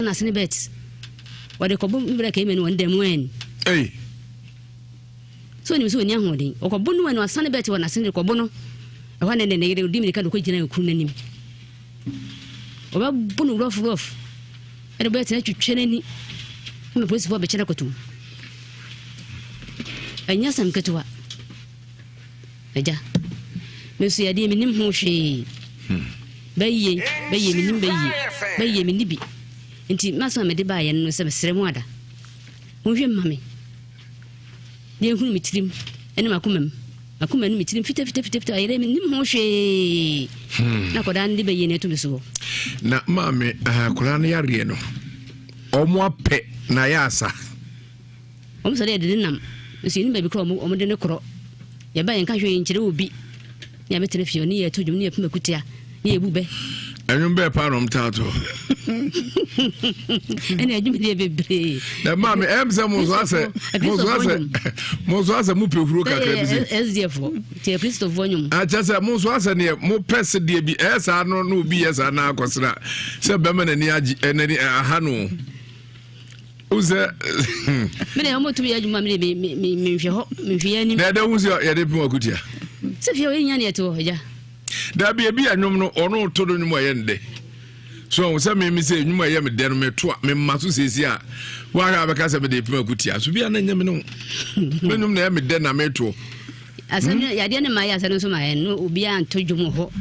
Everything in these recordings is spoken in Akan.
N'asene bet wɔde kɔbɔ mbrɛ kɛmɛ no wɔn dɛm ɛn. Ei. So onim sɛ ɔni ahoɔden ɔkɔbɔ no ɛn wasane bet wɔ n'asene de kɔbɔ no ɛhɔ ne ne yere odi mirika de kɔ gyina ekuru n'anim ɔbɛbɔ no rough rough ɛde bɛyɛ tena twitwa n'ani ɛma polisifoɔ bɛkyɛ no akɔtum ɛnyɛ asɛm ketewa. Agya, me nso yadeɛ mennim ho hwee. Bɛyie, bɛyie, mennim bɛyie, bɛyie, menni bi. Nti m'asɛm a mede baeɛ no sɛ mesrɛ mo ada, monhwɛ mma me na ɛnhunu me tirim ne m'akoma mu. M'akoma ne me tirim fitafitafitafita ayerɛ mennim ho hwee. Na akwadaa no de bɛyie no ato me soɔ. Na maame, akwadaa no yareɛ no, ɔmo apɛ na ayɛ asa. Wɔn sɔre yɛ de ne nam, nso yɛnnim baabi korɔ a wɔde no korɔ. Yɛba yɛnka hwee nkyerɛ obi, ne yɛabɛtena fie hɔ, ne yɛto dwom, ne yɛpem akutia, ne yɛbu bɛ. Ɛnwom bɛɛ paa na ɔm taa to. Ɛne adwuma deɛ bebree. Na maame ɛm sɛ mo nso asɛ mo nso asɛ mo nso asɛ mo pɛ huro kakra bi se. SDF fo tiɛ Kristofoɔ nnwom. Akyɛ sɛ mo nso asɛ neɛ mo pɛ se deɛ bi ɛyɛ saa no na obi yɛ saa na akɔsra sɛ bɛma n'ani agye n'ani aha no. wosɛ mene ɔmo tumi yɛ adwuma mene menhwɛ hɔ menhwɛ yɛ anim na ɛdɛ hu sɛ yɛde pem akutia sɛ fie ɔyɛ nya ne ɛte hɔ agya dabi ebi yɛ nnwom no ɔno to do nnwom a ɛyɛ ne dɛ so ɔho sɛ meme sɛ nnwom a ɛyɛ me dɛ no meto a mema so seesi a woahwɛ a bɛka sɛ mede pem akutia so bia na ɛnyɛ me ne ho me nnwom na ɛyɛ me dɛ na metoɔ asɛm no yadeɛ no ma yɛ asɛm no nso ma yɛ no obiara nto dwom wɔ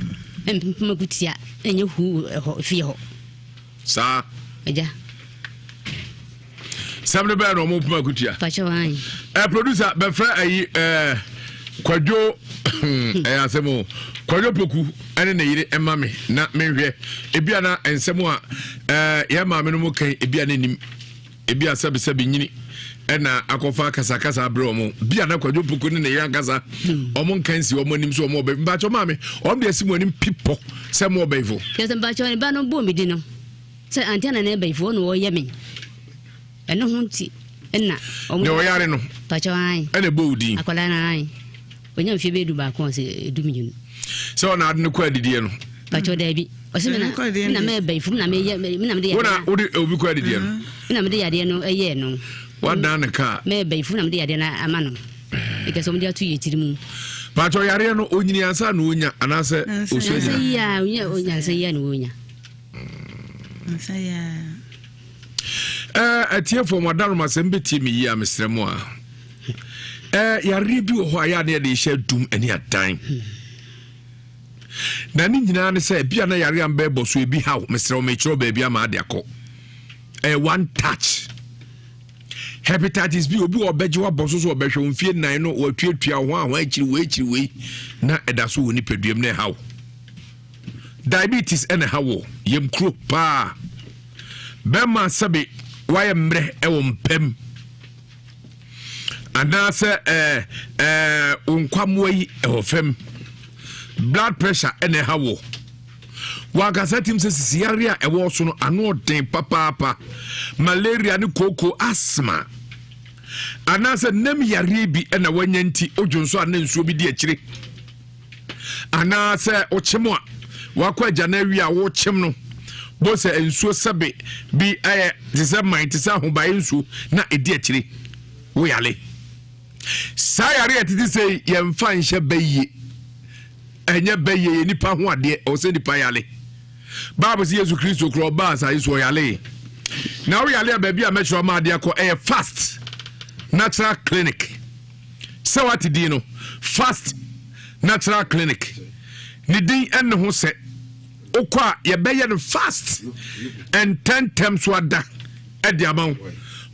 hɔ mpem akutia ɛnyɛ huu ɛhɔ fie hɔ Saa. Agya. Sɛm no bɛyɛ na ɔmo poma akutua. Pakyɛ wɔn. Ɛ producer bɛfrɛ ayi ɛɛ kwadwo ɛyɛ asɛm o kwadwo poku ɛne ne yere ɛma me na menhwɛ ebi a na nsɛm a ɛɛ yɛn maame no mu kan ebi a n'anim ebi a sɛbisɛbi nyini ɛna akɔfa kasakasa abrɛ wɔn bi a na kwadwo poku ne ne yere ankasa wɔn nka nsi wɔn anim so wɔn ɔbɛ mpakyɛ maame wɔn de asi wɔn anim pipɔ sɛ mo ɔbɛyifo. Kyerɛ sɛ mpakyɛ ne ba no bɔ mi di no sɛ ante na ne bɛyifo na ɔyɛ me ɛno ho nti ɛna wɔn. Nea ɔyare no. Mpakyɛ ayi. Ɛna ɛbɔ odin. Akwadaa no ayi. Onya mfe bɛyɛ dubaako ɔsɛ 12. Sɛ ɔna ade no kɔ adidiɛ no. Pakyɛ daabi. Ɔsɛ me na me na mɛba ifu na meyɛ me na mede yadeɛ. Wona wode obi kɔ adidiɛ no. Me na mede yadeɛ no ɛyɛɛ no. Wadan ne kaa. Mɛba ifu na mede yadeɛ no ama no. Ɛkɛ sɛ ɔmde ato yɛ tiri mu. Pakyɛ yareɛ no onyini ansa na onya anaasɛ osua nyina. Nyansa yi a onya nyansa yi a na onya. Nyansa yi a. Ɛɛ atiefoɔ mo adarom asɛm bɛtie me yie a mesrɛ mo a. Ɛɛ yareɛ bi wɔ hɔ a yɛ a na yɛde hyɛ dum ne adan na ne nyinaa ne sɛ ebi a na yareɛ a mbɛɛbɔ so ebi haw mesrɛ wo mekyerɛ baabi ama ade akɔ ɛyɛ one touch hepatitis b obi wɔ ɔbɛgye wabɔ so so ɔbɛhwɛ wo mfie nnan no watuatua wo ho a ho akyiri wei akyiri wei na ɛda so wɔ nipaduam na ɛhaw diabetes ɛna ɛha wɔ yam kuro paa bɛrima sɛbe wayɛ mmerɛ ɛwɔ mpam anaasɛ ɛɛ ɛɛ wo nkwammoa yi ɛwɔ fam blood pressure ɛna ɛha wɔ wankasa tim sɛ sisi yare a ɛwɔ so no ano ɔden papaapa malaria ne kooko asthma anaasɛ nam yareɛ bi ɛna wanya nti odwo nso a na nsuo bi di akyire Anaasɛ wokyem a wakɔ agya no awie a wokyem no bo sɛ nsuo sɛbe bi ayɛ te sɛ man te sɛ ahobaeɛ nsuo na ɛdi akyire woyale saa yare a ɛtete sɛ yɛmfa nhyɛ bɛyie ɛnyɛ bɛyie yɛ nipa ho adeɛ ɛwɔ sɛ nipa yale bible sɛ yesu kristo korɔ ɔbaa asase so ɔyale na woyale a baabi a mɛkyerɛ ɔma adeɛ akɔ ɛyɛ fast natural clinic Sɛ wate din no, Fast Natural Clinic. Ne din ɛne ho sɛ wokɔ a yɛbɛyɛ no fast ntɛntɛm so ada ɛde ama wo.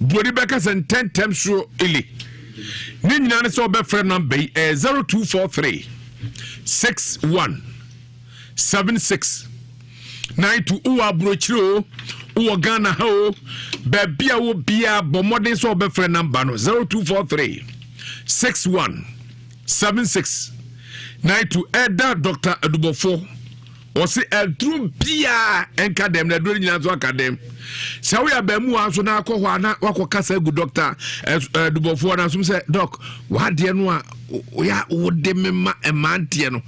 Buroni bɛka sɛ ntɛntɛm so ele. Ne nyinaa ne sɛ wɔbɛfrɛ nɔmba yi ɛyɛ 0243 61 76 92 wowɔ aburokyire o wowɔ ghana ha o baabi a wɔ biara bɔ mmɔden sɛ wɔbɛfrɛ namba no 0243 61 76 92 ɛda dr adubɔfoɔ ɔse aduro biara ɛnka dɛm na aduro no nyinaa nso aka dɛm sɛ woyɛ abaamuwa nso na akɔ hɔ a na wakɔ kasa agu dɔkta adubɔfoɔ no asom sɛ dɔk wadeɛ no a woyɛ wode me ma mmeranteɛ no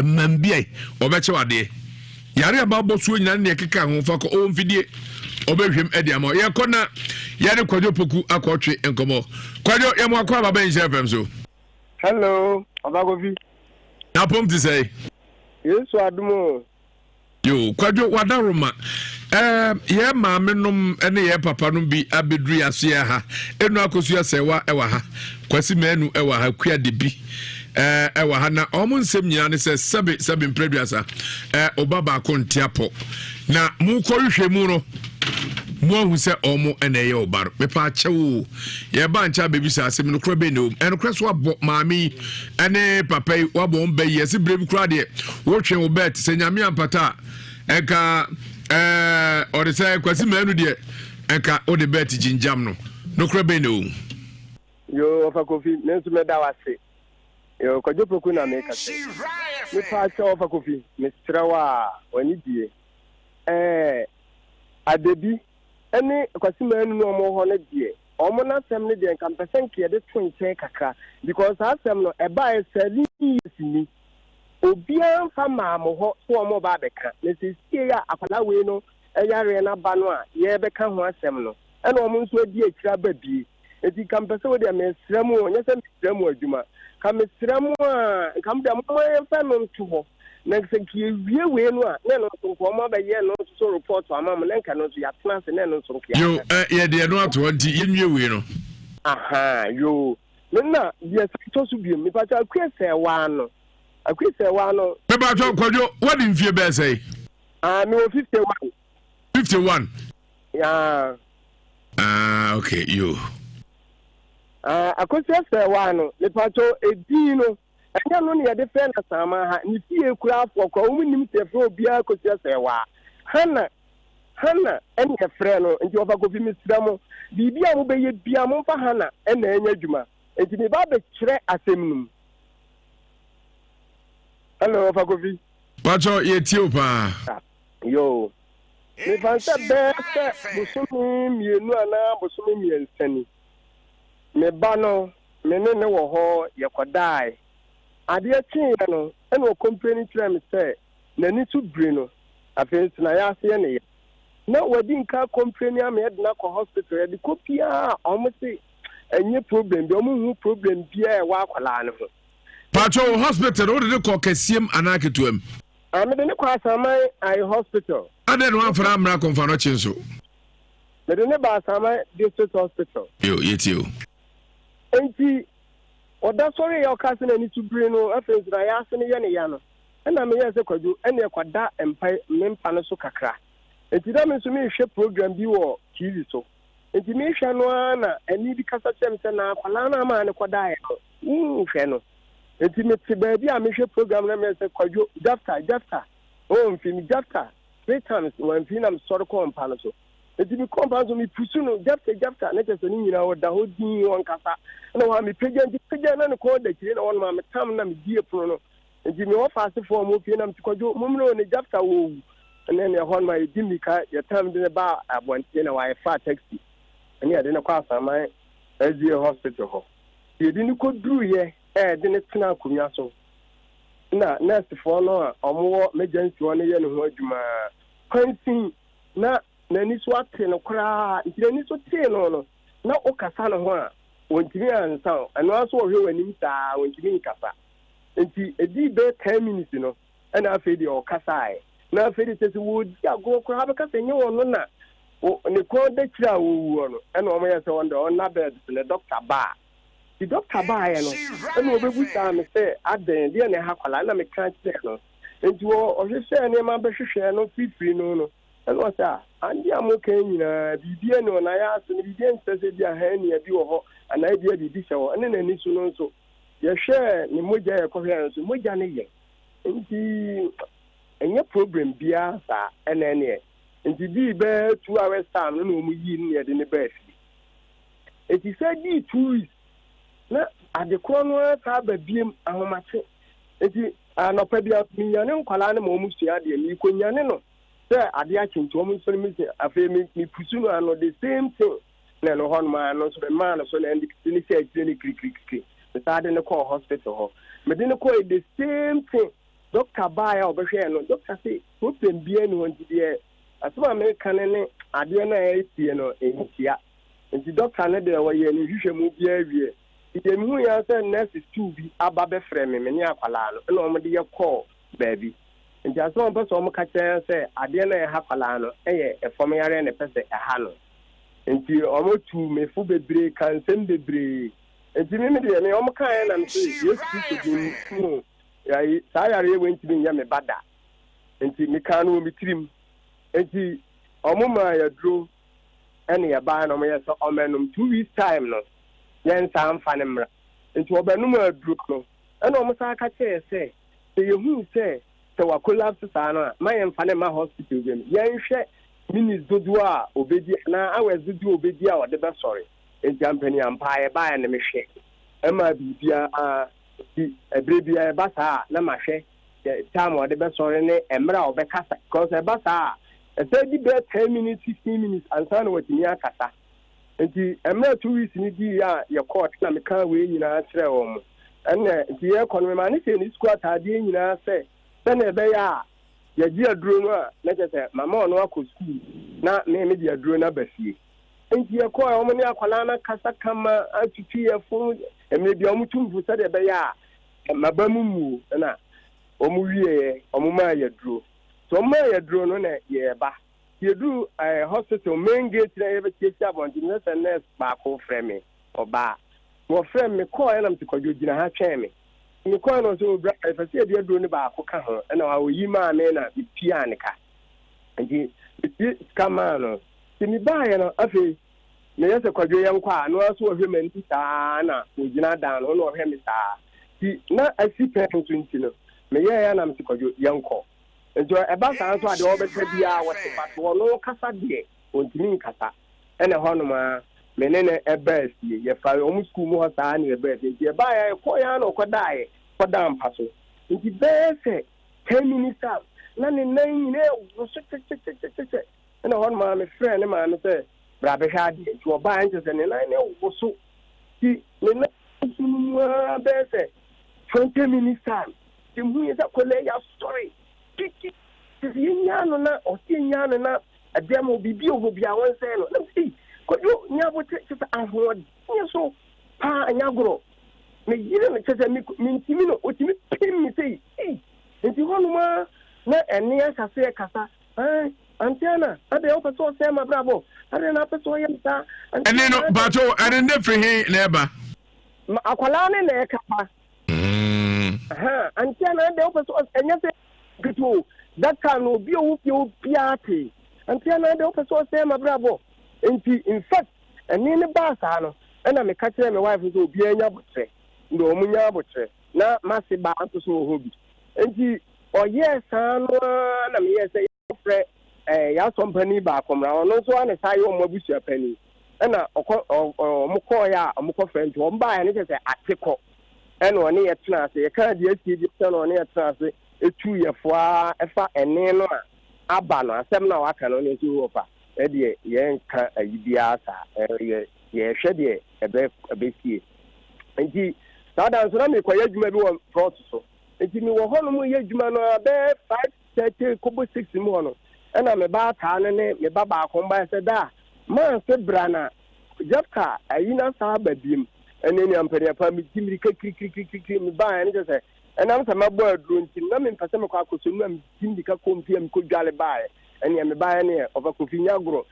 mmam bi a ɔbɛkyɛ wadeɛ yare a babɔ soɔ nyinaa ne ɛkeka ho fa kɔ ɔwɔ mfidie. Ɔbɛhwɛm ɛde ama yɛkɔ na yɛne Kwadwo Poku akɔtwe nkɔmmɔ. Kwadwo, yɛmo akɔ aba bɛn nhyɛ fam so. Hello, Ɔba Kofi. Na pom te sɛ? Yesu adom o. Yo, Kwadwo wadaroma. Ɛɛ yɛ maame nom ne yɛ papa nom bi abɛduru yɛ asoɛ ha. Enu akosua sɛwa ɛwɔ ha. Kwasi manu ɛwɔ ha. Kua de bi ɛɛ ɛwɔ ha na wɔn nsɛm nyinaa ne sɛ sɛbe sɛbe mprɛduasa ɛɛ ɔba baako nte apɔ. Na mokɔ hwehwɛ mu no mo ahu sɛ ɔmo ɛna ɛyɛ ɔba no. Mepa akyɛw o. Yɛba nkyɛn abɛbisa asɛm no korɛ bɛn na ɛwɔ mu. Ɛnokorɛ so abɔ maame yi ɛne papa yi wabɔ wɔn bɛ yi ɛsi bere bi koraa deɛ wotwe wo bɛt sɛ nyame ampata a ɛnka ɛɛ ɔde sɛ kwasi mɛnu deɛ ɛnka wode bɛt gyingyam no nokorɛ bɛn na ɛwɔ mu. Yoo ɔfa kofi me nso meda wase yoo kwadwo poku na meka sɛ mepa akyɛ ɔfa kofi mesrɛ wo a w'ani bie ɛɛ adabi ɛne kwasi mɛnu no ɔmo hɔ no deɛ Wɔn asɛm no deɛ nka mpɛ sɛ nka yɛde to nkyɛn kakra because saa asɛm no ɛbaeɛ 7 years ni, obiara mfa maa mo hɔ sɛ wɔn reba abɛka. Na seesei a akwadaa wei no yareɛ no aba no a yɛrebɛka ho asɛm no, ɛna wɔn nso adi akyire aba bie. Nti nka mpɛ sɛ wo deɛ mesrɛ mo, nyɛ sɛ mesrɛ mo adwuma, nka mesrɛ mo a nka mo deɛ momma yɛmfa no nto hɔ, na sɛ nka yɛwie wei no a, na ɛno nso nka wɔn abɛyɛ no nso so report ama mo, na nka ɛno nso yɛatena ase na ɛno nso nka Yo, yɛaka. Yɛde ɛno ato hɔ nti yɛnwie wei no. Aha, yoo. Me na deɛ sɛ ɛtɔ so biom, mepakyɛ Akue Sɛɛwaa no. Akue Sɛɛwaa no. Mepakyɛ Kwadwo, wadi mfie bɛɛ sɛe? Ah, mewɔ 51. 51? Yeah. Ah, okay, yo. Ah, Akosua Sɛɛwaa no, mepakyɛ edin no, ɛnyɛ no na yɛde frɛ no Asaman ha. Ne fie koraa foɔ koraa, wɔn nim sɛ yɛfrɛ obiara Akosua Sɛɛwaa. Hana, Hana ɛna yɛfrɛ no. Nti wɔfa Kofi, mesrɛ mo, biribi a mobɛyɛ biara momfa Hana ɛna ɛnyɛ adwuma. Nti meba abɛkyerɛ asɛm no mu. Hello, wɔfa Kofi. Pakyɛ yɛtie wo paa. Yoo. Mefa sɛ bɛyɛ sɛ bosome 2 anaa bosome 3 ni. Me ba no, me ne ne wɔ hɔ, yɛkɔdae. Adeɛ kyeeɛ no, ɛna ɔcomplaini kyerɛɛ me sɛ n'ani so biri no, afei nso n'ayaase yɛ ne ya. Na wadi nka acomplaini ama yɛde no akɔ hospital, yɛde kɔ biara a wɔn se ɛnyɛ problem bi, wɔn nhu problem biara a ɛwɔ akwadaa no ho. Pakyɛ wo hospital no wode ne kɔ kɛseɛm anaa ketewa mu? Ah, mede ne kɔ Asaman Eye Hospital. Adɛn na wamfa no ammra Kɔmfanɔkye nso? Mede ne ba Asaman District Hospital. Yo, yɛtie o. Enti, ɔda sɔreeɛ a ɔkaa sɛ n'ani so biri no, afei nso n'ayaase no yɛ ne ya no, ɛnna meyɛɛ sɛ Kwadwo, ɛnneɛ kɔda mpa me mpa no so kakra. Enti na me nso merehwɛ program bi wɔ TV so. Enti merehwɛ no ara na ɛnne bi kasa kyerɛɛ me sɛ, na akwadaa no a maa no kɔdaeɛ no, wonhwɛ no. Enti mete baabi a mehwɛ program no na meyɛ sɛ Kwadwo, Jafta, Jafta, oh mfi me Jafta, three times, wamfi na mesɔre kɔɔ mpa no so. Enti mekɔɔ mpa no so, mepusu no, Jafta, Jafta, na kyerɛ sɛ ne nyinaa ɔda hɔ dinn, ɔnkasa. Ɛna hɔ a mepagya, nti pagya na ne kɔn da akyire na hɔnom a metam na mebie pono no. Enti me wɔfa asefoɔ a wɔwɔ fie na mete Kwadwo, mommrɛ o, ne Jafta wɔɔwu. Ɛne ne ɛhɔ nom a yɛdi mmirika, yɛtam de no baa abɔnten na wɔayɛfaa taxi ɛne yɛde no kɔ Asaman SDA hospital hɔ. Yɛde no kɔduruiɛ a yɛde no tena akonnwa so na nɛɛsefoɔ no a wɔwɔ emergency hɔ no yɛ ne ho adwuma kwansin na n'ani so ate no koraa. Nti n'ani so tee no no, na wokasa ne ho a wɔntumi ansa wo. Ɛno ara nso wɔhwɛ w'anim saa wɔntumi nkasa. Nti ɛdii bɛyɛ 10 minutes no ɛna afei deɛ ɔkasaeɛ. Na afei deɛ kyerɛ sɛ wɔredi agorɔ koraa bɛka sɛ nyɛ ɔno na ne kɔn da kyerɛ a ɔwuo no. Ɛna wɔyɛ sɛ ɔno deɛ ɔnna bed so na dɔkta baa. Nti dɔkta baeɛ no ɛna ɔbɛbusaa me sɛ adɛn, deɛ na ɛha akwadaa, ɛna meka kyerɛɛ no. Nti ɔhwehwɛɛ nneɛma bɛhwehwɛɛ no firifiri no no, ɛna ɔsɛ a adeɛ a moka yi nyinaa biribi ani hɔ, na ayɛ ase no biribi nkyerɛ sɛ bi a hernia bi wɔ hɔ anaa bi a biribi hyɛ hɔ. Ɛne n'ani so no nso yɛhwɛɛ ne mogya, yɛkɔhwɛɛ no nso mogya no yɛ, nti ɛnyɛ problem biara saa. Ɛna ɛneɛ nti dii bɛyɛ 2 hours time no na wɔn yii no na yɛde ne baa fie. Nti sɛ dii 2 weeks na ade korɔ no ara saa ba biem ahomakye. Nti anɔpa bi a menyane nkwadaa no ma wɔn sua adeɛ, meekɔnyane no sɛ adeɛ akye nti wɔn nso no me afei me mepusu no ano the same thing na ɛno hɔ nom a no nso memaa no so na ɛde ne hyɛ akyire no kirikirikiri. Mesaa de no kɔɔ hospital hɔ, mede no kɔɔ the same thing. Doctor baeɛ a ɔbɛhwɛɛ no, doctor se problem biara ni hɔ. Nti deɛ asɛm a meka no ne adeɛ no a ɛresie no nhyia. Nti dɔkta no deɛ wɔyɛɛ ne nhwehwɛmu biara wie. Nti deɛ mehuiɛ ara sɛ nurses two bi aba bɛfrɛ me, me ne akwadaa no, ɛna wɔde yɛ kɔɔ baabi. Nti asɛm a wɔpɛ sɛ wɔka kyerɛ yɛn sɛ adeɛ no a ɛha akwadaa no yɛ ɛfam yareɛ na ɛpɛ sɛ ɛha no. Nti wɔtuu me fo bebree kaa nsɛm bebree. Nti me me deɛ me wɔn kaeɛ na mese Yesu Kristo din mu ayi saa yareɛ wei ntumi nyɛ me ba da. Nti mekaa no wɔ me tirim. Nti wɔn maa yɛ aduro ɛne yɛbaeɛ na wɔyɛ sɛ ɔmmɛnom 2 weeks time no yɛnsan mfa no mmra. Nti ɔbɛnom aduro no ɛna wɔn san ka kyerɛɛ sɛ sɛ yɛhuu sɛ sɛ wa collapse saa no a ma yɛmfa no mma hospital biom yɛnhwɛ minutes dodoɔ a ɔbɛdi anaa hours dodoɔ a ɔbɛdi a ɔde bɛsɔre. Nti ampaniampa yɛbaeɛ no mehwɛ ɛmaa biribiara nti ɛberɛ biara ɛba saa a na mahwɛ time a ɔde bɛsɔre ne mmerɛ a ɔbɛkasa because ɛba saa a ɛsɛ di bɛyɛ 10 minutes, 15 minutes ansa na watumi akasa. Nti mmerɛ 2 weeks no dii a yɛkɔɔ na meka wei nyinaa kyerɛɛ wɔn mo ɛnna nti yɛkɔ no mema ne hyɛ ne sukuu ataadeɛ nyinaa sɛ sɛnea ɛbɛyɛ a yɛgye aduro no a na kyerɛ sɛ mama ɔno akɔ sukuu na me mede aduro no aba fie. Nti yɛkɔɔ wɔn ne akwadaa no akasa kama atutu yɛ fo mmerɛ bi a wɔn tu mfo sɛdeɛ ɛbɛyɛ a maba mu muo na wɔn wieɛ wɔn maa yɛ aduro. So wɔn maa yɛ aduro no na yɛreba yɛduru hospital main gate na yɛbɛtiatia abɔnten na sɛ nurse baako frɛ me. Ɔbaa wɔfrɛ me mekɔɔ ɛna mete Kwadwo gyina ha twɛn me. Mekɔɔ no sɛ obra ɛfɛ sɛ yɛde aduro no baako ka ho ɛna ɔyi maa me na metuaa ne ka. Nti metie sika maa no. Nti mebaeɛ no afei meyɛ sɛ Kwadwo yɛnkɔ a no ara so ɔhwɛ m'anim saa na ɔgyina dan no na ɔhwɛ me saa. Nti na asi pɛn nso nti no meyɛɛ na mete Kwadwo yɛnkɔ. Nti ɛba saa nso a deɛ ɔbɛka biara wɔte but ɔno kasa deɛ ɔntumi nkasa. Ɛna hɔnom a me ne no ɛbaa fie. Yɛfa wɔn sukuu mu hɔ saa na yɛbaa fie. Nti yɛbaeɛ a yɛkɔɔ yɛ a na ɔkɔdaeɛ kɔdaa mpa so. Nti bɛyɛ sɛ 10 minutes time na ne nan nyinaa ɛwo so kyɛkyɛkyɛkyɛkyɛ. Ɛna hɔnom a mefrɛɛ ne maame sɛ bra bɛhwɛ adeɛ. Nti ɔbaeɛ nkyɛ sɛ ne nan no ɛwo so. Nti ne nan so no mu ara bɛyɛ sɛ 20 minutes time. Nti muhu yɛ sɛ akwadaa yi asɔre kiki. Sɛ yɛnyaa no na ɔsɛ yɛnyaa no na ɛdɛm hɔ biribi wɔ hɔ biara wɔnsɛe no. Na mese Kwadwo nya abote kyɛ sɛ ahoɔden so paa anya agorɔ. Meyere no kyɛ sɛ mentimi no ɔtumi pem me sɛ ei. Nti hɔnom a na ɛne ahyɛ aseɛ kasa. Auntie Anna, adɛn wopɛ sɛ ɔsɛe m'abrabɔ? Adɛn na apɛ sɛ ɔyɛ me saa? Ɛne no bato ɛne ne firi he na ɛba? Akwadaa ne na ɛkasa. Auntie Anna, adɛn wopɛ sɛ ɛnyɛ sɛ ketewa o. That time no obi a ɔwɔ fie obiara te. Auntie Anna, adɛn wopɛ sɛ ɔsɛe m'abrabɔ? Nti in fact ɛne ne baa saa no ɛna meka kyerɛ me wife sɛ obiara nya abotrɛ. Nti wɔn nya abotrɛ na mase baa nso so wɔ hɔ bi. Nti ɔyɛɛ saa no ara na meyɛɛ sɛ yɛfrɛ yɛasɔ mpanin baako mmra. Ɔno nso ana saa yɛ ɔmo abusua panin. Ɛna ɔkɔ ɔmo kɔɔyɛ a ɔmo kɔfrɛ nti ɔmo baeɛ no kyerɛ sɛ ate kɔ. Ɛna ɔne yɛ tena ase yɛka deɛ asie bi sɛ na ɔne yɛ tena ase etu yɛ foa ɛfa ɛne no a aba no asɛm no a waka no ne nso wɔfa ɛdeɛ yɛnka ayi biara saa ɛyɛ yɛhwɛ deɛ ɛbɛ ɛbɛsie. Nti saa da nso na mekɔyɛ adwuma bi wɔ plot so. Nti mewɔ hɔnom yɛ adwuma no a bɛyɛ 5:30 kɔbɔ 6 mu hɔ no ɛna me ba ataa no ne me ba baako mbaeɛ sɛ da maa se bra na Jefta ayi na saa aba biem. Ɛne nea mpanyinpa megye mirika kirikirikirikiri mebaeɛ no kyerɛ sɛ ɛnam sɛ mabɔ aduro nti na mempɛ sɛ mekɔ akɔsɔ mu a megye mirika kɔ mfie a mekɔdwale baeɛ. Ɛneɛ mebaeɛ neɛ ɔfa Kofi nya agorɔ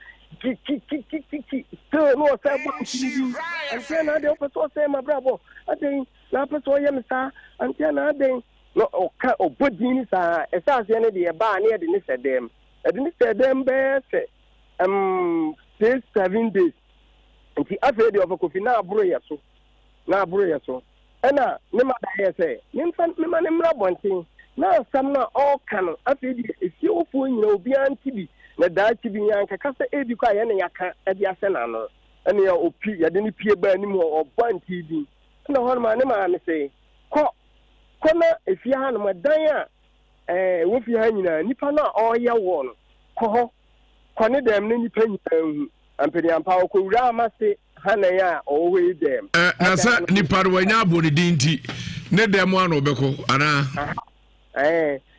kikikikikiki still na ɔsɛ bɔ ntiri bi. Auntie Anna, adɛn wopɛ sɛ ɔsɛe m'abrabɔ? Adɛn na apɛ sɛ ɔyɛ me saa? Auntie Anna, adɛn na ɔka ɔbɔ din no saa? Ɛsɛ aseɛ no deɛ ɛbaa ne yɛde ne hyɛ dɛm. Ɛde ne hyɛ dɛm bɛyɛ sɛ 6, 7 days. Nti afei deɛ ɔfa Kofi na aboro yɛ so na aboro yɛ so. Ɛna ne ma da yɛ sɛ memfa mema ne mmra abɔnten na asɛm no a ɔreka no afei deɛ efiewofoɔ nyinaa obiara nte bi na daakye bi yɛankeka sɛ ebi kɔ a yɛne yɛaka de ahyɛ n'ano. Ɛne opi yɛde ne pie baa anim hɔ ɔbɔ ante din. Ɛna hɔnom a ne maame sɛ kɔ kɔ na efie hanom ɛdan a ɛwɔ fie ha nyinaa nipa no a ɔreyɛ wɔ no kɔ hɔ kɔ ne dɛm na nipa nyinaa hu. Ampaniampa ɔkɔwura ama se hanan a ɔwɔ hɔ yi dɛm. Na sɛ nipa no wanya abɔ ne din nti ne dɛm a na ɔbɛkɔ anaa?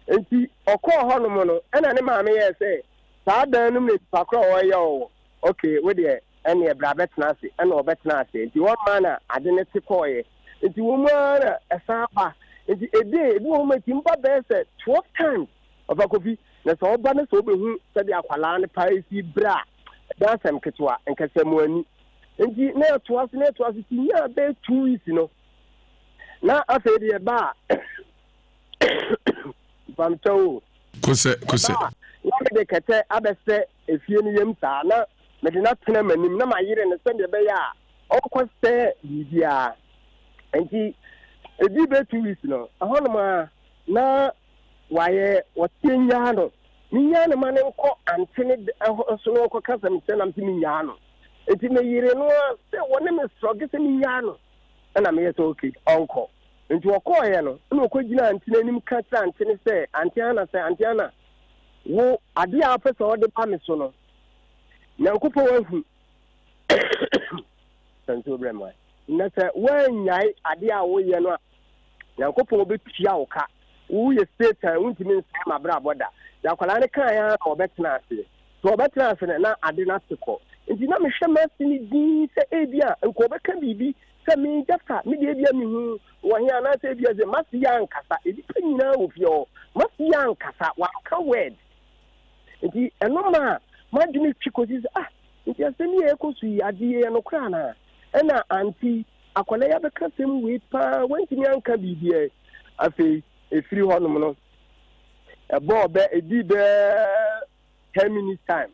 Nti ɔkɔɔ hɔnom no ɛna ne maame yɛɛ sɛ Saa dan no mu na nipa korɔ a ɔreyɛ wo wɔ. Okay, wo deɛ ɛneɛ bra bɛtena ase. Ɛna ɔbɛtena ase. Nti hɔ maa na ade no te kɔɔeɛ. Nti wɔ mu ara na ɛsan ba. Nti a day, ebi wɔ hɔ ma ɛtumi ba bɛyɛ sɛ 12 times. Ɔfa Kofi, na sɛ ɔba na sɛ ɔbɛhu sɛdeɛ akwadaa no paa si brɛ a, ɛnyɛ asɛm ketewa, nkɛsɛ mo ani. Nti na ɛtoa so, na ɛtoa so, nti nyaa bɛyɛ 2 weeks no, na afei deɛ ɛba a, mpamkyɛw o. Kosɛ, kosɛ. Ɛba a, na mede kɛtɛ abɛsɛ efie no yam saa, na mede no atena m'anim, na mayere no sɛdeɛ ɛbɛyɛ a ɔnkɔsɛ biribiara. Nti, ɛdii bɛyɛ 2 weeks no, ɛhɔnom a, na wayɛ ɔteɛ nyaa no. Menyaa no ma no nkɔ ante ne hɔ so na ɔnkɔka sɛ mekyerɛ nam sɛ menyaa no. Nti meyere no a sɛ wɔne me srɔge sɛ menyaa no. Ɛna meyɛ sɛ okay, ɔnkɔ. Nti ɔkɔɔeɛ no, ɛna ɔkɔgyina ante no anim ka kyerɛ ante no sɛ, Ante Ana sɛ, Ante Ana, wo adeɛ a wopɛ sɛ ɔde ba me so no, Nyankopɔn ahu. Sɛ nsuo brɛ me. Na sɛ woannyae adeɛ a woyɛ no a, Nyankopɔn bɛtua wo ka. Woyɛ Satan, wontumi nsɛe m'abrabɔ da. Deɛ akwadaa no kaeɛ ara na ɔbɛtena aseɛ. Sɛ ɔbɛtena ase no, na ade no ate kɔ. Nti na mehwɛ m'ase no dinn sɛ ebia nka ɔbɛka biribi sɛ me Jafta, me deɛ ebia mehu wɔ he anaasɛ ebia sɛ m'ase yɛ ankasa. Nnipa nyinaa wɔ fie hɔ. M'ase yɛ ankasa, wanka word. Nti ɛno maa m'adwene twi kɔsi sɛ ah, nti asɛm yi a ɛkɔ so yi, ade yi ɛyɛ nokorɛ anaa? Ɛna ante akwadaa yi abɛka asɛm wei paa, wantumi anka biribiara. Afei ɛfiri hɔnom no, ɛbɔɔ bɛ, ɛdii bɛɛ 10 minutes time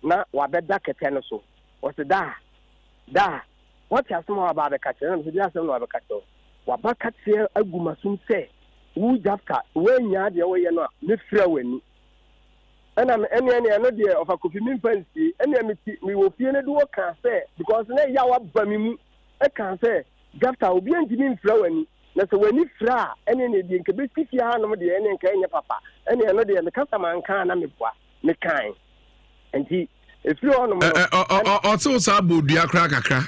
na wabɛda kɛtɛ no so. Wɔsi daa daa, wɔte asɛm a waba abɛka kyerɛ na mesɛ deɛ asɛm na wabɛka kyerɛ waba ka kyerɛ agu m'asom sɛ wo Jafta, woanyaa deɛ wɔyɛ no a, mɛfira w'ani. Ɛna me ɛne ɛno deɛ, ɔfa Kofi, memfa nsie. Ɛne meti mewɔ fie no de wɔka sɛ because na ɛyaw aba me mu, ɛka sɛ, "Jafta, obi antumi mfira w'ani, na sɛ w'ani fira a, ɛne ne deɛ nka bɛsi fie hanom deɛ, ɛne nka ɛnyɛ papa." Ɛne ɛno deɛ, mekasa manka a na meboa mekan. Nti ɛfiri hɔnom no Ɔte wo saa bɔ dua koraa kakra.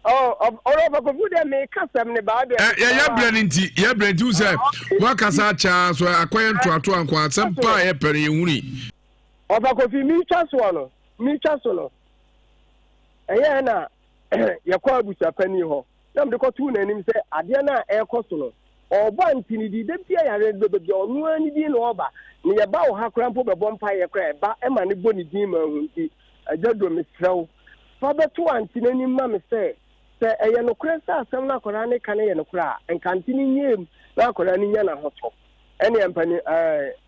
Ɔrɔfa Kofi deɛ, meka sɛm ne baa deɛ. Yɛyɛ berɛ no nti, yɛ berɛ nti wo sɛ woakasa akyɛa so akɔyɛ ntoatoa nko asɛm pa a yɛpɛ no yɛhuni. Ɔfa Kofi, metwa soɔ no, metwa so no, ɛyɛ na yɛkɔ abusuapani hɔ na mede kɔtoo n'anim sɛ adeɛ no a ɛrekɔ so no, ɔrebɔ nti ne din da bia yare no bɛba bia, ɔno ara ne din na ɔreba na yɛba wɔ ha koraa mpo bɛbɔ mpaeɛ koraa, ɛba ɛma ne bɔ ne din ma ahu. Nti agya do, mesrɛ wo, fa bɛto ante n'anim ma me sɛ sɛ ɛyɛ nokorɛ sɛ asɛm no akwadaa ne ka no yɛ nokorɛ a, nka ante no nyɛm na akwadaa no nya n'ahotɔ. Ɛne mpani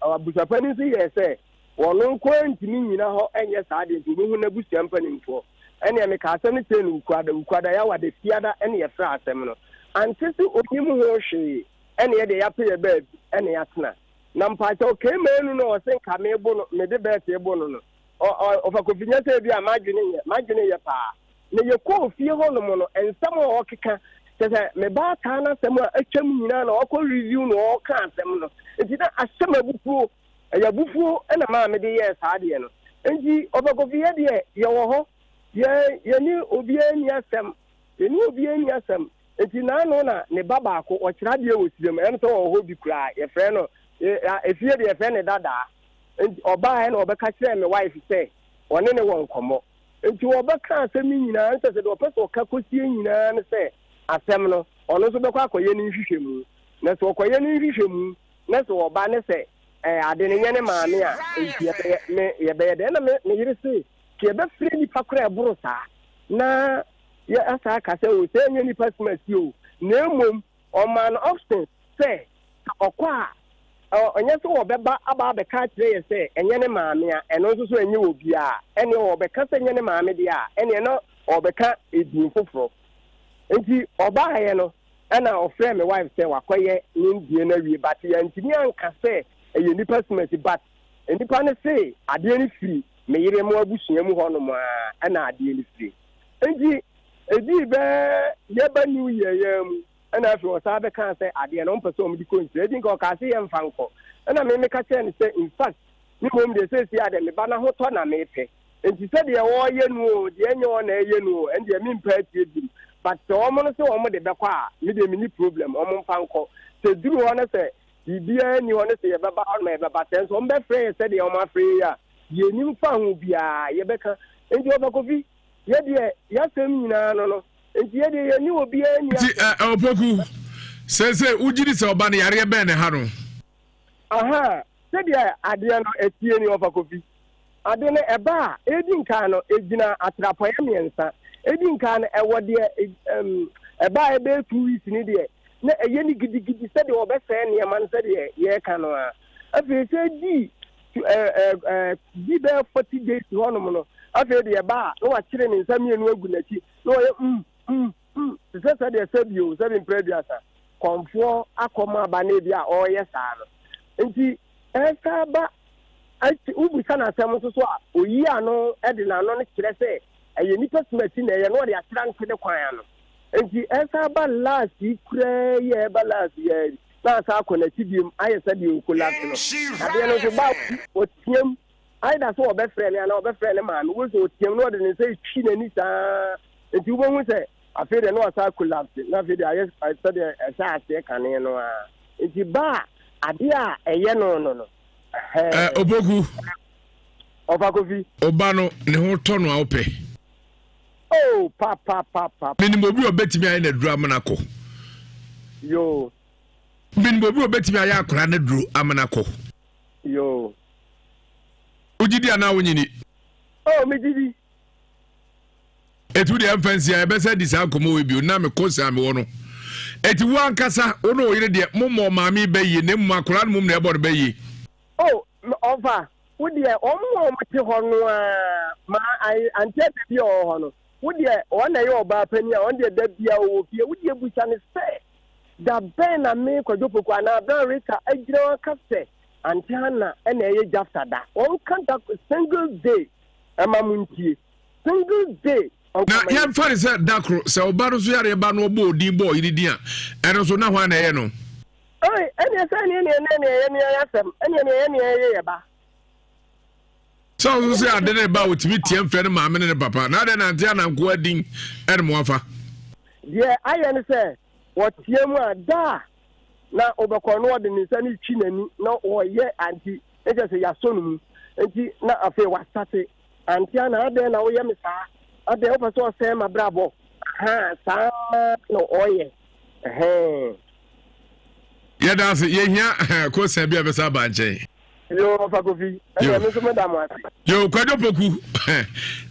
abusuapani nso yɛɛ sɛ wɔno nko ara ntumi nyina hɔ nyɛ saa deɛ, nti wɔbɛhu n'abusua mpanimfoɔ. Ɛneɛ meka asɛm no kyerɛ no Wukuada, Wukuada, Yawada, Fiada, ɛne yɛfrɛ asɛm no. Ante sɛ onim ho hwee. Ɛne yɛdeɛ yɛapɛ yɛ baabi ɛne yɛatena. Na mpakyɛw kɛmɛnu no ɔse nka mebo no, mede bɛɛte bo no no, ɔfa Kofi, nyɛ sɛ bi a m'adwene yɛ, m'adwene yɛ paa. Na yɛkɔɔ fie hɔnom no, nsɛm a ɔkeka kyɛ sɛ me ba taa n'asɛm a atwam nyinaa na ɔkɔ review na ɔka asɛm no. Nti na asɛm abufuo, ɛyɛ abufuo ɛna maa mede yɛɛ saa adeɛ no. Nti ɔfa Kofi, yɛ deɛ yɛwɔ hɔ, yɛ yɛne obiara ni asɛm, yɛne obiara ni asɛm. Nti naano na ne ba baako ɔkyerɛ adeɛ wɔ sirem, ɛm sɛ ɔwɔ hɔ bi koraa, yɛfrɛ no efie deɛ yɛfrɛ ne dadaa. Nti ɔbaa na ɔbɛka kyerɛɛ me wife sɛ ɔne ne wɔ nkɔmmɔ. Nti ɔbɛka asɛm no nyinaa nsɛ sɛ deɛ ɔpɛ sɛ ɔka kɔsie nyinaa ne sɛ asɛm no, ɔno nso bɛkɔ akɔyɛ ne nhwehwɛmu. Na sɛ ɔkɔyɛ ne nhwehwɛmu na sɛ ɔba ne sɛ ade no nyɛ ne maame a, nti yɛbɛyɛ me yɛbɛyɛ dɛ. Ɛna me me yere se sɛ yɛbɛfrɛ nipa koraa ɛboro saa na yɛ asa aka sɛ o, sɛ ɛnyɛ nipa sima si o, na mmom ɔmaa no options sɛ ɔkɔ a, ɔnyɛ sɛ wɔbɛba aba abɛka akyerɛ yɛ sɛ ɛnyɛ ne maame a, ɛno nso so ɛnyɛ wɔ biara. Ɛne ɔbɛka sɛ ɛnyɛ ne maame deɛ a, ɛneɛ na ɔbɛka edin foforɔ. Nti ɔbaayɛ no, ɛna ɔfrɛ me wife sɛ wakɔyɛ ne die no awie, but yɛntumi anka sɛ ɛyɛ nipa sima si, but nipa no se adeɛ no firi me yere mu abusua mu hɔnom a ɛna adeɛ no firi. Nti ɛdii bɛɛ yɛba New Year yɛn mu, ɛna afei ɔsan bɛka sɛ adeɛ no ɔmpɛ sɛ ɔmde kɔ nsira edi. Nka ɔkaa sɛ yɛmfa nkɔ, ɛna me meka kyerɛ no sɛ in fact, me mmom deɛ, seesie a deɛ meba n'ahotɔ na mepɛ. Nti sɛdeɛ wɔreyɛ no o, deɛ ɛnyɛ wɔn na ɛyɛ no o, ɛndeɛ mempɛ atie bim. But sɛ wɔn no sɛ wɔn de bɛkɔ a, me deɛ menni problem, wɔn mfa nkɔ. Sɛ duru hɔ no sɛ biribiara nni hɔ no sɛ yɛbɛba hɔ no ma yɛbɛba, sɛ nso wɔn bɛfrɛ yɛ sɛdeɛ wɔn afrɛ yi a. Yɛnim fa ho biara yɛbɛka. Enti Ɔfa Kofi, yɛ deɛ y'asɛm nyinaa no no. Enti yɛ deɛ yɛne obiara nni Nti asɛm. ɛ, Opoku, seesei wogye di sɛ ɔba no yareɛ bɛn na ɛha no? Ahaa, sɛdeɛ adeɛ no ɛteɛ ni Ɔfa Kofi. Ade no ɛba a, ɛdi nkan no, ɛgyina atrapɔeɛ mmiɛnsa. Ɛdi nkan no, ɛwɔ deɛ ɛm, ɛba a ɛbɛyɛ 2 weeks no deɛ, na ɛyɛ no gidigidi sɛdeɛ wɔbɛsɛe nneɛma no sɛdeɛ yɛreka no ara. Afei sɛ ɛdi di bɛyɛ 40 days hɔnom no, afei deɛ ɛba a, na wakyere ne nsa mmienu agu n'akyi na ɔyɛ te sɛ sɛdeɛ sɛbio sɛbi mpere 30 kɔnfoɔ akɔm aba no ebi a ɔreyɛ saa no. Nti ɛsa ba akyi, wobusa n'asɛm nso so a, oyi ano de n'ano no kyerɛ sɛ ɛyɛ nipa sumati na ɛyɛ na ɔde akyerɛ nte ne kwan ano. Nti ɛsa ba last yi koraa yi a ɛba last yi a na asa akɔ n'akyi biem ayɛ sɛdeɛ ocollapse no. Adeɛ no nso ba, ɔteam either sɛ ɔbɛfrɛ ne anaa ɔbɛfrɛ ne maame. Wo sɛ ɔteam na ɔde ne nsa etwi n'ani saa, nti wobɛhu sɛ afei deɛ na wasa collapse, na afei deɛ ayɛ sɛdeɛ ɛhyɛ aseɛ kane no a. Nti ba a, adeɛ a ɛyɛ no. Ɛ, Opoku. Ɔfa Kofi. Ɔba no ne ho tɔ no a wopɛ? Oh, pa pa pa pa. Menim obi a ɔbɛtumi ayɛ n'aduro amena kɔ. Yoo. Menim obi a ɔbɛtumi ayɛ akwadaa n'aduro amena kɔ. Yoo. Wogye di anaa wonye ni? Oh, megye di. Ɛti deɛ ɛmfa nsi a yɛbɛsɛ di saa nkɔmmɔ wei bio na mekɔ saa mewɔ no. Ɛti wo ankasa wo ne wo yere deɛ mommɔ maame bɛyie na mmom akwadaa no mmom na ɛbɔ no bɛyie. Oh, ɔfa wo deɛ wɔn a wɔte hɔ no ara ma ante ade bi a ɔwɔ hɔ no, wo deɛ wɔn na ɛyɛ ɔbaa panin a wɔn deɛ da bia ɔwɔ fie. Wo deɛ busa ne sɛ da bɛn na me Kwadwo Poku anaa Brown Rita agyina hɔ aka sɛ Ante Hanna ɛna ɛyɛ Jafta da? Wɔn ka da single day ɛma mo ntie single day. Na yɛmfa ne sɛ da koro sɛ ɔba no so yareɛ ba no ɔbɔ odin bɔ ɔyere din a, ɛno nso na hwan na ɛyɛ no? Ɛneɛ sɛ ɛneɛ neɛ neɛ neɛ ɛyɛ neɛ ɛyɛ asɛm ɛneɛ neɛ ɛyɛ neɛ ɛyɛ yɛ ba. Sɛ ɔso sɛ ade ne ba a ɔtumi teɛ mfrɛ ne maame ne ne papa na adɛn nante anankoa din ɛne mo afa. Deɛ ayɛ ne sɛ wɔteɛ mu a da a na wobɛkɔ na ɔde ne nsa no twi n'ani na ɔyɛ anti ne kyɛ sɛ yɛasɔ no mu nti na afei wasate ante ana adɛn na woyɛ me saa, adɛn wopɛ sɛ ɔsɛe m'abrabɔ ha saa na ɔyɛ ɛhɛn. Yɛda ase, yɛhia kosa bi a bɛsa aba nkyɛn. Yo, Ɔfa Kofi, ɛnna me nso meda mo ase. Yo, Kwadwo Poku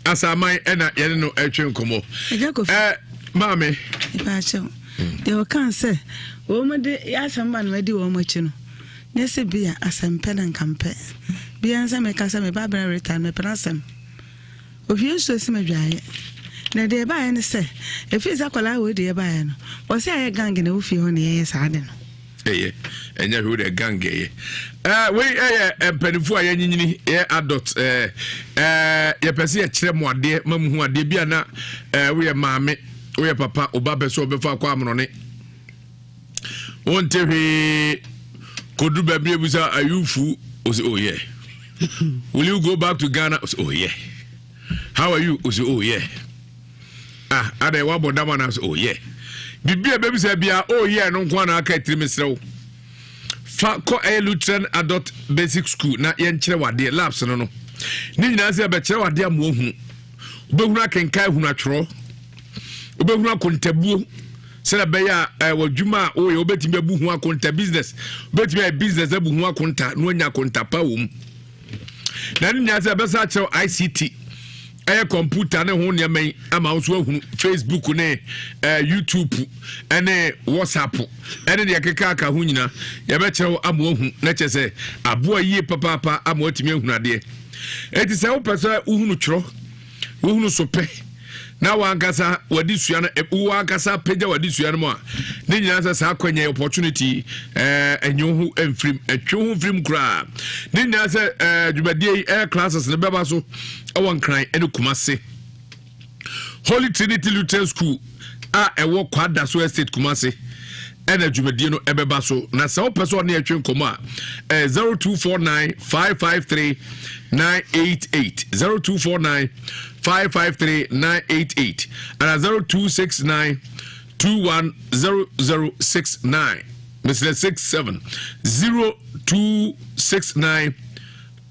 Asaman ɛna yɛne no ɛtwe nkɔmmɔ. Ɛgya Kofi. Ɛ maame. Ɛpaakyɛw. Deɛ ɔka sɛ wɔn de asɛm ba no adi wɔn akyi no, nyɛ sɛ bi a asɛmpɛ na nkampɛ. Bia nsɛ meka sɛ me ba bɛn reta no mepɛ n'asɛm. Ohwie nsuo si m'adwaeɛ. Na deɛ ɛbaeɛ ne sɛ, ɛfiri sɛ akwadaa wei deɛ ɛbaeɛ no, wɔsɛ ayɛ gang na ɛwɔ fie hɔ na yɛyɛ saa ade no. Ɛyɛ ɛnyɛ hwee deɛ gang ɛyɛ. Wei ɛyɛ mpanimfoɔ a yɛnyinyini yɛ adult, ɛɛ ɛɛ yɛpɛ sɛ yɛkyerɛ mo adeɛ ma mo hu adeɛ bi a na woyɛ maame, woyɛ papa, wo ba pɛ sɛ ɔbɛfa akɔ amonɔne, wonte hwee kɔduru baabi ebusa, "Are you full?" O say, "Oh yeah." "Will you go back to Ghana?" O say, "Oh yeah." "How are you?" O say, "Oh yeah." "Ah, adɛ wabɔ dam ana?" "Oh yeah." Biribi a bɛbisa bia, "Oh yeah" no nko ana aka atiri. Mesrɛ wo, fa kɔ ɛyɛ Lutheran Adult Basic School na yɛnkyerɛ wadeɛ labs no ne nyinaa sɛ yɛbɛkyerɛ wadeɛ ama wahunu. Wobɛhunu akenkan, ahunu atwerɛ, wobɛhunu akontabuo sɛdeɛ ɛbɛyɛ a w'adwuma a woyɛ wobɛtumi abu ho akonta, business wobɛtumi ayɛ business abu ho akonta na wanya akonta pa wɔ mu. Na ne nyinaa sɛ ɛbɛsa akyerɛw ICT, ɛyɛ kɔmputa ne ho nneɛma yi ama wo nso ahunu Facebook ne YouTube ne WhatsApp ɛne deɛ ɛkeka aka ho nyina yɛbɛkyerɛ wo ama wahu na kyerɛ sɛ aboa yie papaapa ama watumi ahunu adeɛ. Enti sɛ wopɛ sɛ wohunu twerɛ, wohunu so pɛ na wankasa wade sua no, wankasa pagya wade sua no mu a, ne nyinaa sɛ saa akwanya opportunity ɛnyɛ wo ho mfirim, ɛtwe wo ho mfirim koraa. Ne nyinaa sɛ dwumadie yi ɛyɛ classes no bɛba so ɛwɔ Nkran ɛne Kumase, Holy Trinity Lutheran School a ɛwɔ Kwadaso Estate, Kumase, ɛna dwumadie no ɛbɛba so. Na sɛ wopɛ sɛ ɔne ɛtwe nkɔmmɔ a, ɛyɛ 0249 553 988, 0249 553 988 ana 0269 210069. Mesrɛ 67, 0269.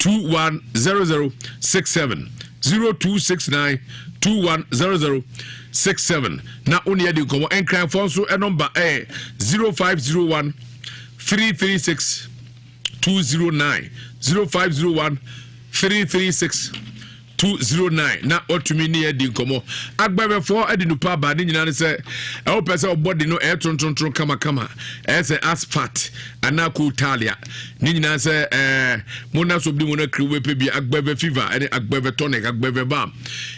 210067, 0269 210067 na wo ne adi nkɔmmɔ. Nkranfoɔ nso nɔmba ɛyɛ 0501 336 209, 0501 336 209 na watumi ne adi nkɔmmɔ. Agbɛbɛfoɔ de nupa aba ne nyinaa ne sɛ ɛwɔ pɛ sɛ ɔbɔ de no ɛyɛ tontonton kamakama, ɛyɛ sɛ asphalt anaa kotalia ne nyinaa sɛ ɛɛ mona so bi mona kiri wobɛpɛ bi. Agbɛbɛ fever ɛne agbɛbɛ tonic, agbɛbɛ balm,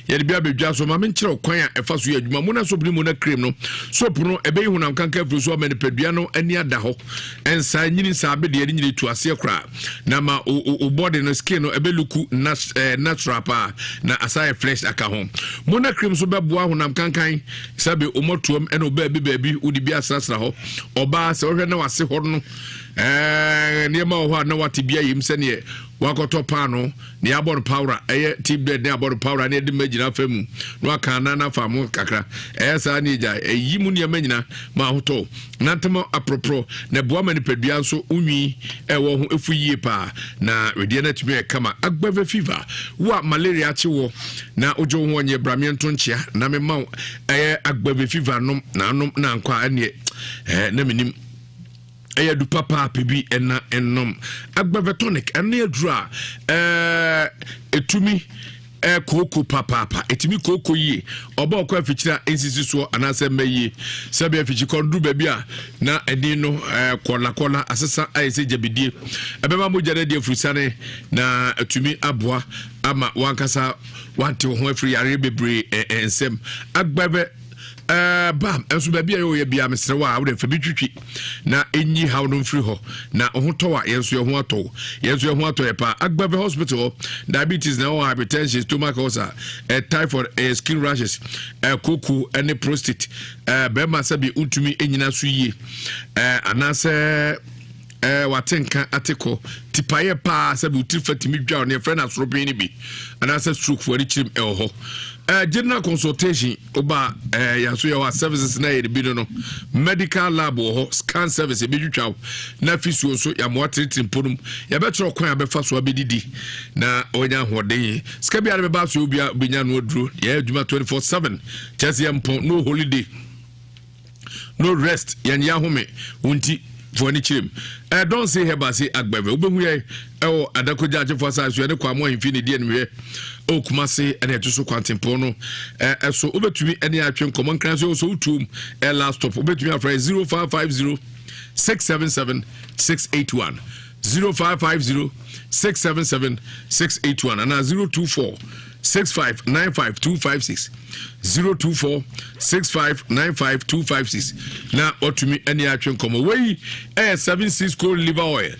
yɛde bi abɛdwa so. Ma menkyerɛ kwan a ɛfa so yɛ adwuma. Mona soap ne mona cream no, soap no ɛbɛyi honam kanka afiri so ama nipadua no ani ada hɔ, ɛnsa nyini nsa abedeɛ ne nyina tu aseɛ koraa na ma o body no, skin no ɛbɛ look natural paa na asa yɛ fresh aka ho. Mona cream nso bɛboa honam kankan sɛbe omɔtoam ɛna ɔbaabi baabi wode bi asrasra hɔ. Ɔbaa, sɛ wohwɛ na wase hɔ no nneɛma wɔ hɔ a na wate bi ayim sɛneɛ wakɔtɔ paano ne abɔ no powder, ɛyɛ tea bread ne abɔ no powder ne yɛde ma gyina fa mu na waka anan afa mo kakra. Ɛyɛ saa ne gya ɛyi mu nneɛma nyina ma ahotɔ nantam aporɔporɔ na ɛboa ma nipadua nso wonwi ɛwɔ ho ɛfu yie paa na wedeɛ no atumi ayɛ kama. Agbɛvɛ fever, wo a malaria akye wɔ na wogye wo ho ɔnyɛ brameɛ nto nkyea na mema wo ɛyɛ agbɛvɛ fever nom na anom na ankɔ a ɛneɛ ɛɛ na menim ɛyɛ adu papaapa bi ɛna ɛnom. Agbɛvɛ tonic, ɛno aduru a ɛtumi kooko papaapa, ɛtumi kooko yie. Ɔba ɔkɔ afikyiri a ɛnsisi soɔ anaasɛ mma yie sɛbi afikyi kɔ duru baabi a na ɛni no kɔlakɔla asesa ayɛ sɛ gyabidie. Ɛbɛma mogya no adi afurusane na atumi aboa ama wankasa wante wo ho afiri yareɛ bebree nsɛm. Agbɛvɛ bam nso, baabi a yɛwɔ yɛ bia, mesrɛ wo a wode fa bi twitwi na ɛnyi haw no mfiri hɔ na ho tɔ a yɛn nso yɛn ho atɔ, yɛn nso yɛn ho atɔ yɛ paa. Agbɛvɛ hospital hɔ, diabetes na ɛwɔ, hypertension, stomach ulcer, typhoid, skin rashes, koko ɛne prostate, bɛrima sɛbi ntumi nyina so yie, anaasɛ wate nka ate kɔ tipaeɛ paa sɛbi wotiri fa tumi dwa ne yɛfrɛ no asoropɛn no bi anaasɛ stroke foɔ ani kyerɛm ɛwɔ hɔ. General consultation woba yɛn so yɛwɔ a services na yɛde bi no medical lab wɔ hɔ, scan service ebɛtwitwa wo na fisuo nso yɛamoa tenetene mpo no mu, yɛbɛkyerɛ kwan a bɛfa so abɛdidi na ɔnya ahoɔden. Sika biara bɛba so obia bɛnya no aduro. Yɛyɛ adwuma 24/7, kyerɛ sɛ yɛmpɔn, no holiday, no rest, yɛn yɛ ahome wo nti foɔ ne kyerɛ mu. Ɛdɔn se hɛba se agbɛvɛ wobɛhu yɛ ɛwɔ Adakogya Akyefo asase so, ɛne Kwamo ahemfi ne di animhwɛ ɛwɔ Kumase ɛne ɛto so kwantempɔn no ɛso. Wobɛtumi ɛne atwe nkɔmmɔ. Nkran so ɛwɔ so wotuom ɛ last stop. Wobɛtumi afrɛ 0550 677 681, 0550 677 681 anaa 024 6595 256, 024 6595 256 na watumi ɛne atwe nkɔmmɔ. Wei ɛyɛ 76 cold liver oil.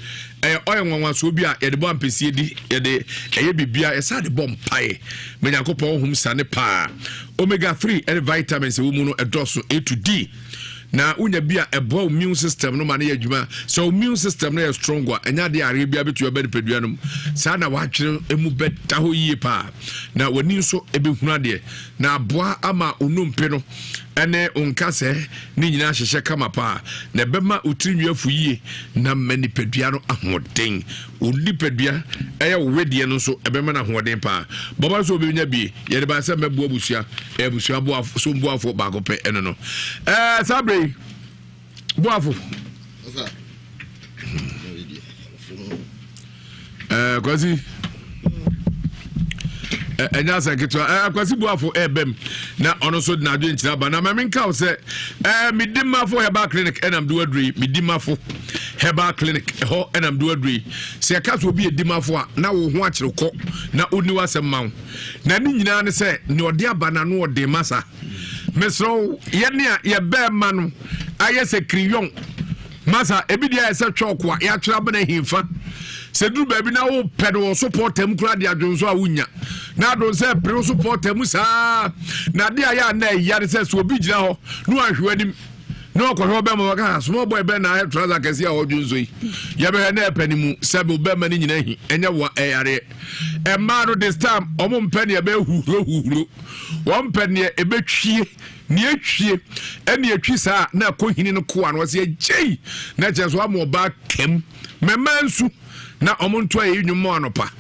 Ɛyɛ oil nwanwasoɔ bi a yɛde bɔ ampesie di, yɛde ɛyɛ bibia, yɛsa de bɔ mpaeɛ ma Nyankopɔn honhom sane paa. Omega 3 ɛne vitamins ɛwɔ mu no ɛdɔso A to D na wonya bi a ɛboa wo immune system no ma no yɛ adwuma. Sɛ wo immune system no yɛ strong a, ɛnyɛ adeɛ areɛ bi abɛtumi aba nipadua no mu saa na woatwene mu bɛda hɔ yie paa na w'ani nso ɛbɛhunu adeɛ na aboa ama onompe no ɛne nkasɛ ne nyinaa hyehyɛ kama paa na ɛbɛma wo tiri nwi afu yie na ma nipadua no ahoɔden. Wo nipadua ɛyɛ wo wedeɛ no nso ɛbɛma no ahoɔden paa. Bɔba nso wobɛnya bie yɛde ba sɛ mɛboa abusua, ɛyɛ abusua boafo so boafo baako pɛ ɛno no saa berɛ yi boafo Kwasi, ɛnyɛ asɛ ketewa. Kwasi Boafo ɛbɛm na ɔno nso de n'adwe nkyerɛ aba na maame nka wo sɛ Medimafo Herbal Clinic ɛnam de waduro yi. Medimafo Herbal Clinic ɛhɔ ɛnam de waduro yi. Sɛ yɛka sɛ obi yɛ dimafo a, na wo ho akyerɛ kɔ na ɔnni w'asɛm ma wo na ne nyinaa ne sɛ nea ɔde aba n'ano ɔde ma sa. Mesrɛ wo, yɛne a yɛbɛɛma no ayɛ sɛ kiriyɔn masa ebi deɛ ayɛ sɛ twɔko a yɛatwerɛ abena himfa sɛ duru baabi na wopɛ no wɔ so pɔɔta mu koraa de adwonso a wonya na adon sɛ pere wo so pɔɔta mu saa na adeɛ a yɛ a na ɛya ne sɛ sɛ obi gyina hɔ na wahwe w'anim na ɔkɔhwɛ ɔbɛma wɔka small boy bɛn na ayɛ trouser kɛse a ɔdwonso yi, yɛbɛhwɛ na ɛpɛ ne mu sɛ ɔbɛma no nyina hi ɛnyɛ wa ɛyareɛ. Ɛmaa no this time ɔmo mpɛ neɛ ɛbɛyɛ huhuro huhuro, wɔn mpɛ neɛ ɛbɛtwie neɛ etwie ɛne etwi saa na ɛkɔ hini no koa no wɔsi agyei na kyerɛ so ama ɔbaa kɛm mɛmɛ nsu na ɔmo nto ayɛ nnwom anɔpa.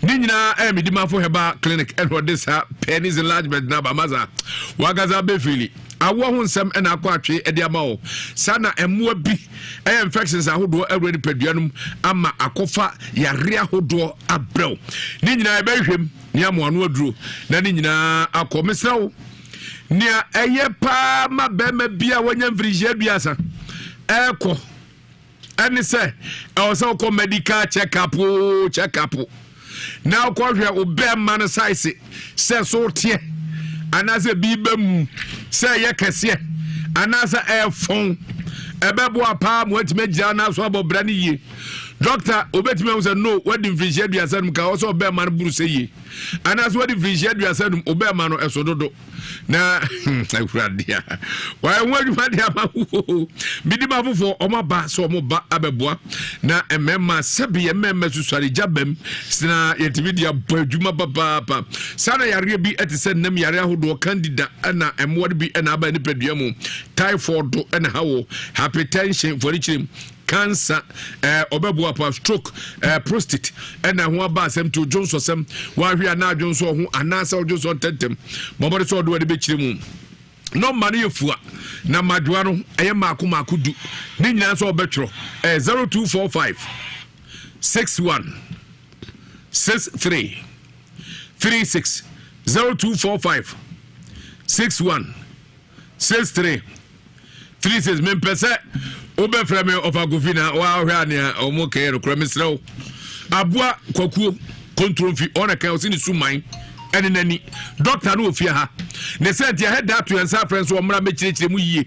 Ne nyinaa ɛyɛ Medimafo Herbal Clinic ɛna ɔde saa penis enlargement na aba masa wankasa bɛfili awoɔ ho nsɛm ɛna akɔ atwe ɛde ama wo saa na mmoa bi ɛyɛ infections ahodoɔ awura nipadua no mu ama akɔfa yare ahodoɔ abrɛw ne nyinaa ɛbɛhwɛm ne amoa ano aduro na ne nyinaa akɔ mesrɛ wo nea ɛyɛ paa ma bɛrima bi a wanya mfirinhyia aduasa ɛkɔ ɛne sɛ ɛwɔ sɛ wokɔ medical check up oo check up na wokɔhwɛ wo bɛrima no size sɛ so teɛ anaasɛ bi ba mu sɛ ɛyɛ kɛseɛ anaasɛ ɛyɛ ɛbɛboa paa ma watumi agyina no so abɔ bra no yie dɔkta obɛtumi ahu sɛ no wadi mfirinhyia aduasa num ka wɔ sɛ ɔbɛrima no buru sɛ yie anaasɛ wadi mfirinhyia aduasa num ɔbɛrima no ɛso dodo na awurade a wɔayɛ ho adwuma de ama wo medi ma fofoɔ ɔmo aba sɛ ɔmo ba abɛboa na mmarima sɛbi yɛ mmarima susuare gya bam sena yɛtumi de abɔ adwuma papaapa saa na yareɛ bi ɛte sɛ nnam yareɛ ahodoɔ candida ɛna mmoa no bi ɛna aba nipadua mu typhoid ɛna ha wɔ hypertension fɔrikyerɛ mu cancer eh, ɔbɛboa pa stroke eh, prostate ɛna ɛho aba asɛm to dwonsɔsɛm wahwe anaa adwonsɔ ho anaasɛ ɔdwonsɔ ntɛntɛm bɔmmɔde sɛ ɔde wɔde bɛkyerɛ mu nɔmba no yɛ fua na madwoa no ɛyɛ maako maako du ne nyinaa nso ɔbɛtwerɛ ɛyɛ 0245 61 63 36 0245 61 63 36 mempɛ sɛ wobɛfrɛ me ɔfa kofi na woahwɛ a nea ɔmo kɛyɛ nokorɛ mesrɛ wo aboa kwakuo kontromfi ɔna kan ɔsi ne suman ɛne n'ani dɔkta no wɔ fie ha ne sɛ nti ɛhɛ da ato yɛn nsa afrɛ nso ɔmmra mɛkyerɛkyerɛ mu yie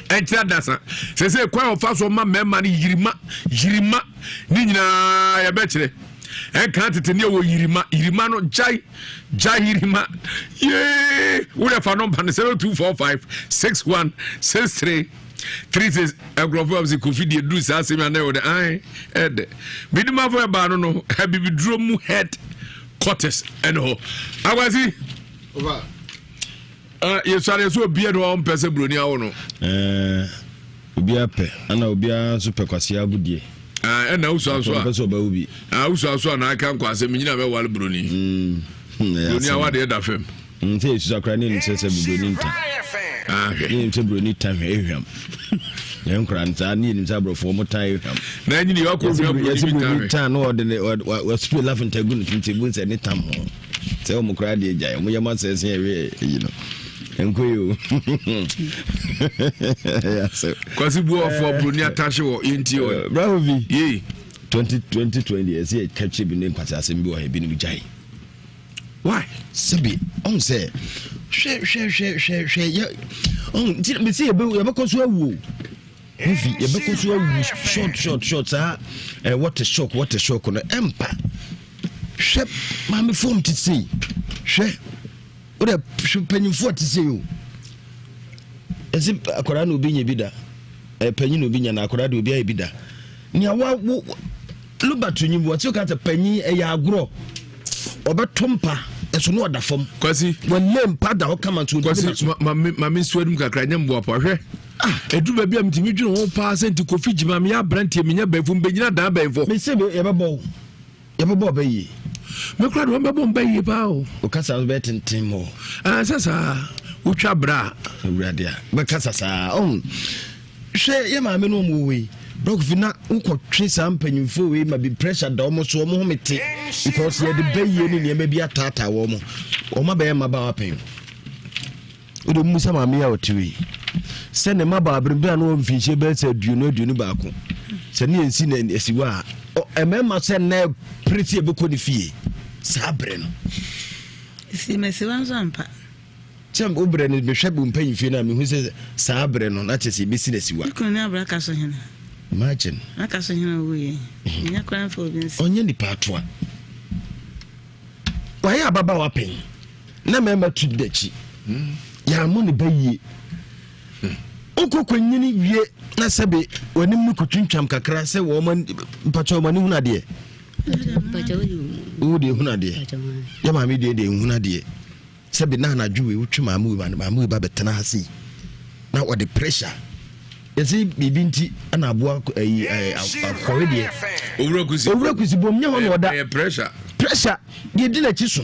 ɛnkyerɛ adasa sɛ sɛ kwan a ɔfa so ma mmarima no yirima yirima ne nyinaa yɛbɛkyerɛ ɛnka tete ne ɛwɔ yirima yirima no gyae Jahirima yee wode fa nɔmba no 0245 61 63 36 nkurɔfoɔ a sɛ kofi deɛ duru saa asɛm anɛ wode ae ɛdɛ medimafo ɛbaa no no abibiduro mu head quarters ɛne hɔ akwasi yɛsuare sɛ obia ne ɔmpɛ sɛ buroni awo no Obiara pɛ, ɛna obiara nso pɛ kwasea agodie. Ah, ɛna wosua nso a. Ɔpɛ sɛ ɔbɛwo bi. Ah, wosua nso a na aka nkɔ asɛm nyina bɛwale buroni. Mm. Hmm, buroni awadeɛ da fam. Mm, sɛ yɛsusua koraa ne nim sɛ sɛ buroni nta. Ah, hwɛ. Ne nim sɛ buroni ta hwɛ ehwam. Yɛn nkora no saa ne yɛnim sɛ aborɔfoɔ mo tan ehwam. Na ɛnyini yɛ ɔkɔ hwam buroni bi tan hwɛ. Yɛsɛ buroni tan na ɔde ne wɔspray lafinta gu ne tuntum bu nsɛ ne tam ho. Sɛ wɔn koraa deɛ gyae wɔn yɛ ma sɛ ɛsɛ ɛwɛ eyi no nkɔ yi o. Kwasi bu ɔfɔ buroni atahye wɔ yɛn ti wɔ. Bravo bi. Yee. 2020 ɛsɛ yɛ kakyɛ bi ne nkwasi asɛm bi wɔ ha ebinom gyae. Why? Sɛbi ɔn sɛ hwɛ hwɛ hwɛ hwɛ hwɛ yɛ ɔn nti mesi yɛbɛ yɛbɛkɔ so awu o. Kofi yɛbɛkɔ so awu short short short saa ɛ eh, what a shock what a shock no ɛmpa hwɛ maame fom te sei hwɛ wode hwɛ panyimfoɔ te sei o ɛsɛ akwadaa na obi nya bi da eh, panyin na obi nya na akwadaa de obi ayɛ bi da nea wa wo Luba to nyim wɔte ka sɛ panyin ɛyɛ agorɔ ɔbɛto mpa ɛso no ɔda fam. Kwasi. Wɔlé mpa da hɔ kama nso ɔdi na so. Kwasi maame maame nsuo anim kakra nyɛ mboa pa hwɛ. Ah edu baabi a mitumi dwene ho paa sɛ nti kofi gyima meyɛ aberanteɛ menya bɛnfo mbɛnyina dan bɛnfo. Mese yɛbɛbɔ wo yɛbɛbɔ ɔbɛ yie. Me kora de wɔn bɛbɔ mbɛ yie paa o. O kasa nso bɛyɛ tenten mɔ. Ah sɛ saa wotwa bra. Awurade a bɛkasa saa ɔn. Hwɛ yɛ maame no ɔmo wɔ yi brɔkofi na wokɔtwe saa mpanyinfoɔ wei ma bi pressure da ɔmo so ɔmo home te because yɛde bɛyie ne nneɛma bi ataataa wɔn wɔn abɛyɛ mmabaawa pɛn wode mu sɛ maame yi a ɔte wei sɛ ne mmabaawa bere bi a na wɔn mfinhyia bɛyɛ sɛ aduonu aduonu baako sɛ ne yɛn si na asi hɔ a mmarima sɛ nnɛ pere sɛ yɛbɛkɔ ne fie saa bere no si masiwa nso ampa Sɛ wo berɛ no mehwɛ wo mpanyinfie no a mehu sɛ saa berɛ no na kyerɛ sɛ yɛbɛsi no asiwa. Me kunu ne abra ka so hene. Imagine. Aka so hene owu yɛ. Nya koraa mfa obi nsi. Ɔnyɛ nipa atoa. Wayɛ ababaawa pɛn na mmarima tu n'akyi. Yɛammɔ ne ba yie. Wokɔ kɔnyini wie na sɛbe w'anim no kɔtwintwam kakra sɛ wɔn mpakyɛ wɔn ani hunu adeɛ. Wo deɛ hunu adeɛ. Yɛ maame deɛ deɛ nhunu adeɛ. Sɛbi na anadwo wei wotwe maame wei ba maame wei ba bɛtena ha sei na wɔde pressure yɛsɛ biribi nti ɛna aboa ɛyi ɛɛ akɔwe deɛ owura kusi owura kusi bom nyɛ hɔ na ɔda ɛyɛ pressure. Pressure deɛ di n'akyi so.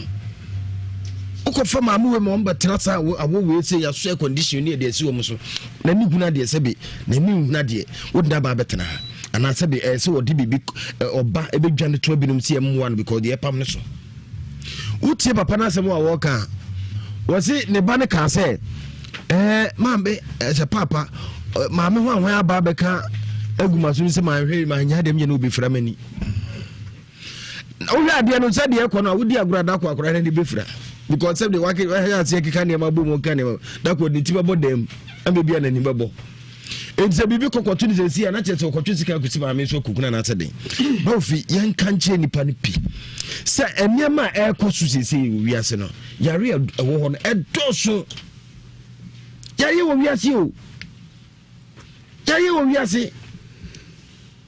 Wokɔfa maame wei ma wɔn bɛtena saa awɔ wei sɛ yɛasɔ air condition ne yɛde asi wɔn so. N'ani hunu adeɛ sɛbe n'ani nhunu adeɛ wode n'aba abɛtena ha anaa sɛbe ɛyɛ sɛ wɔde biribi ɔba ɛbɛdwane to binom sɛ yɛmmoa no because deɛ ɛpam no so. Wotie papa no asɛm a wɔka a wɔse ne ba no kaa sɛ ɛɛ maame ɛsɛ paapa maame ho ahwan aba abɛka agu ma so sɛ manhwɛ manyɛ adeɛ meyɛ no wobɛfira m'ani. Wohwɛ adeɛ no sɛdeɛ ɛkɔ no a wodi agorɔ a dako akora no ani bɛfira because sɛdeɛ wahwɛ aseɛ keka nneɛma bɔ mu ka nneɛma dako ne ti bɛbɔ dam ama bi a n'ani bɛbɔ nti sɛ biribi kɔkɔto ne sɛsi a na kyerɛ sɛ ɔkɔtwe sika akɔsi maame nso akukuna anaasɛ den bawfi yɛnka nkyerɛ nnipa no pi sɛ nneɛma a ɛrekɔ so seesei wɔ wiase no yare a ɛwɔ hɔ no ɛdɔɔso yare wɔ wiase o yare wɔ wiase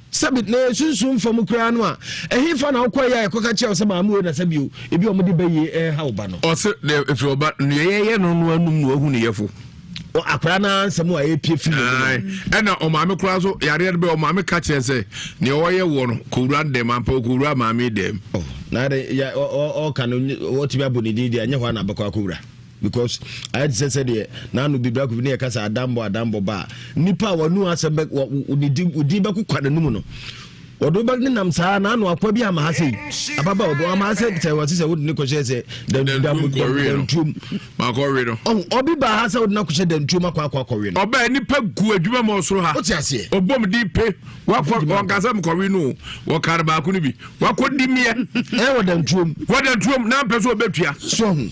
Sɛbi, na yɛ sunsum fam koraa no a, ɛhefa na wokɔeɛ a yɛkɔka kyerɛɛ wo sɛ maame wei na sɛbi o, ebi a wɔde bayie reha wo ba no? Ɔse, deɛ ɛfiri ɔba, deɛ yɛyɛ no no anum na wahu ne yɛfo. Akwadaa no ara nsɛm a ɛrepie firi n'anum. Ae, ɛna ɔmaame koraa nso yareɛ no bɛ ɔmaame ka kyerɛ sɛ deɛ ɔyɛ woɔ no kɔwura ne dɛm, ampa ɔkɔwura maame dɛm. Oh, na ade ya ɔka no wɔtumi abɔ ne din deɛ ɛnyɛ hɔ a na abɛkɔ akɔwura. Because ayɛ te sɛ sɛdeɛ n'ano bi brako bi ne yɛka sɛ adammɔ adammɔ ba a nipa a wɔnu asɛm bɛ wɔ ne din din bɛkokwa n'anum no wɔde wobɛ ne nam saa n'ano akoa bi ama ha sɛ yi ababa ɔbɔ ama ha sɛ sɛ wɔte sɛ wode ne kɔhyɛ sɛ dantuom makɔwe no ɔbi ba ha sɛ wode no akɔhyɛ dantuom akɔ akɔ akɔwe no ɔbaa nipa gu adwuma ma ɔsoro ha wote aseɛ ɔbɔm din pe wakɔ ɔnkasa mkɔwe no wɔkare baako no bi Wakɔdi meɛ. Ɛ wɔ dantuom. Wɔ dantuom na mpɛ sɛ ɔbɛtua. So ho.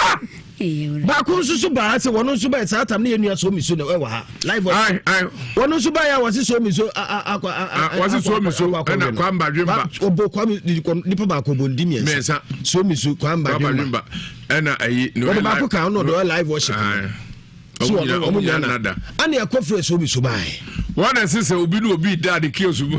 Ah! Baako nso so baa sɛ wɔn nso bɛyɛ saa tam ne yɛ nua so mi so na ɛwɔ ha live. Ayi ayi. Wɔn nso baa yɛ a wɔsi so mi so akɔ akɔ. Wɔsi so mi so ɛna kwamba dwemba. Ɔbɔ kwame nipa baako bɔ ndi mmiɛnsa. Mmiɛnsa. So mi so kwamba dwemba. Ɛna ayi. Wɔde baako kan ɔno ɔdɔ live worship. So ɔno ɔmo nyina nada. Ɛna ɛkɔ firi so bi so bae. Wɔn na ɛsɛ sɛ obi ne obi da ne kiosk mu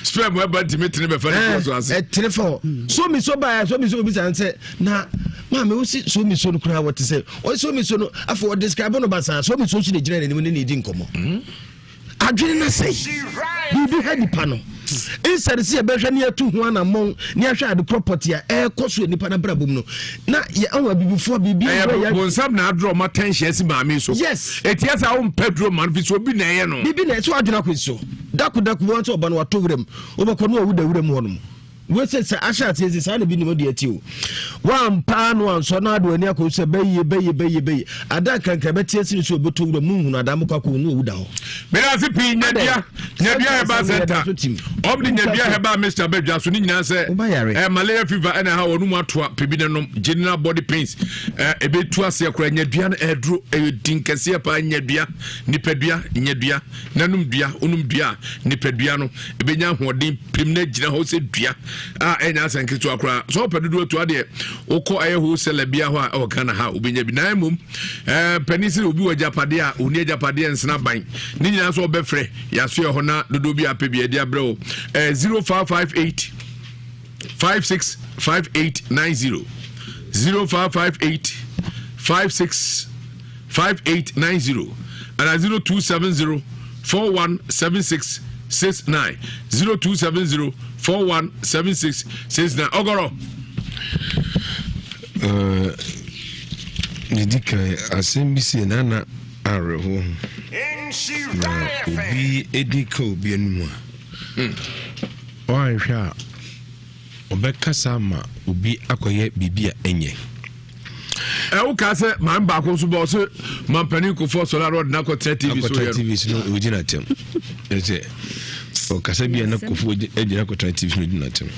sperm ɛba ntumi tene bɛfa ne kiosk ase. Ɛtene fa hɔ. So mi so bae so mi so obi san sɛ na maame wosi so mi so no koraa wɔte sɛ ɔsi so mi so no afɔ ɔdescribe no basaa so mi so nso na egyina n'anim ne ne di nkɔmɔ. Adwene no asɛe. Biribi ha nipa no. Instead sɛ yɛbɛhwɛ ne yɛatu ho anammɔn ne yɛahwɛ ade korɔ pɔte a ɛrekɔ so nipa no abrabɔ mu no, na yɛ ɔwɔ abibifoɔ biribi ɛyɛ yɛ bonsam na adorɔ ma tension asi maame so. Yes. Eti ɛsɛ a wompɛ duro ma no fi so obi na ɛyɛ no. Biribi na ɛsɛ adwene akɔ so. Dako dako wɔn sɛ ɔba no wato wuram. Wobɛkɔ no wawu da wuram hɔ nom. Wei sɛ sɛ ahyɛ aseɛ sɛ saa na bi nim deɛ ti o. Wampaa no ansɔ na ade w'ani akɔ sɛ bɛyie bɛyie bɛyie bɛyie. Ada nkrankra bɛte asini so ɔbɛtɔ wura mu nhunu ada mokɔ akɔ no owu da hɔ. Meda ase pii nyadua nyadua herbal center ɔm de nyadua herbal mixture bɛ dwa so ne nyinaa sɛ ɛ malaria fever ɛna ha wɔn mu atoa pebi na nom general body pains ɛ ebetu aseɛ koraa nyadua no ɛduro ɛyɛ din kɛseɛ paa nyadua nipadua nyadua nanom dua onum dua nipadua no ɛbɛnya ahoɔden pem no agyina hɔ sɛ dua a ɛnyɛ asɛn ketewa koraa sɛ wopɛ dodoɔ atua deɛ wokɔ ɛyɛ wholesaler bia hɔ a ɛwɔ Ghana ha wobɛnya bi na mmom panin sɛ obi wɔ agyapadeɛ a ɔni agyapadeɛ nsena ban ne nyinaa nso ɔbɛfrɛ yɛasoɛ hɔ na dodoɔ bi apɛ bi ɛde abrɛ wo 0558 565890 0558 56 5890 ana 0270 4176 69 0270 4176 69 ɔgɔrɔ. Nedi kan asɛm bi sei na na awerɛhoɔ ho na obi edi ka obi anim a ɔanhwɛ a ɔbɛkasa ama obi akɔyɛ biribi a ɛnyɛ. Ɛ wo kaa sɛ maame baako nso bɔ ɔsɛ mampanin kofoɔ sɔrɔ a ɔde n'akɔtena tv so yɛ no. TV so no ɔgyina atɛm ɛsɛ ɔkasa bi a na kofoɔ gyina akɔtena tv so no ɔgyina atɛm.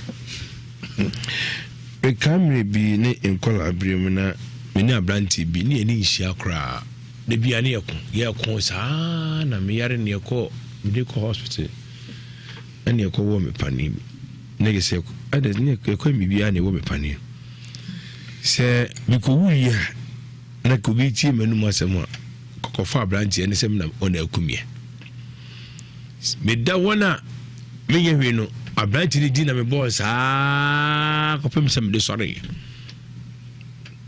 Mekaa mmerɛ bi ne nkɔlaa berɛ mu na me ne aberanteɛ bi ne yɛne nhyia koraa da bia ne yɛko yɛko saa na meyare ne yɛkɔ mede kɔ hospital ɛne ɛkɔwɔ me paneɛ bi na yɛ sɛ ɛde ne ɛkɔ biribiara na ɛwɔ me paneɛ sɛ mekɔwu yi a na ka obi tie m'anum asɛm a kɔkɔfa aberanteɛ ne sɛ mena ɔna akumiɛ meda wɔn a menyɛ hwee no aberanteɛ no di na mebɔɔ saa kɔpem sɛ mede sɔreeɛ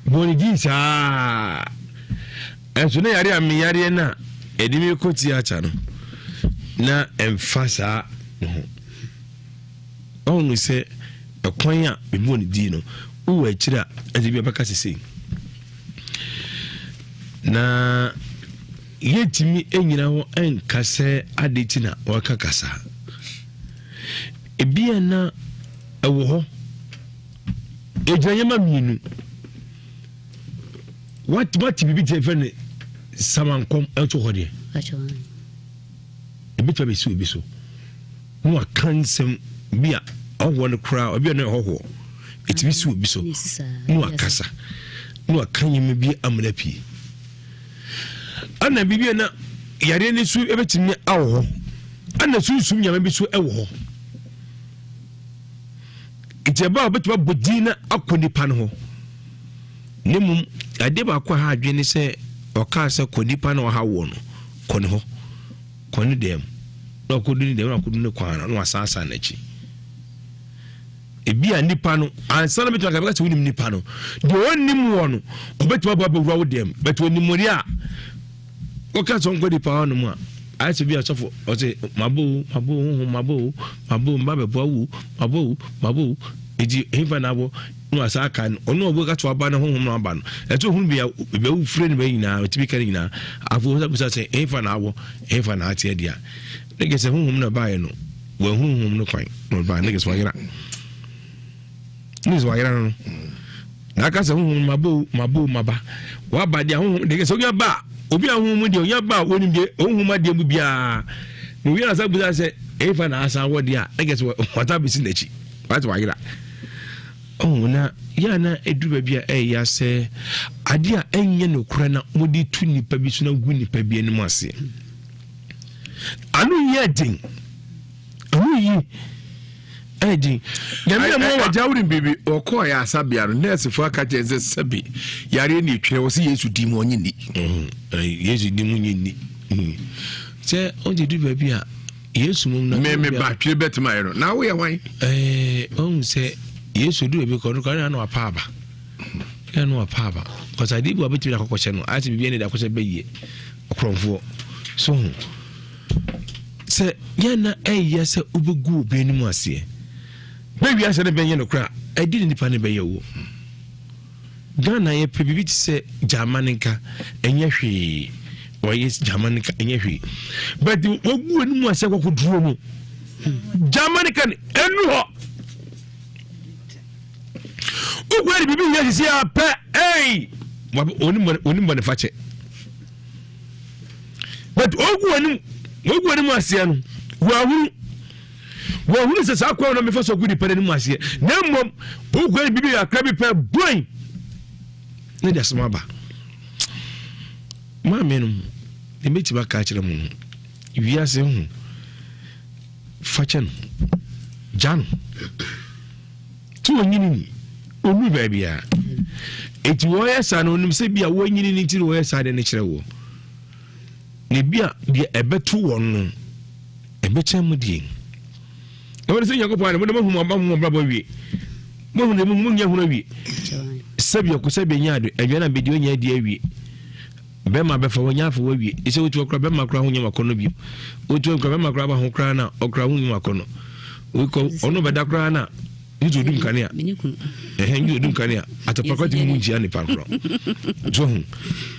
bɔɔ ne din saa ɛnso na yare a meyareɛ no a ɛde me kɔ theatre no na ɛmfa saa ne ho ɔhunu sɛ Ɛkwan a mebɔɔ ne din no, wowɔ akyiri a, ɛsɛ bi ɛbɛka sesei. Na yɛntumi nnyina hɔ nka sɛ ade ti na wɔka kasa. Ebia na ɛwɔ hɔ. Ɛgyina nneɛma mmienu. Wate biribi te fɛ ne samankɔm ɛto hɔ deɛ. Ebetumi abɛsi obi so na waka nsɛm bi a ɔhoɔ no koraa obi a no ɛhɔhoɔ ɛtumi si obi so na wakasa na waka nneɛma bi amena pii ɛna biribi a na yareɛ no so ɛbɛtumi awɔ hɔ ɛna sunsum nyame bi so ɛwɔ hɔ nti ɛba a wɔbɛtumi abɔ din na akɔ nipa no hɔ ne mmom adeɛ baako a ha adwene ne sɛ ɔkaa sɛ kɔ nipa na ɔha woɔ no kɔ ne hɔ kɔ ne dɛm na ɔkɔdu ne dɛm na ɔkɔdu ne kwan no na wasansan n'akyi ebi a nipa no ansa na bɛtumi aka bɛka sɛ wonim nipa no deɛ ɔnnim wɔ no ɔbɛtumi abɔ abɛwura wo dɛm bɛtɛ onim deɛ a Woka sɛ ɔnkɔ nipa hɔ nom a, ayɛ sɛ bi asɔfo ɔsɛ mabɔ o, mabɔ o, honhom mabɔ o, mabɔ o, mba bɛboa wo o, mabɔ o, mabɔ o. Eti hefa na abɔ na wasa aka no ɔno ɔbɔ ka to aba no honhom na aba no. Ɛsɛ ohun bia bia wofure no bɛ nyinaa ɔtumi ka no nyinaa. Afo sɛ bisa sɛ hefa na abɔ, hefa na ateɛ deɛ. Ne kɛ sɛ honhom na baeɛ no, wɔahu honhom no kwan na ɔbaa ne kɛ sɛ wayera. Ne sɛ wayera no no. Na aka sɛ honhom maba o maba o maba waba deɛ honhom deɛ sɛ onya ba a obi a honhom mu deɛ onya ba a onim deɛ honhom adeɛ mu biara na obi ansa bisa sɛ efa na asan wɔ deɛ a ɛkɛ sɛ wata bɛsi n'akyi wate wayera ɔho na yɛ a na ɛduru baabi a ɛyɛ sɛ adeɛ a ɛnyɛ nokorɛ na wɔde tu nipa bi so na gu nipa bi anim ase ano yɛ den ano yi ɛyɛ den nyame na mmoa agya wonim biribi ɔkɔɔ yɛ asabea no nɛɛsefoɔ aka kyerɛ sɛ sɛbe yareɛ ne ɛtwerɛ wɔ sɛ yesu di mu ɔnye nni mm, yesu di mu nye nni mm. sɛ ɔgye du baabi a yesu mom na me ba twere bɛtumi ayɛ no na woyɛ hwan ɔhu sɛ yesu du baabi kɔ no kɔ na wapa aba na no wapa aba kɔsɛ adeɛ bi wabɛtumi de akɔkɔhyɛ no ayɛ sɛ biribi ne de akɔhyɛ bɛyie ɔkorɔmfoɔ so ho Sɛ yɛn na ɛyɛ sɛ wobɛgu obi anim aseɛ bɛ wiase no bɛnyɛ no koraa ɛde ne nipa no bɛyɛ wo. Ghana yɛpɛ biribi te sɛ gyama no nka ɛnyɛ hwee wɔyɛ gyama no nka ɛnyɛ hwee but wɔgu anim aseɛ kɔkɔduro no gyama no ka no ɛnu hɔ wokura de biribi yɛ sisi apɛ ɛyi onim bɔne fakyɛ But ogu anim ogu anim aseɛ no wɔahunu wɔahunu sɛ saa kwan na mefa so gu nipa n'anim aseɛ na mmom wokura ne biribi kakra bi pɛ bɔn ne de asɛm aba maame no deɛ mɛtumi aka akyerɛ mu no wiase ho fakyɛ no gya no Ti onyini ni, ɔnuru baabiara. Enti wɔyɛ saa no, ɔnim sɛ bi a wɔanyini no nti na wɔyɛ saa de no kyerɛ wɔ. Na bi a deɛ ɛbɛto wɔn no, ɛbɛkyɛn mu deɛ. Na wɔde sɛ Nyankopɔn ade, mode moahu mo aba mo abrabɔ awie. Moahu deɛ mohu, monyɛ hunu awie. Sɛbi ɔko sɛbi ɛnyɛ ade, aduane a bɛdi ɔnyɛ adi awie. Bɛma bɛfa wɔnya afa wawie. Ɛsɛ wotu ɔkora bɛma kora ho nyɛ wakɔnɔ bio. Wotu ɔkora bɛma kora ba ho kora na ɔkora ho nyɛ wakɔnɔ. Wokɔ ɔno bɛda kora na nso odum kanea. Ɛhɛn nso odum kanea. Atapakwa ti mu nkyia nipa korɔ. So ho.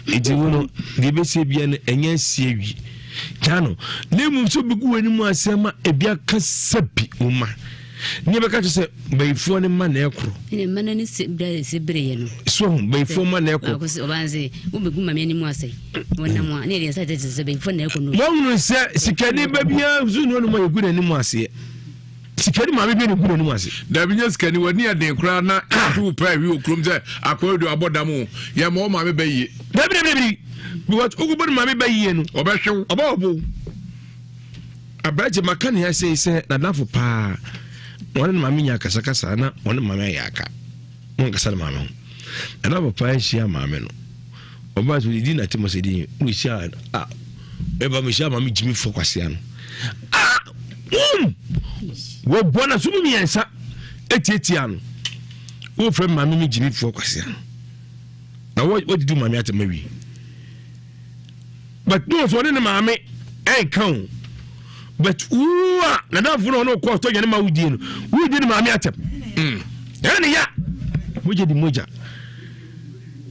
Eti wo no deɛ ɛbɛsie bia no ɛnyɛ asie wi. Gya no. Na mmom sɛ obi gu w'anim ase ama ebi aka sɛbi wo ma. Ne bɛka kyerɛ sɛ bayifoɔ no mma na ɛkoro. Ɛna mma n'ani se bere se bere yɛ no. So ho bayifoɔ mma na ɛkoro. Baako sɛ ɔbaa sɛ wobɛgu maame anim ase. Wɔnam a ne yɛde nsa tete sɛ bayifoɔ na ɛkɔ no. Wɔhunu sɛ sikani ba biara nso ne ɔnom a yɛgu n'anim aseɛ. Sikani maame bi na egu n'anim ase. Dabi nyɛ sikani w'ani yɛ den koraa na ɛto wo paa awi wɔ kurom sɛ akɔyɛ de abɔ dam o yɛ ma wo maame bɛ yie. Dabi dabi dabi because wokɔbɔ ne maame bɛ yie no ɔbɛhwew ɔbɛ ɔbo. Aberante maka ne ase sɛ n'adamfo paa na ɔne ne maame nya akasakasa na ɔne maame ayɛ aka na ɔnkasa ne maame ho. N'adamfo paa hyia maame no ɔbaa sɛ ɔdidi n'atem ɔsɛ din na ɔhyia a ɛba mehyia maame gyimi fo kwasea no ah um wɔbɔ n'aso mu mmiɛnsa etiatia no wofrɛ maame me gyimi fo kwasea no na wɔdidi maame atem awie. But no so ɔne ne maame ɛnka o but wo a nadamfo no ɔne ɔkɔ ɔtɔ dwane ma wodie no wodie ne maame atɛm. Ɛyɛ ne ya. Mogya di mogya.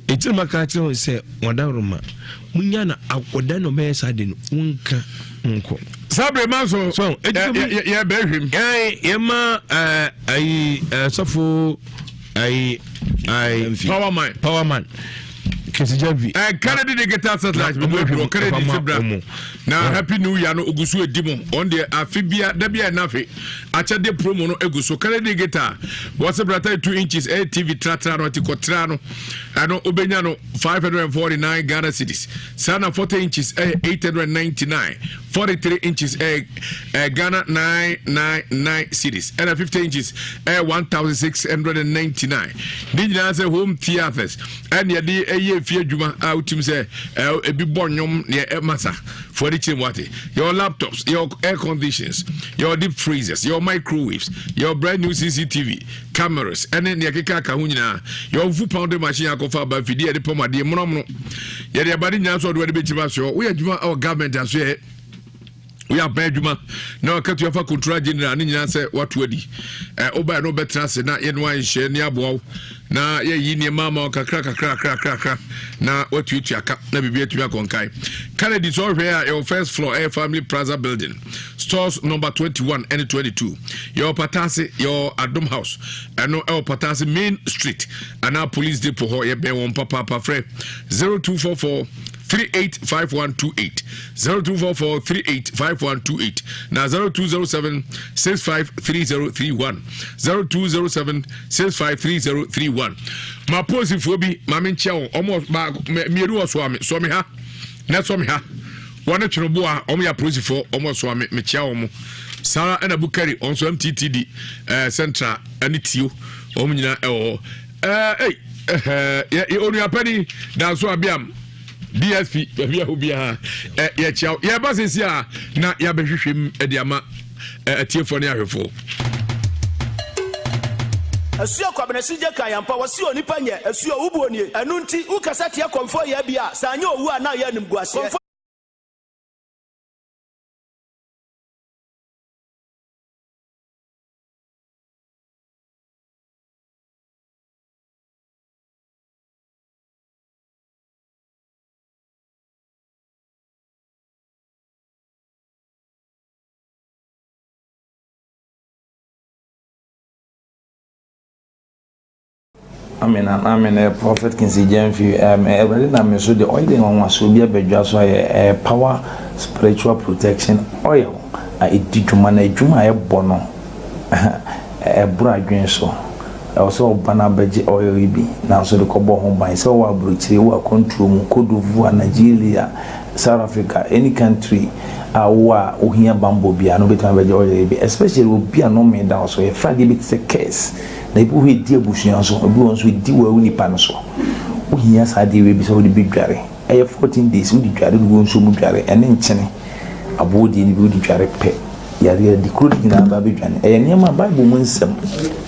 Enti na maka akyerɛ wɔn sɛ, Wɔn adaworoma, munnya na akɔda na ɔbɛyɛ saa de no, wonka nkɔ. Saa bere ma nso, so yɛ bɛ hwem. Yɛn yɛma ɛɛ ayi sɔfo ayi ayi. Power man. Power man. Kɛse vi. Ɛ Kennedy digital satellite mi bɔ duro Kennedy si bra na happy new year no ogu so edi mu ɔn deɛ afe bia dabi a ɛna afe akyɛde promo no egu so Kennedy digital wɔsɛ bra 32 inches ɛyɛ TV tratra no ɔte kɔ tra no ɛno wobɛnya no 549 Ghana cedis saa na 40 inches ɛyɛ 899 43 inches ɛyɛ ɛɛ Ghana 999 cedis ɛna 50 inches ɛyɛ 1699 ne nyinaa sɛ home theatres ɛne ɛde ɛyɛ efie adwuma a wotim sɛ ɛɛ ebi bɔ nnwom neɛ ɛma sa foɔ de kyerɛ mu ate yɛwɔ laptops yɛwɔ air conditions yɛwɔ deep freezers yɛwɔ microwaves yɛwɔ brand new cctv cameras ɛne nea ɛkeka aka ho nyinaa yɛwɔ fufu pounding machine akɔfa aba mfidie yɛde pɔm adeɛ monomono yɛde aba ne nyinaa so ɔde wɔde bɛkyim asoɔ woyɛ adwuma ɛwɔ government asoɛ woyɛ aban adwuma na wakatua fa controller general ne nyinaa sɛ wato adi ɛ wobaɛ no wobɛtena ase na yɛne wanhyɛ ne aboa wo na yɛyi nneɛma ama wo kakra kakra kakra kakra na watuatua ka na biribi atumi akɔnkae Kennedy sɛ ɔhwɛ a yɛwɔ first floor ɛyɛ family plaza building stores number 21 ɛne 22 yɛwɔ patase yɛwɔ adom house ɛno ɛwɔ patase main street anaa police depot hɔ yɛbɛn wɔn papaapa frɛ 0244 385128 0244 385128 na 0207 653031 0207 653031 ma posifoɔ bi ma menkyia wɔn ɔmo baako mmienu wɔ soame soame ha na soame ha wɔne tweneboa wɔn yɛ apolisifoɔ wɔn wɔ soame mekyia wɔn saa ɛna bukari wɔn nso mttd ɛɛ eh, central ɛne tio wɔn nyinaa ɛwɔ hɔ ɛɛ ɛy ɛhɛɛ yɛ onuapɛni danso abiam dsp baabi a obiara ɛ yɛkyia yɛba sisi a na yɛabɛhwehwɛ mu ɛde ama atiefoɔ ne ahwɛfoɔ. Asuo Kwabena Sigye ka yɛn ampa, wɔse onipa nyɛ asuo, wo buo nie, ɛno nti wo kasa tia kɔmfoɔ yɛ bi a, sɛ anyɛ owu a na ayɛ animguaseɛ. Kɔmfoɔ. Amen and amen eh, Prophet Kinsey Gyamfi um, eh, Awurade nam me so de oil nwanwasoɔ bi abadwa so ayɛ eh, power spiritual protection oil a ɛdi dwuma na adwuma a ɛbɔ no ɛboro adwene so ɛwɔ sɛ ɔba no abɛgye oil yi bi nanso de kɔbɔ ho ban sɛ ɔwɔ aburokyire wɔ akwantuo mu Cote d'Ivoire Nigeria South Africa any country a wowɔ a wohia bammɔ biara no wobɛtumi abɛgye oil yi bi especially obi a nnome da wo so yɛfrɛ adeɛ bi te sɛ curse Na ebi wɔ hɔ a ɛdi abusua so, ebi wɔ hɔ nso ɛdi wo nipa no so. Wohia saa adeɛ wei bi sɛ wode bɛdware. Ɛyɛ 14 days wode dware, wode gu nsuo mu dware, ɛne nkyene, aboɔ deɛ no bi wode dware pɛ. Yareɛ adi kuro no nyinaa ba bɛdwane. Ɛyɛ nneɛma Bible mu nsɛm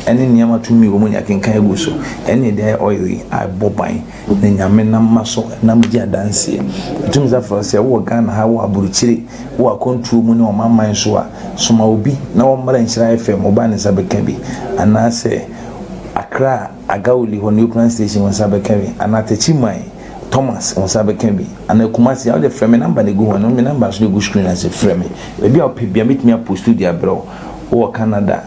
ɛne nneɛma tumi wɔ mu ne akenkan agu so. Ɛne ɛde ayɛ oil yi a ɛbɔ ban na Nyame nam ma so nam di adanseɛ. Ɛtumi sɛ afei sɛ wowɔ Ghana ha, wowɔ aburokyire, wowɔ akwantuo mu ne ɔmanman so a, Soma obi na ɔmmra Nhyira FM, wo ba ne nsa bɛka bi. Anaasɛ Accra Agawuli hɔ Neoplan Station wo nsa bɛka bi. Anaa Techiman Thomas wo nsa bɛka bi. Anaa Kumasi a wode frɛ me number na ɛgu hɔ no, me number nso na ɛgu screen ase, frɛ me. Baabi a wopɛ biara mɛtumi apostu de abrɛ wo. Wowɔ Canada,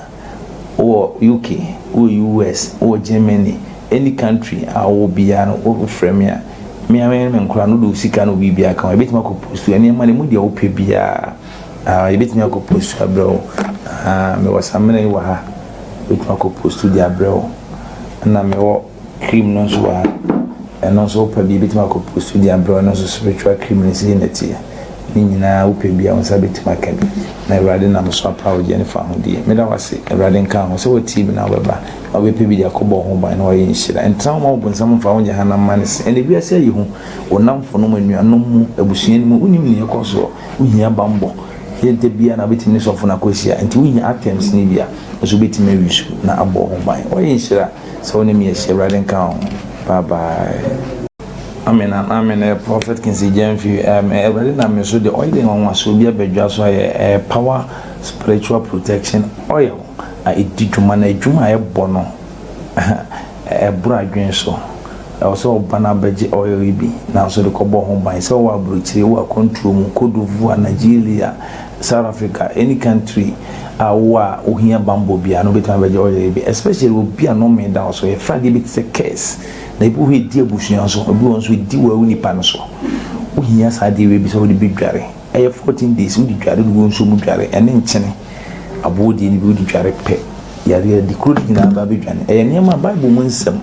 wowɔ UK, wowɔ US, wowɔ Germany, any country a wowɔ biara no wofrɛ me a, me ara me ne me nkwadaa no wode wo sika ne wo biribiara ka ho a, yɛbɛtumi akɔ postu nneɛma no, ɛmu deɛ wopɛ biara. Ah, yɛbɛtumi akɔ postu abrɛ wo. Ah, mewɔ samina yi wɔ ha. Yɛbɛtumi akɔ postu de abrɛ wo. Ɛna mewɔ cream no nso wɔ ha. Ɛno nso wopɛ bi yɛbɛtumi akɔ postu de abrɛ wo. Ɛno nso spiritual cream no sei na ɛteɛ. Ne nyinaa wopɛ bi a wo nsa bɛtumi aka bi. Na Awurade nam so apa wo gyeɛ ne fa ahodie. Meda wo ase, Awurade nka ho. Sɛ woatie bi na wobɛba na wobɛpɛ bi de akɔbɔ wo ho ban na wayɛ nhyira. Ntena hɔ ma wo bonsam mfa wo nyɛ hanam ma ne se. Ɛnɛ wiase ayɛ hu. Wo nnamfonom, anuanom mu, abusua no mu, wonim nea ɛkɔ soɔ. Wohia bammɔ. Yɛ da biara na wobɛtumi ne sɔfo no akɔhyia. Nti wohia items no bi a, nso wobɛtumi awi so na abɔ wo ho ban. Woayɛ nhyira sɛ wo ne me ahyia. Awurade nka wo ho. Bye bye. Amen and amen eh, Prophet Kinsey Gyamfi um, eh, Awurade nam me so de oil nwanwasoɔ bi abadwa so ayɛ eh, power spiritual protection oil a ɛdi dwuma na adwuma a ɛbɔ no. Ɛboro adwene so. Ɛwɔ sɛ ɔba na abɛgye oil yi bi na nso de kɔbɔ ho ban. Sɛ wowɔ aburokyire, wowɔ akwantuo mu, Cote d'Ivoire, Nigeria, South Africa, any country a wowɔ a wohia bammɔ biara no wobɛtumi abɛgye oil yi bi. Especially obi a nnome da wo so. Yɛfrɛ adeɛ bi te sɛ curse. Na ebi wɔ hɔ ɛdi abusua so, ebi wɔ hɔ nso ɛdi wo nipa no so. Wohia saa adeɛ wei bi sɛ wode bɛdware. Ɛyɛ 14 days wode dware, wode gu nsuo mu dware, ɛne nkyene aboɔ deɛ no bi wode dware pɛ. Yareɛ de kuro no nyinaa ba bɛdwane. Ɛyɛ nneɛma a Bible mu nsɛm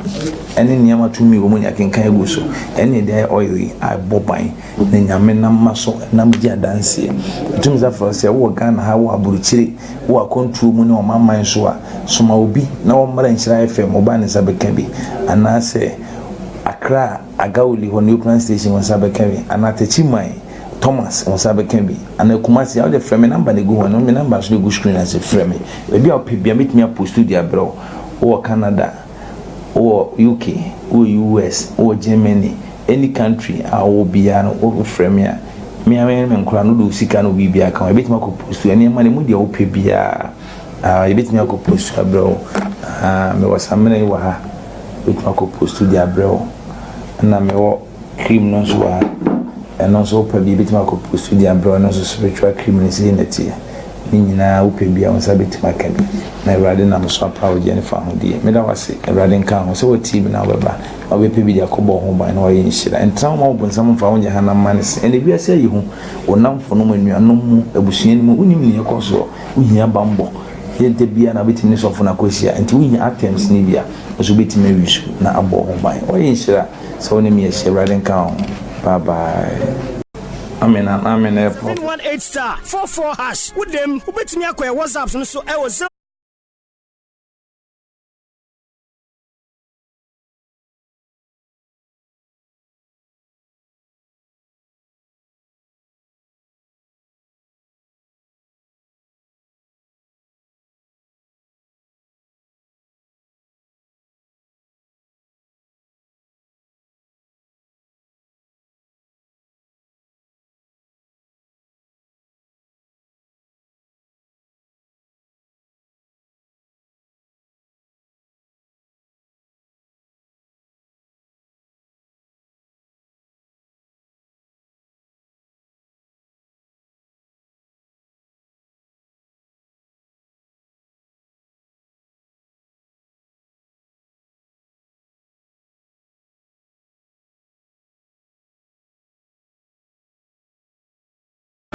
ne nneɛma tumi wɔ mu ne akenkan agu so. Ɛne ɛde ayɛ oil yi a ɛbɔ ban na Nyame nam ma so nam di adanseɛ. Ɛtumi sɛ afrɛ sɛ wowɔ Ghana ha, wowɔ aburokyire, wowɔ akwantuo mu ne ɔmanman so a, soma obi na wɔmmra Nhyira FM, ɔbaa ne nsa bɛka bi. Anaasɛ Accra Agawuli hɔ New Station wo nsa bɛka bi. Anaa Techiman Thomas wo nsa bɛka bi. Anaa Kumasi a wode frɛ me number na ɛgu hɔ no, me number nso na ɛgu screen ase frɛ me. Baabi a wopɛ bia mɛtumi apost de abrɛ wo. Wowɔ Canada, wowɔ UK, wowɔ US, wowɔ Germany, any country a wowɔ biara no wofrɛ me a, me a me ne me nkora no wode wo sika no biribiara ka ho. Yɛbɛtumi akɔ post nneɛma no mu deɛ wopɛ biara. Yɛbɛtumi akɔ post abrɛ wo. Mewɔ samina yi wɔ ha. Yɛbɛtumi akɔ post de abrɛ wo. Ɛna mewɔ cream no nso wɔ ha. Ɛno nso wopɛ bi yɛbɛtumi akɔ post de abrɛ wo. Ɛno nso spiritual cream no sei na ɛteɛ. Ne nyinaa wopɛ bi a wo nsa bɛtumi aka bi. Na Awurade nam so apa wo gye ne fa ahodie. Meda wo ase, Awurade nka ho. Sɛ woatie bi na wobɛba na wobɛpɛ bi de akɔbɔ wo ho ban na wayɛ nhyira. Ntena hɔ ma wo bonsam mfa wo nyɛ hanam ma ne se. Ɛnɛ wiase ayɛ hu. Wo nnamfonom, anuanom mu, abusua no mu, wonim nea ɛkɔ soɔ. Wohia bammɔ. Yɛ da biara na wobɛtumi ne sɔfo no akɔhyia. Nti wohia items no bi a, wo nso wobɛtumi awi so na abɔ wo ho ban. Wayɛ nhyira sɛ wo ne me ahyia. Awurade nka wo ho. Bye bye. Amen and amen. 718 star 44 hash. Wo dem, wobɛtumi akɔ yɛ WhatsApp no so ɛwɔ 0.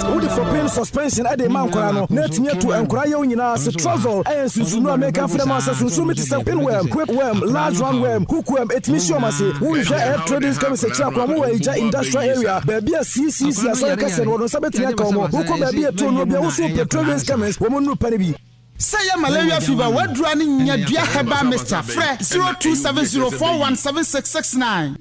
Wode fɔpem suspension de ma nkwadaa no na atumi atu nkwadaa yaw nyinaa ase. Trozol yɛ nsunsunu a meka frɛ ma sɛ sunsum bi te sɛ pinworm, whipworm, large roundworm, hookworm ɛtumi hye wɔn ase. Wohwehwɛ Earth Trading Chemist akyiri akwan mu wɔ Agya Industrial Area baabi a CCC asɔre kɛseɛ no wɔ no nsa bɛtumi aka wɔn. Wokɔ baabi a ɛtɔn nnuro biara wo nso wopɛ Trading Chemist wɔn nnuru pa no bi. Sɛ ɛyɛ malaria fever w'aduru a ne nya dua herbal mixture frɛ 0270417669.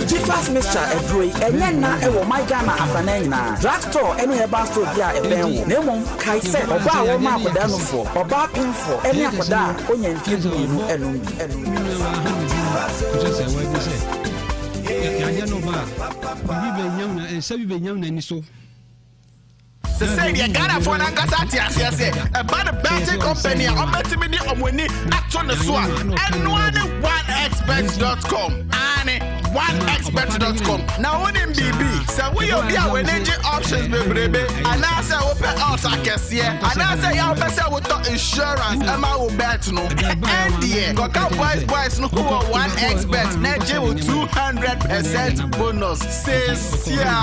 Gfas mixture aduro yi ɛnyɛ nna wɔ my Ghana afanan nyinaa, drug store ne herbal store bi a ɛbɛn wo. Na mmom kae sɛ ɔbaa a wɔma akwadaa nufoɔ, ɔbaa pemfoɔ ne akwadaa a ɔnya mfeɛ dumienu nnom bi. Sesei deɛ Ghanafoɔ no ankasa ate aseɛ sɛ ɛba no betting company a ɔbɛtumi de ɔmo ani ato ne so a ɛnoa ne onexbet.com aane onexbet.com na wonim biribi sɛ woyɛ obi a w'ani gye options bebrebe anaasɛ wopɛ odds akɛseɛ anaasɛ yɛ wopɛ sɛ wotɔ insurance ɛma wo bet no ɛndeɛ kɔka boys boys no ho wɔ onexbet na gye wo 200 percent bonus sesia.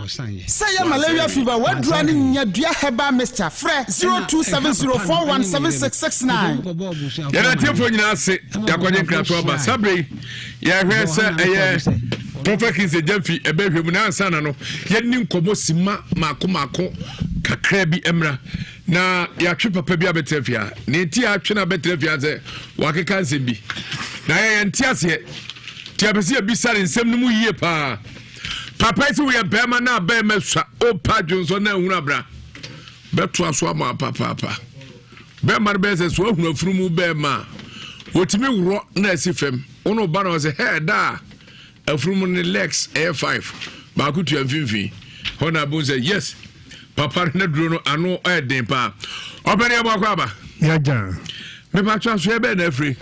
Sɛ ɛyɛ malaria fever, w'aduro ne nyadua herbal mixture. Frɛ 0270417669. Yɛda atiefoɔ nyinaa ase yɛakɔgye nkratoɔ aba saa berɛ yi yɛhwɛ sɛ ɛyɛ Prophet Kingsley Gyamfi ɛbɛhwɛ mu na ansa na no yɛni nkɔmmɔ sima maako maako kakra bi mmra na yɛatwe papa bi abɛtena fie ha ne nti yɛatwe no abɛtena fie ha sɛ wakeka nsɛm bi na yɛyɛ nte aseɛ nti yɛpɛ sɛ yɛbisa ne nsɛm no mu yie paa Papa yi sɛ woyɛ bɛrima na bɛrima sua opa dwonsɔ na ahunu abra bɛtoa so ama papaapa bɛrima no bɛyɛ sɛ so ahunu afunu mu bɛrima a wɔtumi worɔ na asi fam wo ne ɔba na ɔsɛ hɛ da a afunu mu ne legs ɛyɛ five baako tua mfimfini hɔ na abom sɛ yes papa no na duro no ano ɛyɛ den paa ɔpɛ ne ɛbɔ akɔ aba yagya mepatwa so ɛbɛn na afiri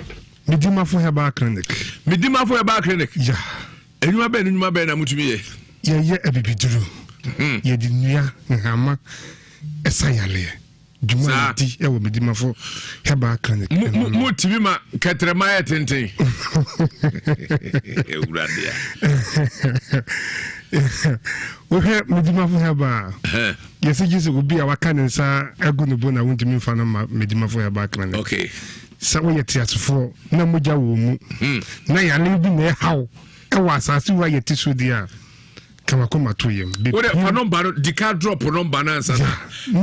Medimafo Herbal Clinic. Medimafo Herbal Clinic. Yeah. Nnwuma bɛn ne nnwuma bɛn na motumi yɛ? Yɛyɛ abibiduro. Hmm. Yɛde nnua, nhama ɛsa yareɛ. Dwuma a yɛdi wɔ Medimafo Herbal Clinic. Motumi ma kɛtrɛma yɛ tenten. Awurade a. Wohwɛ Medimafo Herbal a, yɛsɛ gye sɛ obi a waka ne nsa agu ne bo na wontumi mfa no ma Medimafo Herbal Clinic. Okay. Sɛ woyɛ teasefoɔ na mogya wɔ wo mu, hmm. na yare bi na ɛhaw ɛwɔ asase wo a yɛte so deɛ a, ka wakoma to yam. Wode fa nɔmba no di ka drop nɔmba no ansa na.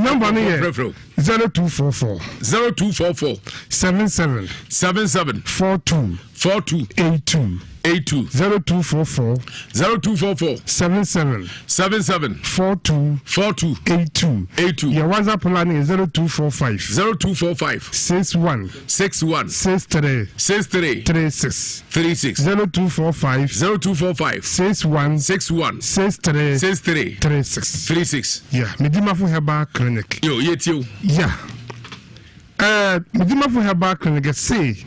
Nɔmba no yɛ 0244 0244 77 77 42 42 82 82 0244 0244 77 77 42 42 82 82 Yɛ WhatsApp line yɛ 0245 0245 61 61 63 63 36 36 0245 0245 61 61 63 63 36 36 Yeah, Medimafo Herbal Clinic. Yo, yɛ o. Yeah. Uh, Medimafo Herbal Clinic say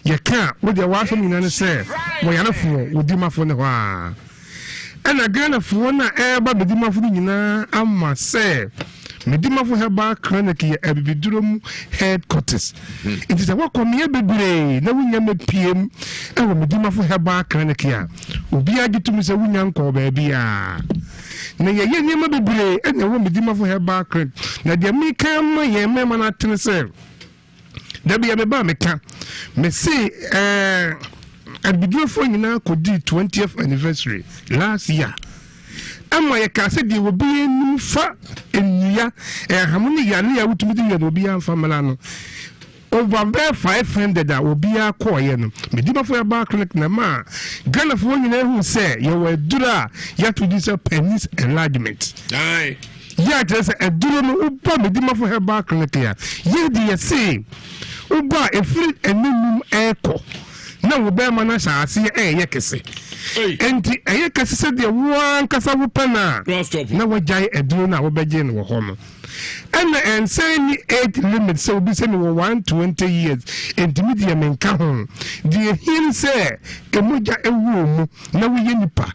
Yɛka a, wo deɛ w'asɛm nyinaa ne sɛ wɔyarefoɔ, wo dimafo ne hɔ a. Ɛna Ghanafoɔ no a ɛreba me dimafo no nyinaa ama sɛ me dimafo herbal clinic yɛ abibiduro mu headquarters. Hmm. Nti sɛ woakɔ mmea bebree na wonya mɛpiem ɛwɔ me dimafo herbal clinic a, obiara gye tom sɛ wonya nkɔɔ baabiara. Na yɛyɛ nneɛma bebree ɛna ɛwɔ me dimafo herbal clinic. Na deɛ meka ma yɛn mmarima no atene sɛ Da bi a meba a meka mese ɛɛ eh, abibidurofoɔ nyinaa kɔdii 20th anniversary last year ɛma yɛkaa sɛ deɛ obi anim fa nnua ɛham ne yale a wotumi de yɛ no obiara mfa mmara no over bɛɛ 500 a obiara kɔɔyɛ no medimafo yɛbaa clinic na ma ghanafoɔ nyinaa hu sɛ yɛwɔ aduro a yɛato din sɛ penis enlargement Yɛ a kyerɛ sɛ aduro no wobɔ Medimafo Herbal Clinic a, yei de yɛse wobɔ a ɛfiri ɛne num ɛrekɔ na wo bɛrima no ahyɛ aseɛ ɛreyɛ kɛse. Enti ɛyɛ kɛse sɛdeɛ wo ankasa wopɛ no a na wagyae aduro no a wobɛgye no wɔ hɔ no. Ɛna ɛnsan ni age limit sɛ obi sɛ mewɔ 120 years enti me deɛ menka ho. Deɛ ɛhia ne sɛ ɛmogya ɛwɔ mu. na woyɛ nipa.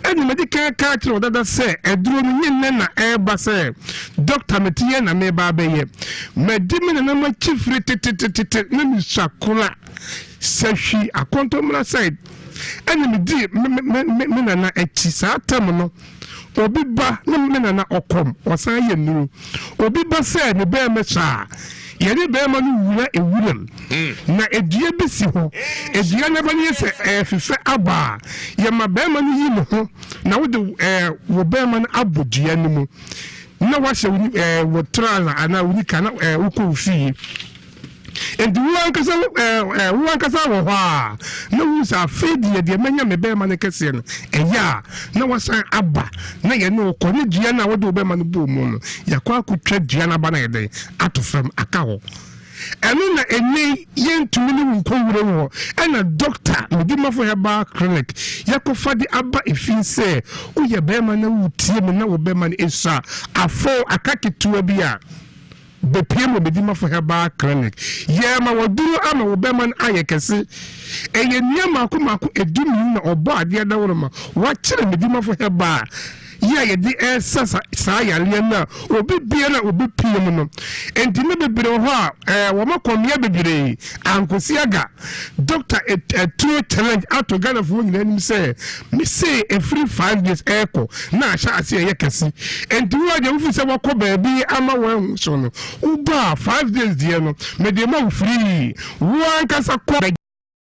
Ɛna madi kan aka akyerɛ wo dada sɛ aduro no nyɛ nnɛ na ɛreba sɛ dɔkta mete yɛ na mereba abɛyɛ. Madi me nananom akyi firi tetetetete na mesua kora sɛ hwi akɔntɔmmra side ɛna medi me, me, me, me nana akyi saa tam no. Obi ba ne me nana ɔkɔm, ɔsan yɛ nnuru. Obi ba sɛ ne bɛrima sua a, yɛne bɛrima no wura ewuram. Hmm. Na edua bi si hɔ. Edua no aba no yɛ sɛ ɛrefefɛ aba a, yɛma bɛrima no yi ne ho na wode ɛɛ wo bɛrima no abɔ dua no mu. Na wahyɛ wo ɛɛ wo trala anaa wo nika na ɛɛ wokɔ wo fie. Enti wo ankasa ɛɛ wo ankasa wɔ hɔ a na wohu sɛ afei deɛ deɛ manya me bɛrima no kɛseɛ no ɛyɛ a na wasan aba na yɛne wo kɔ ne dua no a wode wo bɛrima no bɔɔ mu no yɛakɔ akɔtwa dua no aba no ayɛ dɛn ato fam aka hɔ ɛno na ɛnɛ yɛntumi ne wo nkɔ wuram hɔ ɛna dɔkta medimafo herbal clinic yɛkɔfa de aba efi sɛ woyɛ bɛrima na wotie me na wo bɛrima no ɛsua afɔ aka ketewa bi a Bepue mu Medimafo Herbal Clinic. Yɛrema waduro ama wo bɛma no ayɛ kɛse. Ɛyɛ nnua mmaako mmaako edummienu na ɔbɔ adeɛ dawuroma. Wakyerɛ Medimafo Herbal. Yɛ a yɛde resa saa yareɛ no a obi biara a ɔbɛpue mu no. Enti na bebree wɔ hɔ a ɛɛ wɔn akɔ mmea bebree ankosi aga. Doctor atuo challenge ato Ghanafoɔ nyinaa anim sɛ mese ɛfiri 5 days ɛrekɔ na ahyɛ ase ɛyɛ kɛse. Enti wo a deɛ wofi sɛ wakɔ baabi ama wɔahu so no, woba a 5 days deɛ no mede ma wo free. Wo ankasa kɔ.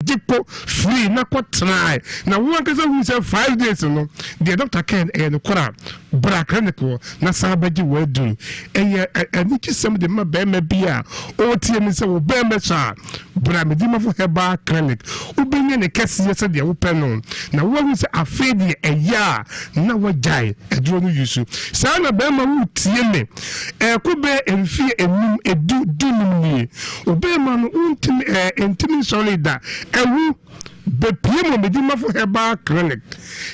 Gye kɔ free na kɔ try na wo ankasa hu sɛ 5 days no deɛ doctor kae no ɛyɛ nokorɛ a, bra clinic hɔ na san bɛgye w'aduru. Ɛyɛ anigyesɛm de ma barima bi a ɔretie me sɛ wo barima sɔ a, bra Medimafo Herbal Clinic. Wobɛnya ne kɛseɛ sɛdeɛ wopɛ no na woahu sɛ afei deɛ ɛyɛ a na woagyae aduro no use. Saa na barima woretie me Ɛrekɔ bɛyɛ mfeɛ enum, edu, dunum nie. Obarima no wontumi ɛɛ ntumi nsɔre da. Ɛwo bɛpiem wɔ Medimafo Herbal Clinic.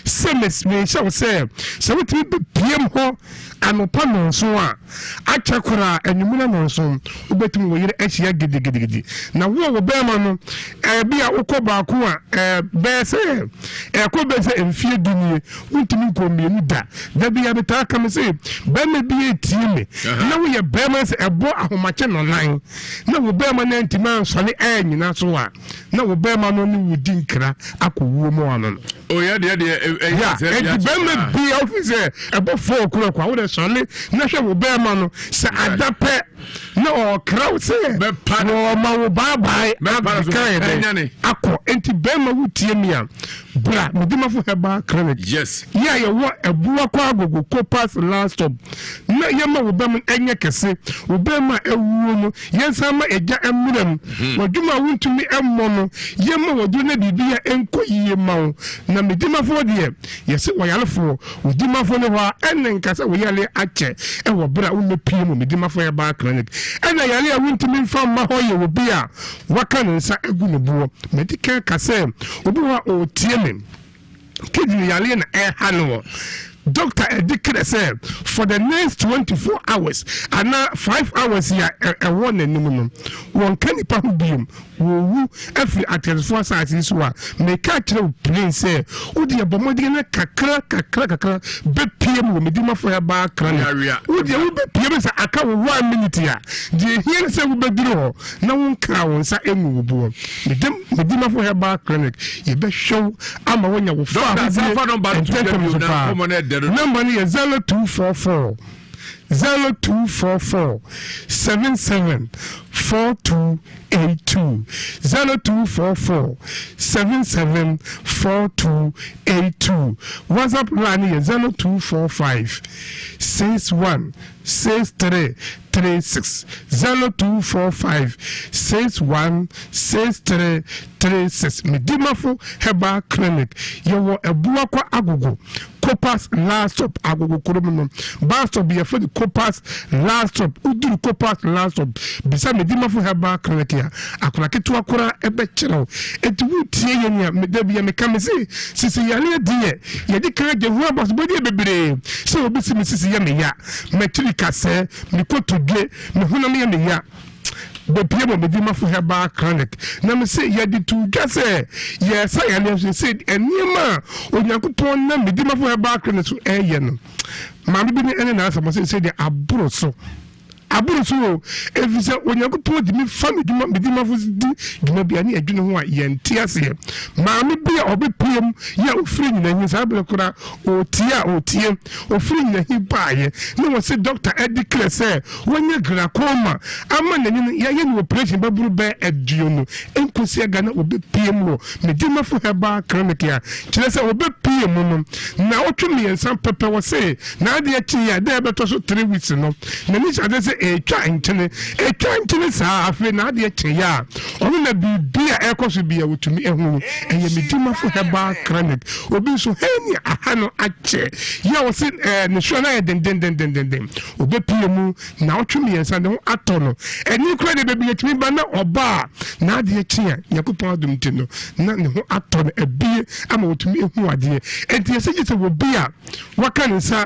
Sɛ mes mehyɛ wo sɛ, sɛ wotumi bɛpiem hɔ anɔpa nnɔnson a, akyɛ koraa anwummerɛ nnɔnson, wobɛtumi wo yere ahyia gidigidigidi. Na wo a wo barima no, ɛbi a wokɔ baako a, ɛɛ bɛyɛ sɛ ɛrekɔ bɛyɛ sɛ mfeɛ du nie, Wontumi nkɔ mmienu da. Da bi a metaa ka me se bɛrima bi etie me na woyɛ bɛrima sɛ ɛbɔ ahomakye nɔnan na wo bɛrima no antumi ansɔre ɛnyina so a na wo bɛrima no ne wo di nkra akɔ wuo mu ano no. Oyɛ deɛ deɛ ɛyɛ sɛ ɛnti bɛrima bi a wofi sɛ ɛbɔ fɔɔ koro kɔ a wode sɔre na hwɛ wo bɛrima no sɛ ada pɛ na ɔkra wo sɛ wɔma wo baabae abɛka yɛ dɛ akɔ nti bɛrima wotie mi a Bra Medimafo Herbal Clinic. Yes. Yɛ a yɛwɔ Abuakwa Agogo Copas last stop na yɛma wo bɛm ɛnyɛ kɛse. Wo bɛm a awuo no yɛnsan ma egya mmra mu. W'adwuma a wontumi mmɔ no yɛma w'aduro na biribi a ɛnkɔ yie ma wo. Na Medimafoɔ deɛ yɛse wɔyarefoɔ wo dimafoɔ no hɔ a ɛne nka sɛ wo yareɛ akyɛ ɛwɔ berɛ a wommɛpue mu Medimafo Herbal Clinic. Ɛna yareɛ a wontumi mfa mma hɔ yɛ obi a Waka ne nsa agu ne boɔ. Madi kan aka sɛ obi wɔ hɔ a ɔretie me, kidney yareɛ na ɛreha no wɔ. Doctor ɛde krɛ sɛ for the next 24 hours anaa 5 hours yi a ɛwɔ n'anim no, wɔnka nipa ho biom, wɔwu afiri ateasefoɔ asase yi so a, meka akyerɛ wo plain sɛ wo deɛ bɔ mmɔden na kakra kakra kakra bɛpie mu wɔ Medimafo Herbal Clinic. Wo deɛ wobɛpie mu sɛ aka wo one minute a, deɛ ɛhia ne sɛ wobɛduru hɔ. na wonkaa wo nsa ngu wo boɔ. Mede Medimafo Herbal Clinic yɛbɛhwɛ wo ama woanya wo fa ahodie ntɛntɛm so paa. Nɔmba no yɛ 0244 0244 77 4282 0244 77 4282. WhatsApp line no yɛ 0245 61 6336 0245 61 6336 Medimafo Herbal Clinic yɛwɔ Abuakwa Agogo Copas last stop Agogo kurom no bus stop yɛfrɛ no Copas last stop woduru Copas last stop bisa Medimafo Herbal Clinic a akwadaa ketewa koraa ɛbɛkyerɛ wo enti wotie yɛ nea da bi a meka me se sisi yareɛ deɛ Yɛde kan gye ho abasobɔdeɛ bebree sɛ obi se me sisi yɛ me ya, m'akyiri kasɛɛ, me kotodwe, me honam yɛ me ya. Bepie wɔ Medimafo Herbal Clinic na me se yɛde too dwa sɛ yɛresa yareɛ nso sɛ nneɛma a Onyankopɔn nam Medimafo Herbal Clinic so ɛreyɛ no. Maame bi ne ɛne n'asɛm ɔse sɛ deɛ aboro so. Aboro so o, efisɛ Onyankopɔn tumi fa ne dwuma ne dwumafo so di dwuma bi a ne yɛdwene ho a yɛnte aseɛ. Maame bi a ɔbɛpue mu yɛ a ɔfiri Nyinahin saa berɛ koraa ɔretie a ɔretie, ɔfiri Nyinahin baeɛ na wɔse dɔkta adeclare sɛ wanya glaucoma ama n'ani no yɛayɛ no operation bɛboro bɛyɛ aduonu nkosi aga na ɔbɛpue mu wɔ Medimafo Herbal Clinic a kyerɛ sɛ ɔbɛpue mu no naawɔtwe mmiɛnsa pɛpɛ wɔse N'adeɛ kyeeɛ a, da a ɛbɛtɔ so three weeks no, n'ani hyɛ aseɛ sɛ ɛretwa nkyene. Ɛtwa nkyene saa, afei n'adeɛ kyeeɛ a, ɔno na biribi a ɛrekɔ so biara ɔtumi hunu. Ɛyɛ Medimafo Herbal Clinic. Obi nso, hernia aha no akyɛ. Yɛ a ɔse ɛɛ ne soa no ayɛ dendendendenden. Ɔbɛpue mu naawɔtwe mmiɛnsa, ne ho atɔ no. Ɛne koraa deɛ baabi yɛtumi ba na ɔba a, n'adeɛ kye a, Nyankopɔn adom nti no, na ne ho atɔ no abue ama ɔtumi hu adeɛ. Enti yɛsɛ gye sɛ obi a waka ne nsa.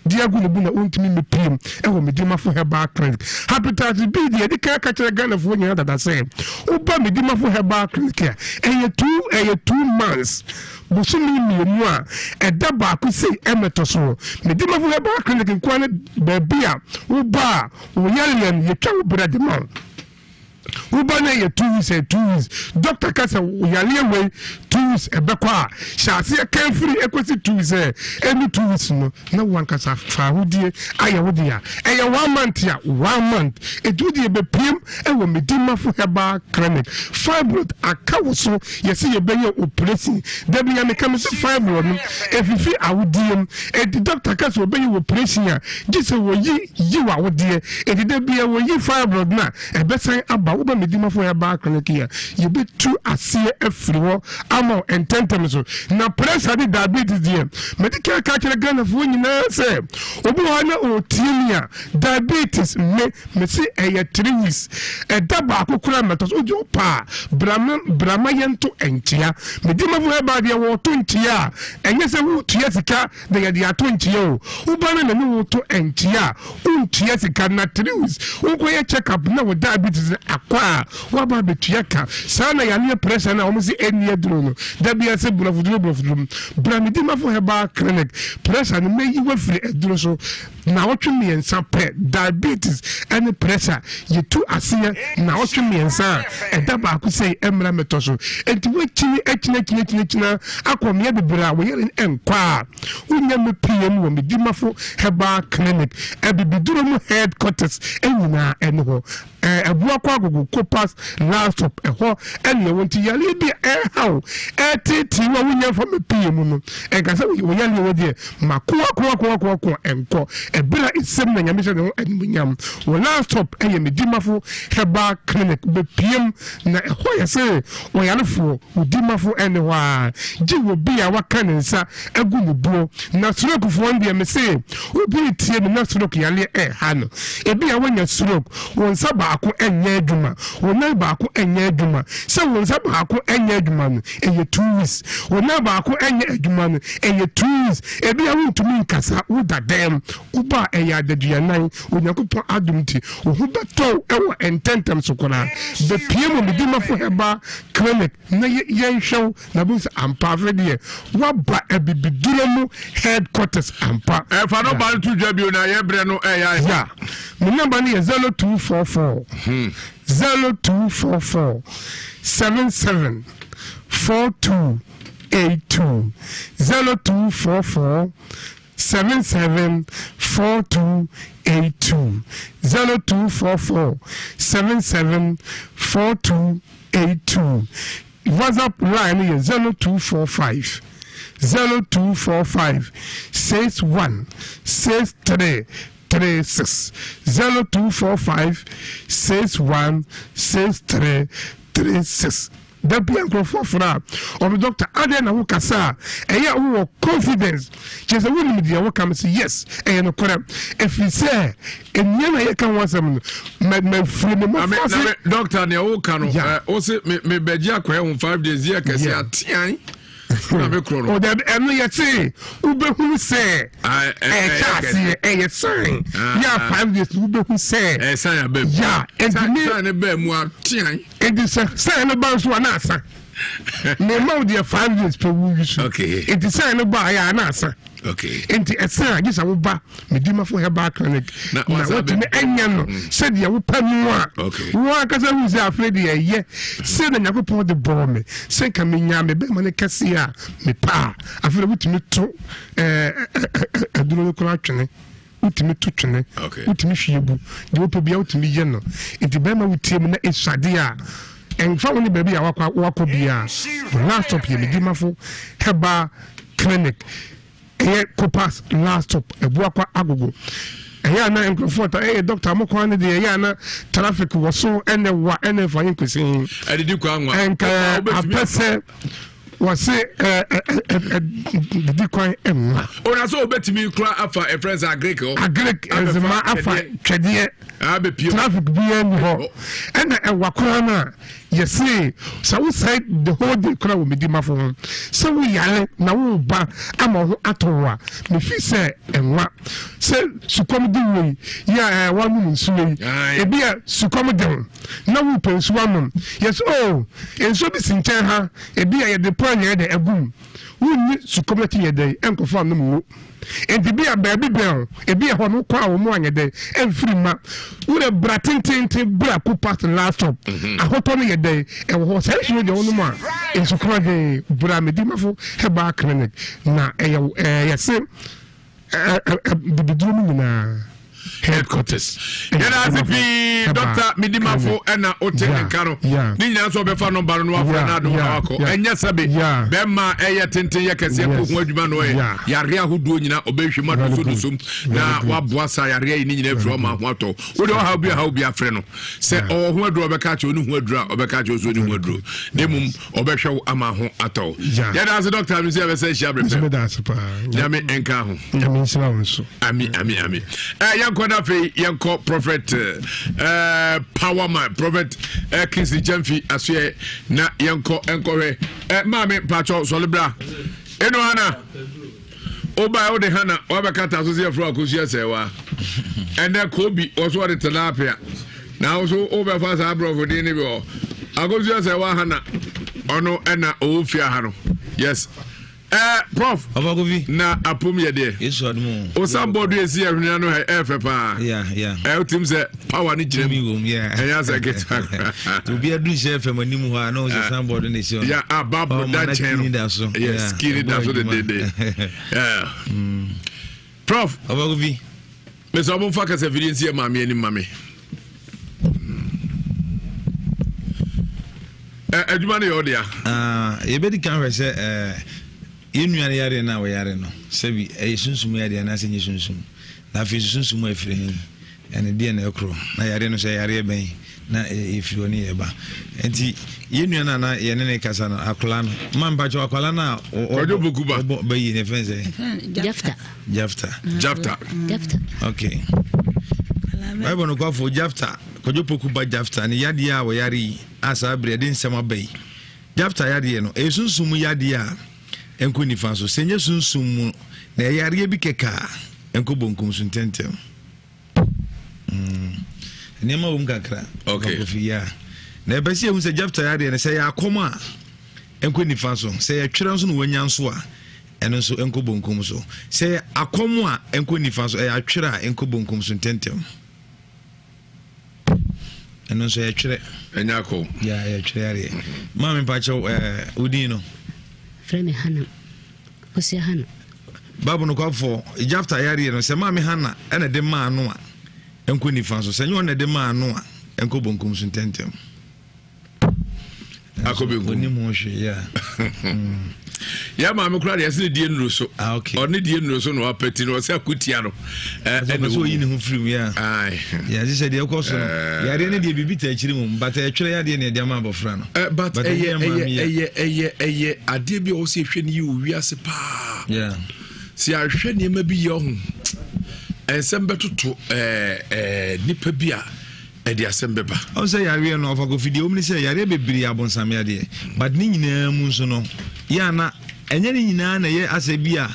de agu ne bo na ɔntumi mmɛpiem wɔ Medimafo Herbal Clinic. Hepatitis B deɛ yɛde kan aka kyerɛ Ghanafoɔ nyinaa dada sɛ woba Medimafo Herbal Clinic a ɛyɛ two ɛyɛ 2 months, bosome 2 a ɛda baako sei ɛmɛtɔ so. Medimafo Herbal Clinic nkoa ne baabi a woba a wo yareɛ no yɛtwa wo berɛ de ma wo. Woba no yɛ 2 weeks, ɛyɛ 2 weeks. Doctor ka sɛ yareɛ wei 2 weeks ɛbɛkɔ a, hyɛ aseɛ kan firi ɛkɔsi 2 weeks ɛ ɛnu 2 weeks no na wankasa fa ahodie ayɛ wo deɛ. Ɛyɛ one month a, one month ɛtu deɛ bɛpiem ɛwɔ Medimafo Herbal Clinic. Fibroid aka wo so, yɛsɛ yɛbɛyɛ operation. Dabi ya meka me sɛ fibroid no ɛfifi awodie mu, ɛnti doctor ka sɛ wɔbɛyɛ operation a, gye sɛ wɔyi yi wɔ awodeɛ. Ɛnti da bia wɔyi fibroid no a, ɛbɛsan aba. Woba Medimafo Herbal Clinic a, yɛbɛtu aseɛ afiri hɔ ama wo ntɛntɛm so. Na pressure ne diabetes deɛ, mede ka ka kyerɛ Ghanafoɔ nyinaa sɛ obi wɔ hɔ na ɔtie mi a, diabetes me mese ɛyɛ 3 weeks, ɛda baako koraa mɛtɔ so. Wogye wo paa brama brama yɛnto nkyea. Medimafo Herbal deɛ, wɔto nkyea a, ɛnyɛ sɛ wotua sika na yɛde ato nkyea o. Woba no na ne woto nkyea a, wontua sika. Na 3 weeks wonkɔyɛ check up na wo diabetes akɔ a, woaba abɛtua ka. Saa na yareɛ pressure no a wɔn sɛ ɛnni aduro no, da bi ase borɔfoduro borɔfoduro, bra Medimafo Herbal Clinic. Pressure no, mɛyi wafiri aduro so na wɔtwe 3 pɛ. Diabetes ɛne pressure, yɛtu aseɛ na wɔtwe 3 a ɛda baako sɛ ɛmmra mɛtɔ so. Enti woakyini akyini akyini akyini akyini akɔ mmea bebree a wɔyɛre nkɔ a, wonya me pm wɔ Medimafo Herbal Clinic. Abibiduro mu headquarters nyinaa ɛne hɔ, Ɛboakɔ Agogo Copas last stop, ɛhɔ ɛne ɛwɔ. Nti yareɛ bi a ɛhaw ɛtetee wo a wonya mfa me pm mu no, ɛnka sɛ wo yareɛ wɔ deɛ makoakoakoakoakoa ɛnkɔ. Ɛberɛ a ɛsɛm na Nyame hyɛ ne ho animuonyam, wɔ last stop ɛyɛ Medimafo Herbal Clinic. Bɛpiem na ɛhɔ yɛ sɛ ɔyarefoɔ odimafo ɛne hɔ a gye wɔ bi a waka ne nsa agu ne buo. Na strokefoɔ no deɛ, me se obi tie me na stroke yareɛ ɛha no, ebi a wanya stroke, wɔn nsa baako ɛnyɛ adwuma, wɔn nan baako ɛnyɛ adwuma. Sɛ wɔn nsa baako ɛnyɛ adwuma no, ɛyɛ 2 weeks. Wɔn nan baako ɛnyɛ adwuma no, ɛyɛ 2 weeks. Ebi a wontumi nkasa, woda dɛm, woba a ɛyɛ adaduanan. Onyankopɔn adom nti wo ho bɛtɔw ɛwɔ ntɛntɛm so koraa. Bɛpie mu Medimafo Herbal Clinic na yɛnhwɛw na bɛhu sɛ ampa, afei deɛ woaba abibiduro mu headquarters ampa. Ɛfa no ba no to dwa bio na yɛbrɛ no ɛyɛ ayɛ. Ya, me number no yɛ 0244 0244 77 42 82, 0244 77 42 82, 0244 77 42 82. WhatsApp line no yɛ 0245 0245 61 63 36, 0245 61 63 36. Da bia nkurɔfoɔ frɛ a, ɔno doctor adeɛ na wokasa a, ɛyɛ a wowɔ confidence, kyerɛ sɛ wonim deɛ woka no sɛ yes, ɛyɛ nokorɛ, ɛfiri sɛ nnua na yɛka ho asɛm no mafiri me mmɔfra ase. Doctor, nea woka no, wo se mebɛgye akɔɛ ho 5 days yɛ kɛse atean na me korɔ no. Ɔdabi, ɛno yɛse wobɛhunu sɛ ɛhyɛ aseɛ, ɛyɛ sign yɛ a 5 days wobɛhu sɛ ɛyɛ sign abɛm. Ya, ɛntumi sign ne bɛɛ mu atean. Nti sɛ sign no ba nso a, na asa. Mema wo deɛ 5 days pɛ wo yi so. Nti sign no ba a, yɛ a na asa. Nti ɛsɛn a, gye sɛ woba Medimafo Herbal Clinic na watumi anya no sɛdeɛ wopɛ no a, wo ankasa hu sɛ afei deɛ ɛyɛ sɛ na Nyankopɔn de bɔɔ me sɛ nka menya me bɛma no kɛseɛ a mepɛ a, afei de wotumi to aduro no koraa twene, wotumi to twene, wotumi hwie gu deɛ wopɛ bia, wotumi yɛ no. Nti bɛrima wotie mu na ɛsuadeɛ a ɛmfa wo ne baabi a wakɔ biaa, last stop yɛ Medimafo Herbal Clinic, ɛyɛ Copas last stop, Ɛboakwa Agogo. Ɛyɛ ana nkurɔfoɔ ta ɛyɛ doctor mo kwan no deɛ, ɛyɛ ana traffic wɔ so ɛnɛ wa ɛnɛ fa yɛ nkwesi. Ɛdidi kwan nwa. Ɛnka apɛ sɛ wɔse ɛdidi kwan nwa. Ɔna sɛ wobɛtumi kora afa ɛfrɛ sɛ agric hɔ. Agric Nzema afa Twɛdeɛ. Traffic biara nni hɔ. Ɛna ɛwa koraa no a, yɛse sɛ wosɛe the whole day koraa wɔ Medimafo ho, sɛ woyare na woreba ama wo ho atɔ wo a, mefi sɛ ɛnwa. Sɛ sukɔm de wo yi, yɛ a woanom nsuo yi, ebi a sukɔm de wo na worepɛ nsuo anom, yɛse oh, nsuo bi si nkyɛn ha, ebi a yɛde pan na yɛde agu mu. Wonni sukɔm akyi yɛ dɛn nkɔfa nnom ngo. Enti bi a baabi bɛn o, ebi a ɛhɔ no wokɔ a wɔn anyɛ dɛn ɛmfiri mma. Wo dɛ bra tententen bra ko past last stop. Mhm. Ahotɔ no yɛ dɛn ɛwɔ hɔ. Saa nsuo deɛ wonom a nsu korɔgyen bra Medimafo Herbal Clinic na ɛyɛ ɛɛ yɛse bibiduro mu nyinaa headquarters yɛda ase pii dɔkta medimafo ɛna wote ne nka no ne nyinaa nso ɔbɛfa nɔmba no no wafrɛ no adom na wakɔ ɛnyɛ sɛbe bɛrima ɛyɛ tenten yɛ kɛseɛ kɔ ho adwuma no ɔyɛ yareɛ ahodoɔ nyina ɔbɛhwɛ mu adosodosom na waboa sa yareɛ yi ne nyinaa afiri ɔma ho atɔ wode ɔhaw bi ɔhaw bi afrɛ no sɛ ɔwɔ ho aduro ɔbɛka kyerɛ ɔne ho aduro a ɔbɛka kyerɛ ɔsɛ ɔne ho aduro na mmom ɔbɛhwɛ wo ama ho atɔ wo yɛda ase dɔkta me sɛ yɛbɛsɛ ahyia berɛ pɛ nyame nka ho nyame nhyira wo nso ami ami ami eh, yɛnkɔ no afei yɛnkɔ prophet eh, power man prophet eh, kingsley gyamfi asoɛ na yɛnkɔ nkɔhwɛ eh, maame mpakyɛ sɔle bra ɛnu ana wobae wode hana wabɛkata so sɛ yɛfrɛ akosua sɛwa ɛnɛ kobi wɔ so wɔde tilapia na wo so wobɛfa saa aborɔfo din no bi hɔ akosua sɛwa hana ɔno ɛna ɔwɔ fie ha no yes Eh, prof. Ɔfakofi. Na apom yɛ deɛ. Yesu adumu. Osan bɔdu esi ɛhwene ano ha ɛfɛ paa. Yeah, yeah. Ɛ otim sɛ power ni gyina mu. Yeah. Ɛyɛ asɛ ketewa. Obi adu nhyɛ fam anim hɔ a na ɔsɛ san bɔdu na esi hɔ. Yeah, a baabu da nkyɛn no. Yes, kini da so dedede. Yeah. Mm. Prof. Ɔfakofi. Mesa ɔmo nfa kasafidie nsi yɛ maame anim ma me. Adwuma no yɛ ɔdea. Ah, yɛbɛdi kan hwɛ sɛ yɛn nua no yareɛ no a wɔyare no sɛbi ɛyɛ sunsum yareɛ anaasɛ nyɛ sunsum na afei nso sunsum a ɛfiri he ɛne deɛ na ɛkorɔ na yareɛ no sɛ yareɛ bɛn na ɛfiri hɔ ne yɛba nti yɛn nua no a na yɛne ne kasa no akwadaa no ma mpakyɛw akwadaa no a ɔbɔ bɛyi ne fɛn sɛ jafta jafta jafta jafta okay bible no kwafo jafta kwadwo poku ba jafta ne yadeɛ a wɔyare yi a saa bere ɛde nsɛm aba yi jafta yadeɛ no ɛyɛ sunsum mu yadeɛ a ɛnkɔ nifa so sɛ nyɛ sunsum mu na ɛyɛ yareɛ bi kɛkɛ a ɛnkɔ bonkum so ntɛntɛm Mm. Nneɛma wɔ mu kakra. Okay. Kofi ya. Na ɛbɛ sɛ ehu sɛ Jefta yadeɛ no sɛ yɛ akɔm a ɛnkɔ nifa so, sɛ yɛ twerɛ nso na wanya nso a ɛno nso ɛnkɔ bonkum so. Sɛ yɛ akɔm a ɛnkɔ nifa so, ɛyɛ atwerɛ a ɛnkɔ bonkum so ntɛntɛm. Ɛno nso yɛ twerɛ. Ɛnyɛ akɔm. Ya yɛ twerɛ yadeɛ. Maame mpakyɛw ɛɛ wodin no. Frɛ me Hana. Hosea Hana. Bible nokwafo Jefta yareɛ no, sɛ maame Hana na ɛde maa no a, ɛnkɔ nifa so. Sɛ ɛnyɛ ɔno na ɛde maa no a, ɛnkɔ bonkum so ntɛmntɛm. Akɔ benkum. Onim ho hwee, yeah. Mm. Yɛ maame koraa deɛ ɛsɛ ne die nnuro so. Ah, okay. Ɔne die nnuro so na wapɛti no ɔsɛ akotia no. Ɛna ɔsɛ oyi ne ho firi mu ya. Yɛ sɛ deɛ ɛkɔ so no. Yadeɛ ne deɛ biribi ta akyiri mu but ɛtwerɛ yadeɛ na ɛde ama abɔfra no. But ɛyɛ ɛyɛ ɛyɛ ɛyɛ ɛyɛ adeɛ bi a ɔsɛ ehwɛ ne yie wɔ wiase paa. Sɛ ahwɛ nneɛma bi yɛ ɔho nsɛm bɛtoto ɛɛ ɛɛ nipa bi a ɛde asɛm bɛba. Ɔn sɛ yareɛ no ɔfa kofi deɛ wɔn ni sɛ yareɛ bebree abonsam yadeɛ but ne nyinaa mu nso no yɛ ana ɛnyɛ ne nyinaa na ɛyɛ asɛ bi a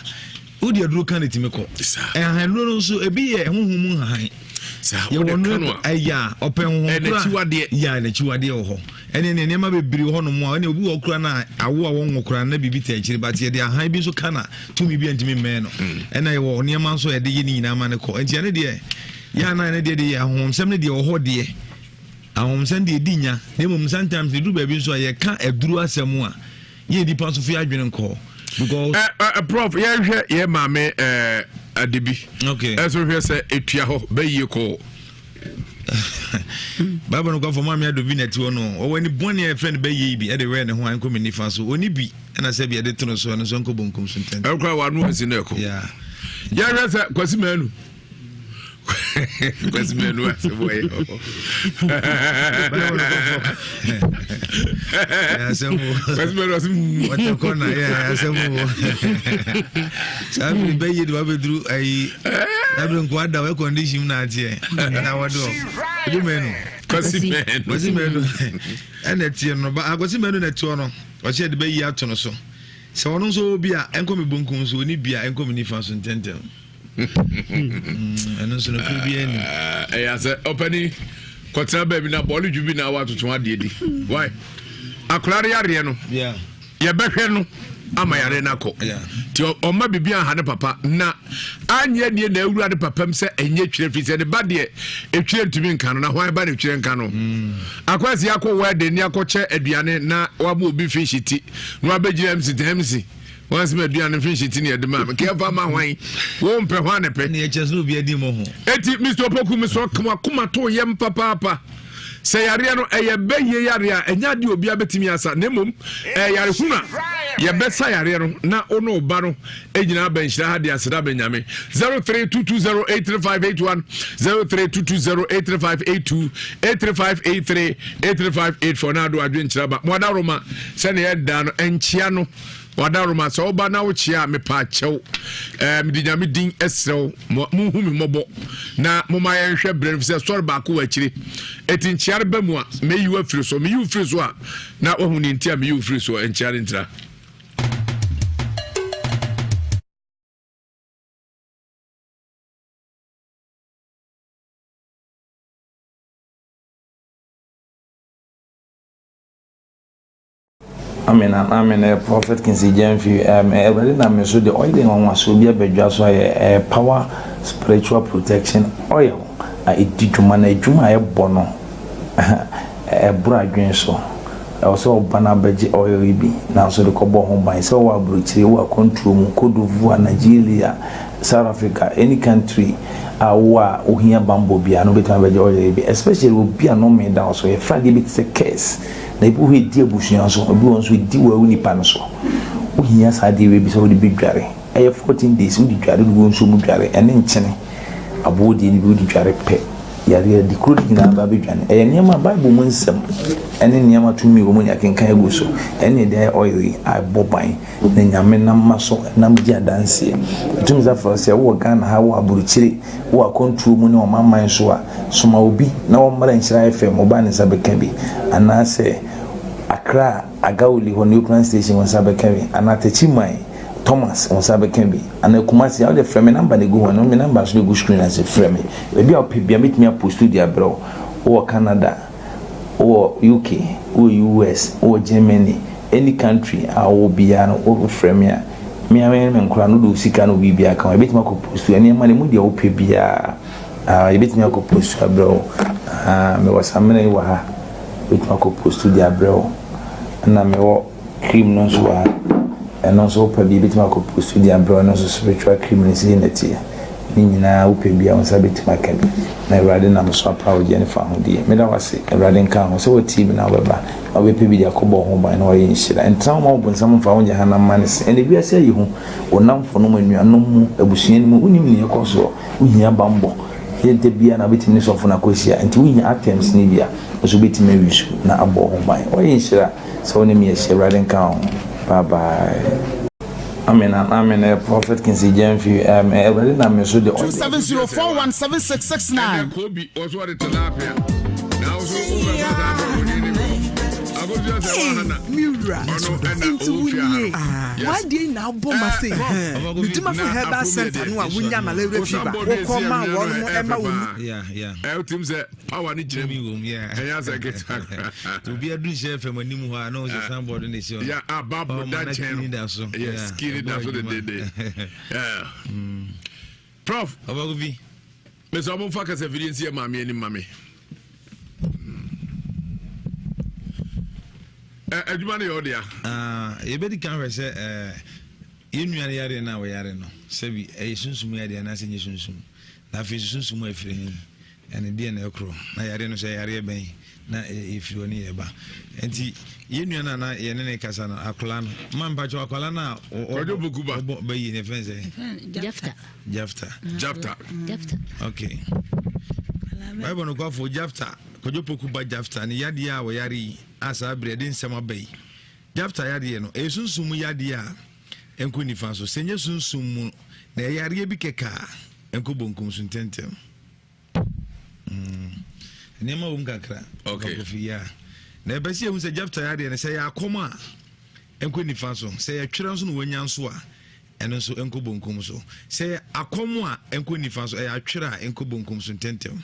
wode aduro ka ne tumi kɔ nhahanuro no nso ebi yɛ honhom mu nhahan yɛwɔ no ɛyɛ a ɔpɛ honhom kura yɛ a n'akyiwadeɛ wɔ hɔ ɛne ne nneɛma bebree wɔ hɔnom a ɛne obi wɔ kura no a awo a wɔnwo kura na biribi ta akyiri but yɛde ahan bi nso ka na tumi bi antumi mmɛn no mm. ɛna yɛwɔ nneɛma nso yɛde yɛ ne nyinaa ma no kɔ nti ɛne deɛ yɛ ana ɛne deɛ deɛ ahonhomsɛm ne deɛ wɔ hɔ deɛ ahonhomsɛm deɛ ɛdi nya na mmom sometimes ɛduru baabi nso a yɛka aduru asɛm a yɛ nipa nso fi adwene nkɔ because. ɛ eh, ɛ eh, prof yɛhwɛ yɛ maame ɛɛ eh, ade bi. okay ɛso hwɛ sɛ etua hɔ bɛyie kɔɔ. bible no kɔfɔ maame ado bi na ɛte hɔ no ɔwɔ ani bɔne a yɛfrɛ no bɛyie yi bi ɛde wɛɛ ne ho a ɛnkɔ me nifa so ɔni bi ɛna sɛ bi ɛde tono so ɛno nso ɛnkɔ bonkum so ntɛntɛm ɛkora wano asi no ɛkɔ yɛhwɛ sɛ kwasi maanu. Kwasi mɛnu asɛm wɔyɛ hɔ. Kwasi mɛnu asɛm. Wɔtɛ kɔna yɛ asɛm wɔ. Saa bere bɛyɛ de wabɛduru ayi. Saa bere nkoa da wɔ condition mu na ateɛ. Na wɔde wɔ. Ebi mɛnu. Kwasi mɛnu. Kwasi mɛnu. Ɛna ɛteɛ no ba Kwasi mɛnu na ɛteɛ no. Ɔkyɛ de bɛyi ato no so. Sɛ ɔno nso wɔ bi a ɛnkɔ mi bonkum so ɔni bi a ɛnkɔ mi nifa so ntɛntɛm. Ɛno nso no kuro bi ani. Ɛyɛ asɛ ɔpɛni kɔtena baabi na bɔɔlo dwu bi na watoto adeɛ di. Why? Akwadaa no yareɛ no. Yɛbɛhwɛ no ama yareɛ no akɔ. Nti ɔma biribi anha ne papa na anyɛ nie na awura ne papa mu sɛ ɛnyɛ twerɛ firi sɛ ne ba deɛ ɛtwerɛ ntumi nka no na hwan ba ne twerɛ nka no. Mm. Akwasi akɔ wɛde ne akɔkyɛ aduane na wabɔ obi fish ti na wabɛgyina mc tɛ mc wɔn asɛm aduane fish ti ne ɛde maa me kɛfa ma hwan wo mpɛ hwan ne pɛ. Ne ɛkyɛ sɛ obi adi mo ho. Eti Mr. Opoku mesrɛ wakoma to yam papaapa. Sɛ yareɛ no ɛyɛ bɛyie yareɛ a ɛnyɛ adeɛ obiara bɛtumi asa na mmom ɛyɛ yare hunu a yɛbɛsa yareɛ no na wo ne wo ba no nyinaa bɛ nhyira ha de aseda bɛ nyame 0322083581 0322083582 83583 83584 na ado adwenkyerɛ ba mo adaworoma sɛnea ɛda no ɛnkyea no Wadaroma sɛ woba na wokyea a mepa kyɛw eh, mede nyame din ɛserɛ wo monhu me mmɔbɔ na moma yɛnhwɛ berɛ no fi sɛ sɔre baako wɔ akyire ɛti nkyea no ba mu a meyi wo afiri so meyi wo firi so a na wahu ne nti a meyi wo firi so nkyea no ntira. Amen and amen eh, Prophet Kinsey Gyamfi um, eh, Awurade nam me so de oil nwanwasoɔ bi abadwa so ayɛ eh, power spiritual protection oil a ɛdi dwuma na adwuma a ɛbɔ no ɛboro adwene so ɛwɔ sɛ ɔba no abɛgye oil yi bi nanso de kɔbɔ ho ban sɛ ɔwɔ aburokyire wɔ akwantuo mu Cote d'Ivoire Nigeria South Africa any country a wowɔ a wohia bammɔ biara no wobɛtumi abɛgye oil yi bi especially obi a nnome da wo so yɛfrɛ adeɛ bi te sɛ curse Na ebi wɔ hɔ a edi abusua so, ebi wɔ hɔ nso edi wo nipa no so. Wohia saa adeɛ wei bi sɛ wode bɛdware. Ɛyɛ 14 days wode dware, wode gu nsuo mu dware, ɛne nkyene, aboɔ deɛ no bi wode dware pɛ, yareɛ adi kuro no nyinaa ba bɛdwane. Ɛyɛ nneɛma Bible mu nsɛm ɛne nneɛma tumi wɔ mu ne akenkan agu so. Ɛne ɛde ayɛ oil yi a ɛbɔ ban na Nyame nam ma so nam di adanseɛ. Ɛtumi sɛ afrɛ sɛ wowɔ Ghana ha, wowɔ aburokyire, wowɔ akwantuo mu ne ɔmanman so a, soma obi na ɔmmra Nhyira FM, ɔba ne nsa bɛka bi. Anaasɛ Accra Agawuli hɔ Neoplan station wo nsa bɛka bi. Anaa Techiman Thomas wo nsa bɛka bi. Anaa Kumasi a wode frɛ me number na ɛgu hɔ no, me number nso na ɛgu screen ase, frɛ me. Baabi a wopɛ biara mɛtumi apostu de abrɛ wo. Wowɔ Canada, wowɔ UK, wowɔ US, wowɔ Germany, any country a wowɔ biara no wo frɛ me a, me ara me ne me nkwadaa no wode wo sika ne wo biribiara ka ho a, yɛbɛtumi akɔ post nneɛma no ɛmu deɛ wopɛ biara ah, yɛbɛtumi akɔ post abrɛ wo. Ah, mewɔ samina yi wɔ ha, yɛbɛtumi akɔ post de abrɛ wo. Ɛna mewɔ cream no nso wɔ ha, ɛno nso wopɛ bi yɛbɛtumi akɔ post de abrɛ wo, ɛno nso spiritual cream no sei na ɛteɛ. Ne nyinaa wopɛ bi a wo nsa bɛtumi aka bi na Awurade nam so apa wo gyeɛ ne fahodie. Meda wo ase, Awurade nka ho sɛ woatie bi na wobɛba na wobɛpɛ bi de akɔbɔ wo ho ban na woayɛ nhyira. Ntena hɔ ma wo bonsam mfa wo nyɛ hanam mma ne se. Ɛnnɛ wiase ayɛ hu, wo nnamfonom, anuanom mu, abusua no mu, wonim nea ɛkɔ soɔ. Wohia bammɔ. Ɛnyɛ da biara na wobɛtumi ne sɔfo no akɔhyia, nti wohia items no bi a, wo nso wobɛtumi awi so na abɔ wo ho ban. Woayɛ nhyira sɛ wo ne me ahyia. Awurade nka wo ho. Bye bye. Amen and amen eh, Prophet Kinsey Gyamfi um, eh, Awurade nam me so de Two seven zero four one seven six six nine. Ɛnɛ Kobi ɔso ɔde tilapia na ɔso wobɛfa saa bɔbɔni ne bi akosua sɛ wahana Me wura, ɔno ɛna nti ɔwɔ wo fie ha nie. no. Yes. W'adeɛ nyinaa bɔ ma sei. Medimafo Herbal Center no a wonya malaria fever wokɔ ma wɔn ɛma wo mu. Yeah, yeah. Ɛwotim sɛ power ne gyina mu mu ɛnyɛ asɛ ketewa koraa obi aduru nhyɛ fam anim hɔ a na ɔsɛ sanbɔɔd ne si hɔ ya a baabu da nkyɛn no yes kini da so dedede mm. prof ɔbɛko bi mesɛ ɔmo nfa kasa fidie nsi yɛ maame anim ma me adwuma no yɛ ɔdea ah, yɛbɛdi kan hwɛ sɛ yɛn nua no yareɛ no a wɔyare no sɛbi ɛyɛ sunsum yareɛ anaasɛ nyɛ sunsum na afei sunsum a ɛfiri he Ɛne deɛn na ɛkorɔ? Na yareɛ no nso ɛyɛ yareɛ bɛn? Na yɛfiri hɔ ne yɛba. Nti yɛn nua no a na yɛne ne kasa no akwadaa no ma mpakyɛw akwadaa no a ɔbɔ bɛyi ne fɛn sɛ. Jafta. Jafta. Jafta. Jafta. Okay. Bible no kwafo Jafta Kwadwo Poku ba Jafta ne yadeɛ a wɔyare yi a saa berɛ de nsɛm aba yi. Jafta yadeɛ no ɛyɛ sunsum mu yadeɛ a ɛnkɔ nifa so sɛ nyɛ sunsum mu na ɛyɛ yareɛ bi kɛkɛ a ɛnkɔ bonkum so ntɛntɛm. Mm. Nneɛma wɔ mu kakra. Okay. Kofi ya. Na ɛbɛ sɛ yɛhu sɛ Jefta yadeɛ no sɛ yɛ akɔm a ɛnkɔ nifa so, sɛ yɛtwerɛ nso na wanya nso a ɛno nso ɛnkɔ bonkum so. Sɛ yɛ akɔm a ɛnkɔ nifa so, ɛyɛ atwerɛ a ɛnkɔ bonkum so ntɛntɛm.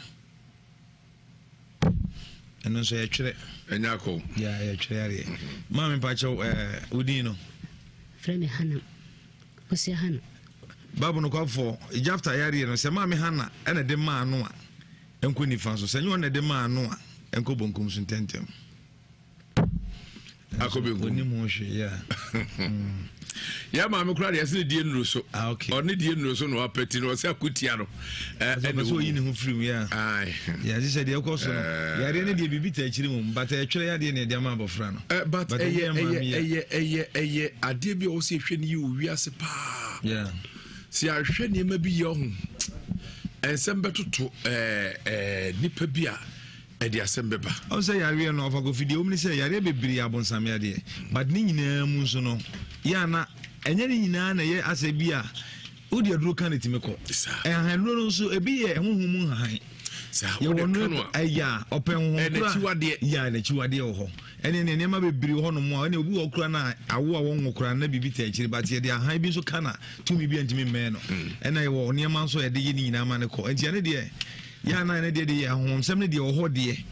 Ɛno nso yɛtwerɛ. Ɛnyɛ akɔm. Ya yɛtwerɛ yadeɛ. Mm-hmm. Maame mpakyɛw ɛɛ wodin no. Frɛ me Hana. Ɔsia Hana. Bible nokwafo Jefta yareɛ no, sɛ maame Hana na ɛde maa no a, ɛnkɔ nifa so. Sɛ ɛnyɛ ɔno na ɛde maa no a, ɛnkɔ bonkum so ntɛmntɛm. Akɔ benkum. Onim ho hwee, ya. Yɛ maame koraa deɛ ɛsɛ ne die nnuro so. Ah, okay. Ɔne die nnuro so na wapɛti no ɔsɛ akotia no. Ɛna ɔsɛ oyi ne ho firi mu ya. Yɛ sɛ deɛ ɛkɔ so no. Yareɛ no deɛ biribi ta akyiri mu but ɛtwerɛ yadeɛ na ɛde ama abɔfra no. But ɛyɛ ɛyɛ ɛyɛ ɛyɛ ɛyɛ adeɛ bi a wɔsɛ ehwɛ ne yie wɔ wiase paa. Sɛ ahwɛ nneɛma bi yɛ ɔho nsɛm bɛtoto ɛɛ ɛɛ nipa bi a ɛde asɛm bɛba. Ɔn sɛ yareɛ no ɔfa kofi deɛ wɔm ne sɛ yareɛ bebree yɛ abonsam yadeɛ but ne nyinaa mu nso no yɛ ana ɛnyɛ ne nyinaa na ɛyɛ asɛ bi a wode aduro ka ne tumi kɔ nhahanuro no nso ebi yɛ honhom mu nhahan yɛwɔ no ɛyɛ a ɔpɛ honhom kora yɛ n'akyiwadeɛ wɔ hɔ ɛne ne nneɛma bebree wɔ hɔnom a ɛne obi wɔ kora no a awo a wɔnwo kora na biribi ta akyiri but yɛde ahan bi nso ka na tumi bi antumi mmɛn no hmm. ɛna yɛwɔ nneɛma nso yɛde yɛ ne nyinaa ma no kɔ nti ɛne deɛ Yɛ a na ɛno deɛ deɛ ahonhomsɛm no deɛ wɔ hɔ deɛ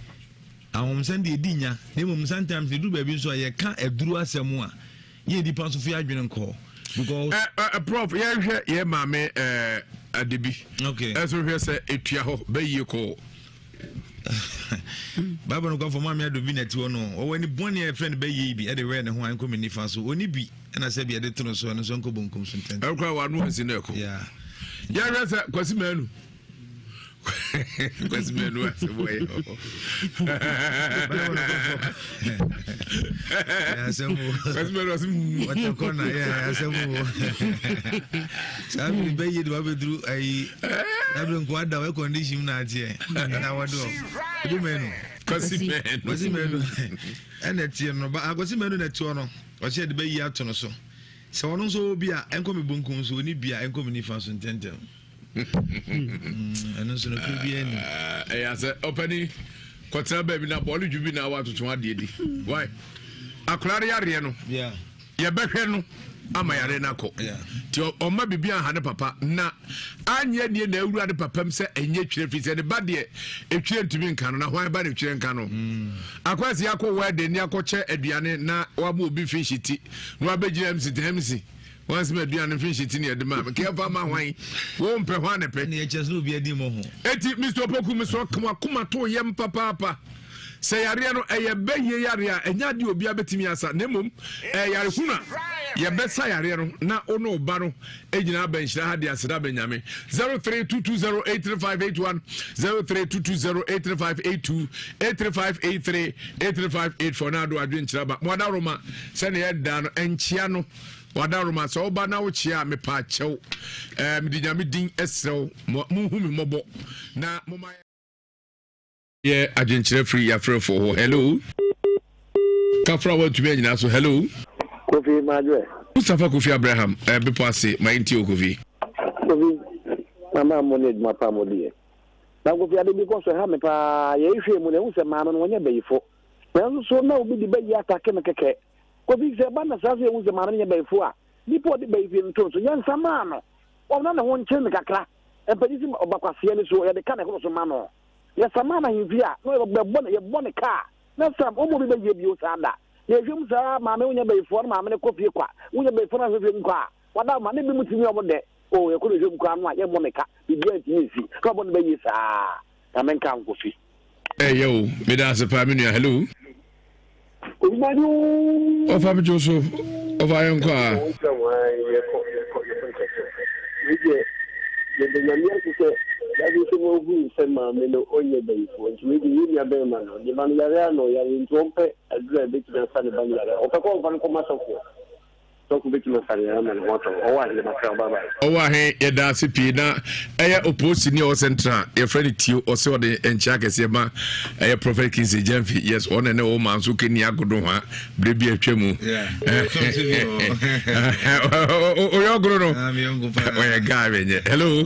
ahonhomsɛm deɛ ɛdi nya na mmom sometimes ɛduru baabi nso a yɛka aduru asɛm a yɛ nipa nso fi adwene nkɔ because. ɛ ɛ prof yɛnhwɛ yɛ maame ɛɛ ade bi. okay ɛso hwɛ sɛ etua hɔ bɛyie kɔɔ. bible no kɔfɔ maame ado bi na ɛte hɔ no ɔwɔ ani bɔne a yɛfrɛ no bɛyie bi ɛde wɛɛ ne ho a ɛnkɔ me nifa so ɔni bi ɛna sɛ bi ɛde to no so ɛno nso ɛnkɔ bonkum so ntɛntɛm ɛkora wano ansi no ɛkɔ yɛhwɛ sɛ kwasi maanu kwasi manu asɛm ɔyɛ kwasi manu asɛm wɔtɔkɔ na yɛ asɛm o saa bere bɛyie de wabɛduru ayi saa bere nkoa da air condition mu na ateɛ na wɔde ɔ ɛdu manu kwasi manu kwasi manu ɛna ɛteɛ no ba akwasi manu na ɛteɛ no ɔhyɛ de bɛyie ato no so sɛ ɔno nso wɔ bi a ɛnkɔ me bonkum so ɔni bi a ɛnkɔ me nifa so ntɛntɛm ɛno nso nokorɛ biara ni ɛyɛ asɛ ɔpani kɔtena baabi na bɔɔle dwu bi na watoto adeɛ di why akwadaa no yareɛ no yɛbɛhwɛ no ama yareɛ no akɔ nti ɔma biribi anha ne papa na anyɛ nie na awura ne papam sɛ ɛnyɛ twerɛ firi sɛ ne ba deɛ ɛtwerɛ ntumi nka no na hwan ba ne twerɛ nka no mm. akwa sɛ yɛakɔ wɛde ne akɔkyɛ aduane na wabɔ obi fish ti na wabɛgyina mc tɛ mc Wɔn sɛ aduane mfe ti ne ɛde maa me. Kɛ fa ma hwan? Wo mpɛ hwan ne pɛ? Ne ɛkyɛ sɛ obi adi mo ho. Eti Mr. Opoku mesrɛ ka wakoma to yam papaapa. Sɛ yareɛ no ɛyɛ bɛyie yareɛ a ɛnyɛ adeɛ obi abɛtumi asa na mmom ɛyɛ yare hunu a yɛbɛsa yareɛ no na wo ne ɔba no gyina aba nhyira ha de aseda bɛ nyame 0322083581 0322083582 83583 83584 na ado adwenkyerɛ ba mo adaworoma sɛnea ɛda no ɛnkyea no Wadaroma sɛ woba na wokyea a mepa kyɛw eh, mede nyame din ɛserɛ wo monhu me mmɔbɔ na moma yɛ adwenkyerɛ firi yɛafrɛfoɔ hɔ hello kafra woantumi anyina so hello Kofi Madwe Mustapha Kofi Abraham eh, bepɔ ase ma yɛntie o Kofi Kofi mama mo ne adwuma pa mo deɛ na Kofi ade bi kɔ so ɛha me paa yɛhwɛ mu na ɛhu sɛ maame no wɔnyɛ bayifo nanso so na obi de bayi atake no kɛkɛ Kofi, sɛ ɛba no saa sɛ yɛhu sɛ maame no nyɛ bayifo a, nipa a ɔde bayifie no to no so, yɛnsa maa no. Ɔmma ne ho nkyere no kakra. Mpanyin si ɔba kwasea ni so, yɛde ka na ɛhoro so ma no. Yɛsa maa no ahemfie a, na yɛbɔ no, yɛbɔ no kaa. Na Sam, ɔmma obi bɛyɛ bio saa da. Na yɛhwɛ mu saa, maame wonyɛ bayifoɔ na maame no kɔ fie kwa. Wonyɛ bayifoɔ na ahwɛ fie nkɔ a, wada ma ne binom tumi yɛ wɔn dɛ. Oh, yɛkɔ no hwɛ mu koraa no a, yɛmmɔ no ka. Biribiara ntumi nsi. Na wabɔ no bɛyie saa. Na menka nkɔ fi. Ɛyɛ o, meda ase paa me nua. Hello. Ɔfa me dwo so, ɔfa yɛn kɔ a. Yɛda Nyame ase sɛ Dabi sɛ mohunu sɛ maame no ɔnyɛ bayifoɔ nti wei deɛ yɛn nua bɛɛma no ne ba no yare a na ɔyare nti ɔmpɛ aduru a ɛbɛtumi asa ne ba no yare ɔpɛ kɔ ɔmfa no kɔma sɔfoɔ sɔfo bɛtumi asa no yare ama ne ho atɔ ɔwɔ ahene makra bye bye. Ɔwɔ ahe yɛda ase pii na ɛyɛ oposini a ɔwɔ central yɛfrɛ no tio ɔsɛ ɔde nkyɛ akɛseɛ ma ɛyɛ prophet Kingsley Gyamfi yes ɔne ne wo ma nso kɛni agodo hwa berɛ bi atwa mu oyɛ ɔgoro no ɔyɛ guy menyɛ hello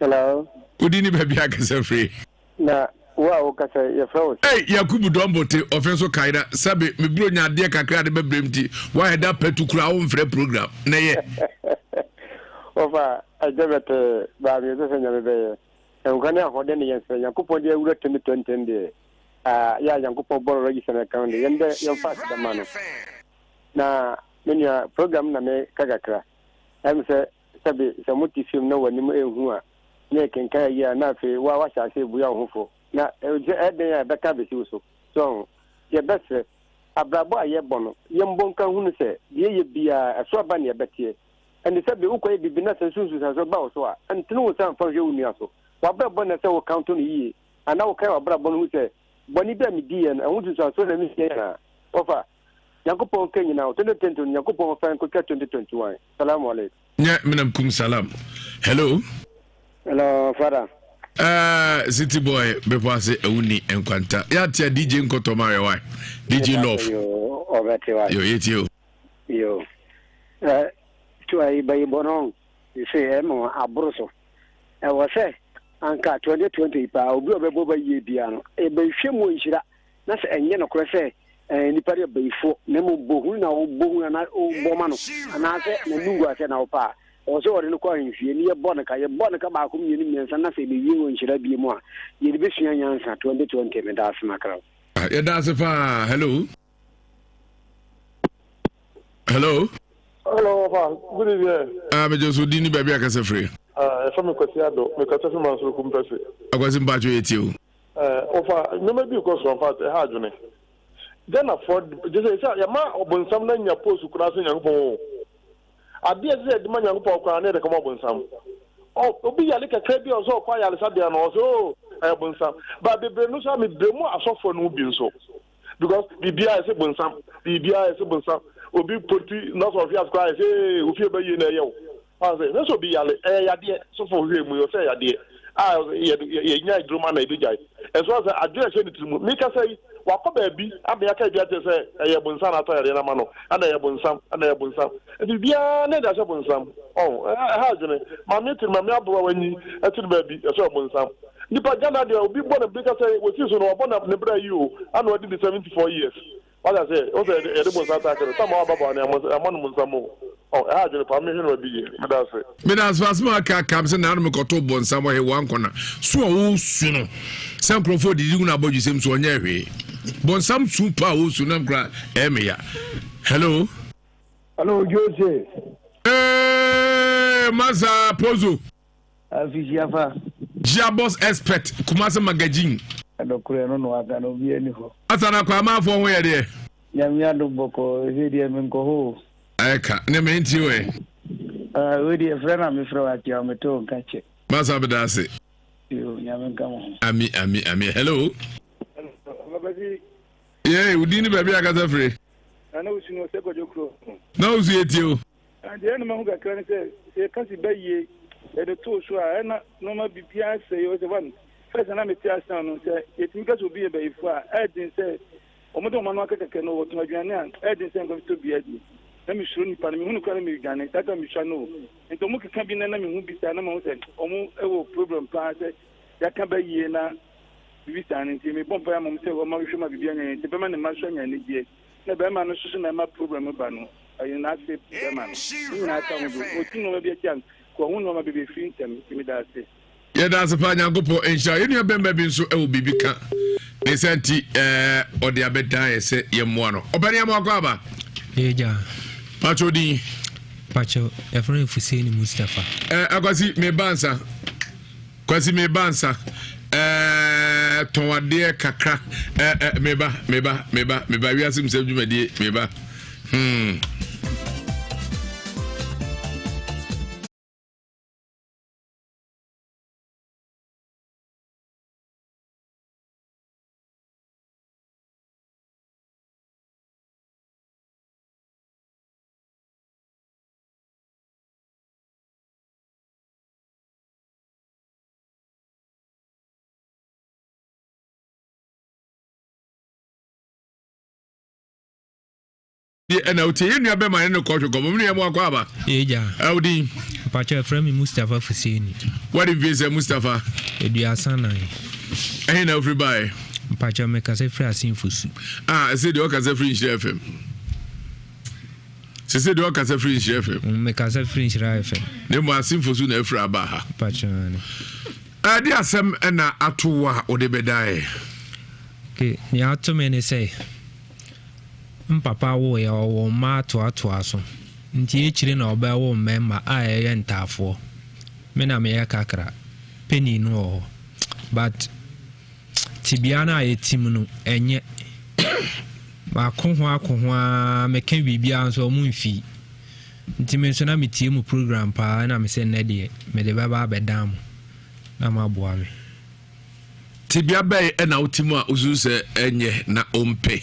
hello wodi ne baabi akasa firi na wo a wokasa yɛfrɛ wo sɛ Yakubu Dɔmbote ɔfe nso kae na sɛbe meburo nya adeɛ kakra de bɛbrɛm nti woayɛ da patu koraa womfrɛ program na yɛ wɔfa agya bɛtɛ baame sɛ sɛ nyame bɛyɛ nkwa ne ahoɔden ne yɛn sɛ nyankopɔn de awura 2020 deɛ a yɛ a Nyankopɔn bɔ no register no account de yɛn dɛ yɛmfa aseda ma no. Na me nua program na me ka kakra. Ɛm sɛ sɛbe sɛ mo te fie mu na w'anim ɛnhu a na ɛkenkan ayi a na afei wa wahyɛ ase ebuya wo ho fo na sɛ ɛdɛn a ɛbɛka abɛsi wo so. So ho. Yɛbɛsrɛ abrabɔ a yɛbɔ no yɛmbɔ nka hunu sɛ deɛ yɛ biara ɛso aba ne ɛbɛteɛ. Ɛnde sɛbe wokɔyɛ biribi na sɛ nso nsunsuansoɔ ba wo so a ɛntene wo nsa mfa nhwɛ wo nua so. W'abrabɔ na ɛsɛ wo count no yie. Anaa wokae w'abrabɔ no hu sɛ, bɔne bi a midiiɛ no, ɛho nsunsuansoɔ na mehia anaa? Wɔfa, Nyankopɔn nka nyina o, 2020 no Nyankopɔn mfa nkotwa 2021. Salamu alaikum. Nyɛ menam kum salam. Hello. Hello, father. Uh, city boy bepɔ ase ɛwo ni nkwanta yɛatea dj nkɔtɔ ma yɛ wae dj love yo yɛtie o yo uh, to ayi bayibɔ no sɛ ɛma aboro so ɛwɔ sɛ Anka 2020 yi paa obi a ɔbɛbɔ ba yie biara no yɛbɛhwɛ mu nhyira na sɛ ɛnyɛ nokorɛ sɛ eh, nipa deɛ bayifoɔ na mmom bɔhunu na wobɔ hunu anaa wobɔ ma no anaasɛ n'anum gu asɛ na wopɛ a ɛwɔ sɛ wɔde no kɔ ahemfie ne yɛbɔ no ka yɛbɔ no ka baako mmienu mmiɛnsa na sɛ ɛbɛwie wɔ nhyira bie mu a yɛde bɛsua nyansa 2020 meda ase makra ah, yɛda ase paa hello hello. hello papa good evening. ah mejọ so di ni baabi akasa firi. ah ɛfɛ mi kwasi ado mi kasa fi mansoro kumpɛsi. akwasi mpatsɔ yɛ tie o. ɛɛ ɔfa nneɛma bi kɔ so nfa ɛha adwene ghanafoɔ gye sɛ sɛ yɛma ɔbonsam na nya post koraa sɛ nyankopɔn o adeɛ ɛsɛ sɛ yɛde ma nyankopɔn koraa na yɛde kɔma ɔbonsam obi yale kakra bi a ɔsɛ ɔkɔ ayaresabea no ɔsɛ o ɛyɛ bonsam ba bebree no so a mebrɛ mu asɔfoɔ no mu bi nso because biribiara yɛsɛ bonsam biribiara yɛsɛ bonsam obi poti na sɛ ɔhwe ase koraa yɛsɛ ee ofie bɛ yie na ɛyɛ wo ɔn sɛ sɛ obi yale ɛyɛ yadeɛ sɔfo hwɛ mu yɛ ɔsɛ yadeɛ a yɛ yɛnya aduro ma na ebi gyae ɛso sɛ adwene ɛhyɛ ne tiri mu mika sɛ yi wakɔ baabi ama yɛaka ebi akyerɛ sɛ ɛyɛ bonsam na atɔ yadeɛ no ama no ɛna ɛyɛ bonsam ɛna ɛyɛ bonsam nti biribiara na ɛde ahyɛ bonsam ɔn ɛha adwene maame tiri maame aboa wanyi ɛtiri baabi ɛsɛ ɔbonsam Nipa Ghana deɛ obi bɔ ne bere kasa wɔsi so no wabɔ na ne bra yi o ana wadi ne 74 years wata sɛ o sɛ yɛde bɔ nsa ataake no sama waba bɔ ne ama no mu nsam o ɔ ɛha adwene paa mehwɛ no ma bi yie meda ase. Meda ase asɛm a aka kam sɛ nanom kɔto bɔnsam wɔ he wankɔna so a wɔsu no sɛ nkurɔfoɔ didi gu no abɔdwesɛm so ɔnyɛ hwee bɔnsam su pa a wɔsu nam kora ɛmeya hello hello Jose hey, masa pozo Afihyia fa. Giabos expert Kumasi magazine. Ɛnɔkorɛ no na waka no obiara ni hɔ. Asa na Kwamafoɔ ho yɛ deɛ. Nyame adom bɔkɔɔ ɛsei deɛ menkɔ hɔ o. Ayɛ ka ne me ntie wɛ. Ah, wei deɛ frɛ na mefrɛ wo akyea wo mete wo nka kyɛ. Masa meda ase. Yo, Nyame nka mo ho. Ami ami ami hello. Hello, Babasi. Yee, wo din ne baabi akasa firi. Na na osu no sɛ kwadwo kuro. Na osu yɛ tie o. Na deɛ na mahu kakra ne sɛ, sɛ yɛka se bayie yɛde too so a, ɛna nnoɔma biribiara sɛe. Ɔsɛ one, first na mete Arsenal no, sɛ yɛtumi ka sɛ obi yɛ bayifoɔ a, ɛyɛ den sɛ wɔde wɔn ano aka kɛkɛ no, wɔtɔn aduane a, ɛyɛ den sɛ nka metɔ bi adi. Na mesuro nnipa no, mehu no koraa na medwane, saa time mesua no o. Nti wɔn keka bi na na mehu bi saa na mahu sɛ wɔn wɔ problem paa sɛ yɛaka bayie na biribi saa no nti mebɔ mpaeɛ ama wɔn sɛ wɔn ahwehwɛ ma biribi anyɛ yie nti ɛbɛma ne mma nso anya anigyeɛ. Na bɛrima no nso so na ɛma problem ba no, ɔyɛ n'ase bɛrima no. Ne nyinaa ka ho bi. Ɔti nneɛma bi akyi a, nka ɔho nneɛma bebree firi ntɛm. Nti meda ase. Yɛda ase paa Nyankopɔn nhyira. Yɛn nua bɛrima bi nso wɔ biribi ka. Ne nsa nti ɛɛ ɔde abɛdan yɛ sɛ yɛmmoa no. Ɔpɛni ɛmo akɔ aba. Yɛgya. Pacho din. Pacho yɛfrɛ no Fuseni Mustapha. Ɛɛ akwasi meba nsa. Kwasi meba nsa ɛɛ tɔn adeɛ kakra ɛɛ meba meba meba meba wiase mu sɛm dwumadie meba hmm. Ɛna wotie yɛn nua bɛma ne no kɔhwɛ kɔmɔ mu ne yɛn mu akɔ aba. Eja. Ɛwodin. Mpakyɛ ɛfrɛ mi Mustapha Fuseni. Wadi mfie sɛ Mustapha. 34. Ɛhe na wofiri baeɛ? Mpakyɛ mekasa firi Asenfosu. Ah, ɛsɛ deɛ ɔkasa firi Nhyira FM. Sese deɛ ɔkasa firi Nhyira FM. Mekasa firi Nhyira FM. Ne mu Asenfosu na afiri aba ha. Mpakyɛ ne. Ɛde asɛm ɛna ato wo a wode bɛdaeɛ. Okay, nea ato me ne sɛ. M papa woeɛ ɔwoo mmaa toatoaa so nti akyire na ɔbɛwo mmɛmma a ɛyɛ ntaafoɔ me na meyɛ kakra panin no wɔ hɔ but tebea no a yɛte mu no ɛnyɛ mako ho ako ho ara meka biribiara nso ɔmo mfii nti me nso na metie mu program paa na mesɛ nnɛ deɛ mede bɛba abɛdan mo na moaboa me. Tebea bɛn na wote mu a wususu sɛ ɛnyɛ na wompɛ?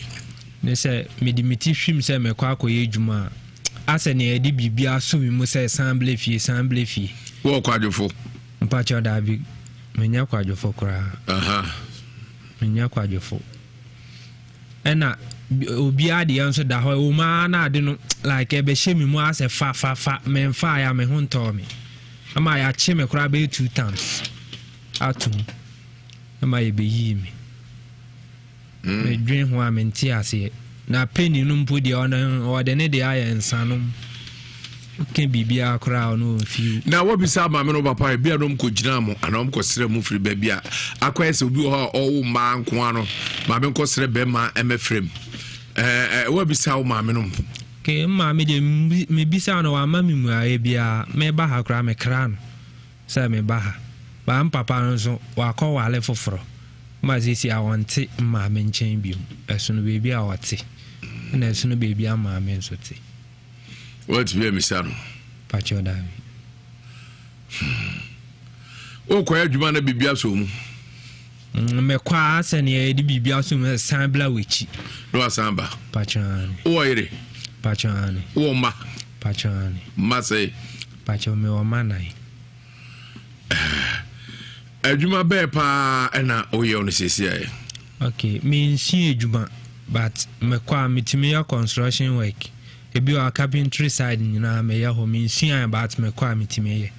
Ne sɛ mede me ti hwim sɛ mɛkɔ akɔyɛ adwuma a, asɛ nea yɛde biribi aso me mu sɛ san bla fie, san bla fie. Wowɔ kwadwofo? Mpakyɛw, daabi, menyɛ kwadwofo koraa. Aha. Menyɛ kwadwofo. Ɛna obiara deɛ nso da hɔ, ɛwɔ mu ara na ade no like ɛbɛhyɛ me mu asɛ fa fa fa, memfaeɛ a me ho ntɔɔ me. Ama yɛakye me koraa bɛyɛ two times. atom ma yɛbɛyii me. Medwen ho a mente aseɛ. Na penny no mpo deɛ ɔno ɔde ne deɛ ayɛ nsanom. Woka biribiara koraa ɔno ɔmfiw. Na wabisa maame no papa ebi a na ɔmkɔgyinaa mo anaa ɔmkɔsrɛ mo firi baabi a akɔyɛ sɛ obi wɔ hɔ a ɔwo mmaa nko ara no maame nkɔsrɛ bɛrima mmɛfrɛ mu. Ɛɛ wabisa wo maame no? Ke maame deɛ mebisa no wamma me mmuaeɛ biara. Meba ha koraa mekra no. Sɛ meba ha. But mpapa no nso wakɔ ware foforɔ ma seesei a ɔnte maame nkyɛn biom. Ɛsono baabi a ɔte ɛna ɛsono baabi a maame nso te. Woatumi amisa no? Pakyɛw daabi. Hmm. Wokɔyɛ adwuma na biribi asɔ mu? Mekɔ a sɛ nea yɛde biribi asɔ mu san bla w'akyi. Na wasan ba. Pakyɛw ane. Wowɔ yere? Pakyɛw ane. Wowɔ mma? Pakyɛw ane. Mma sɛe? Pakyɛw mewɔ mma nan. Adwuma bɛɛ paa ɛna woyɛ no seesei ayɛ? Okay, mensua adwuma but mekɔ a metumi yɛ construction work. Ebi wɔ carpentry side nyinaa meyɛ hɔ. Mensua but mekɔ a metumi yɛ.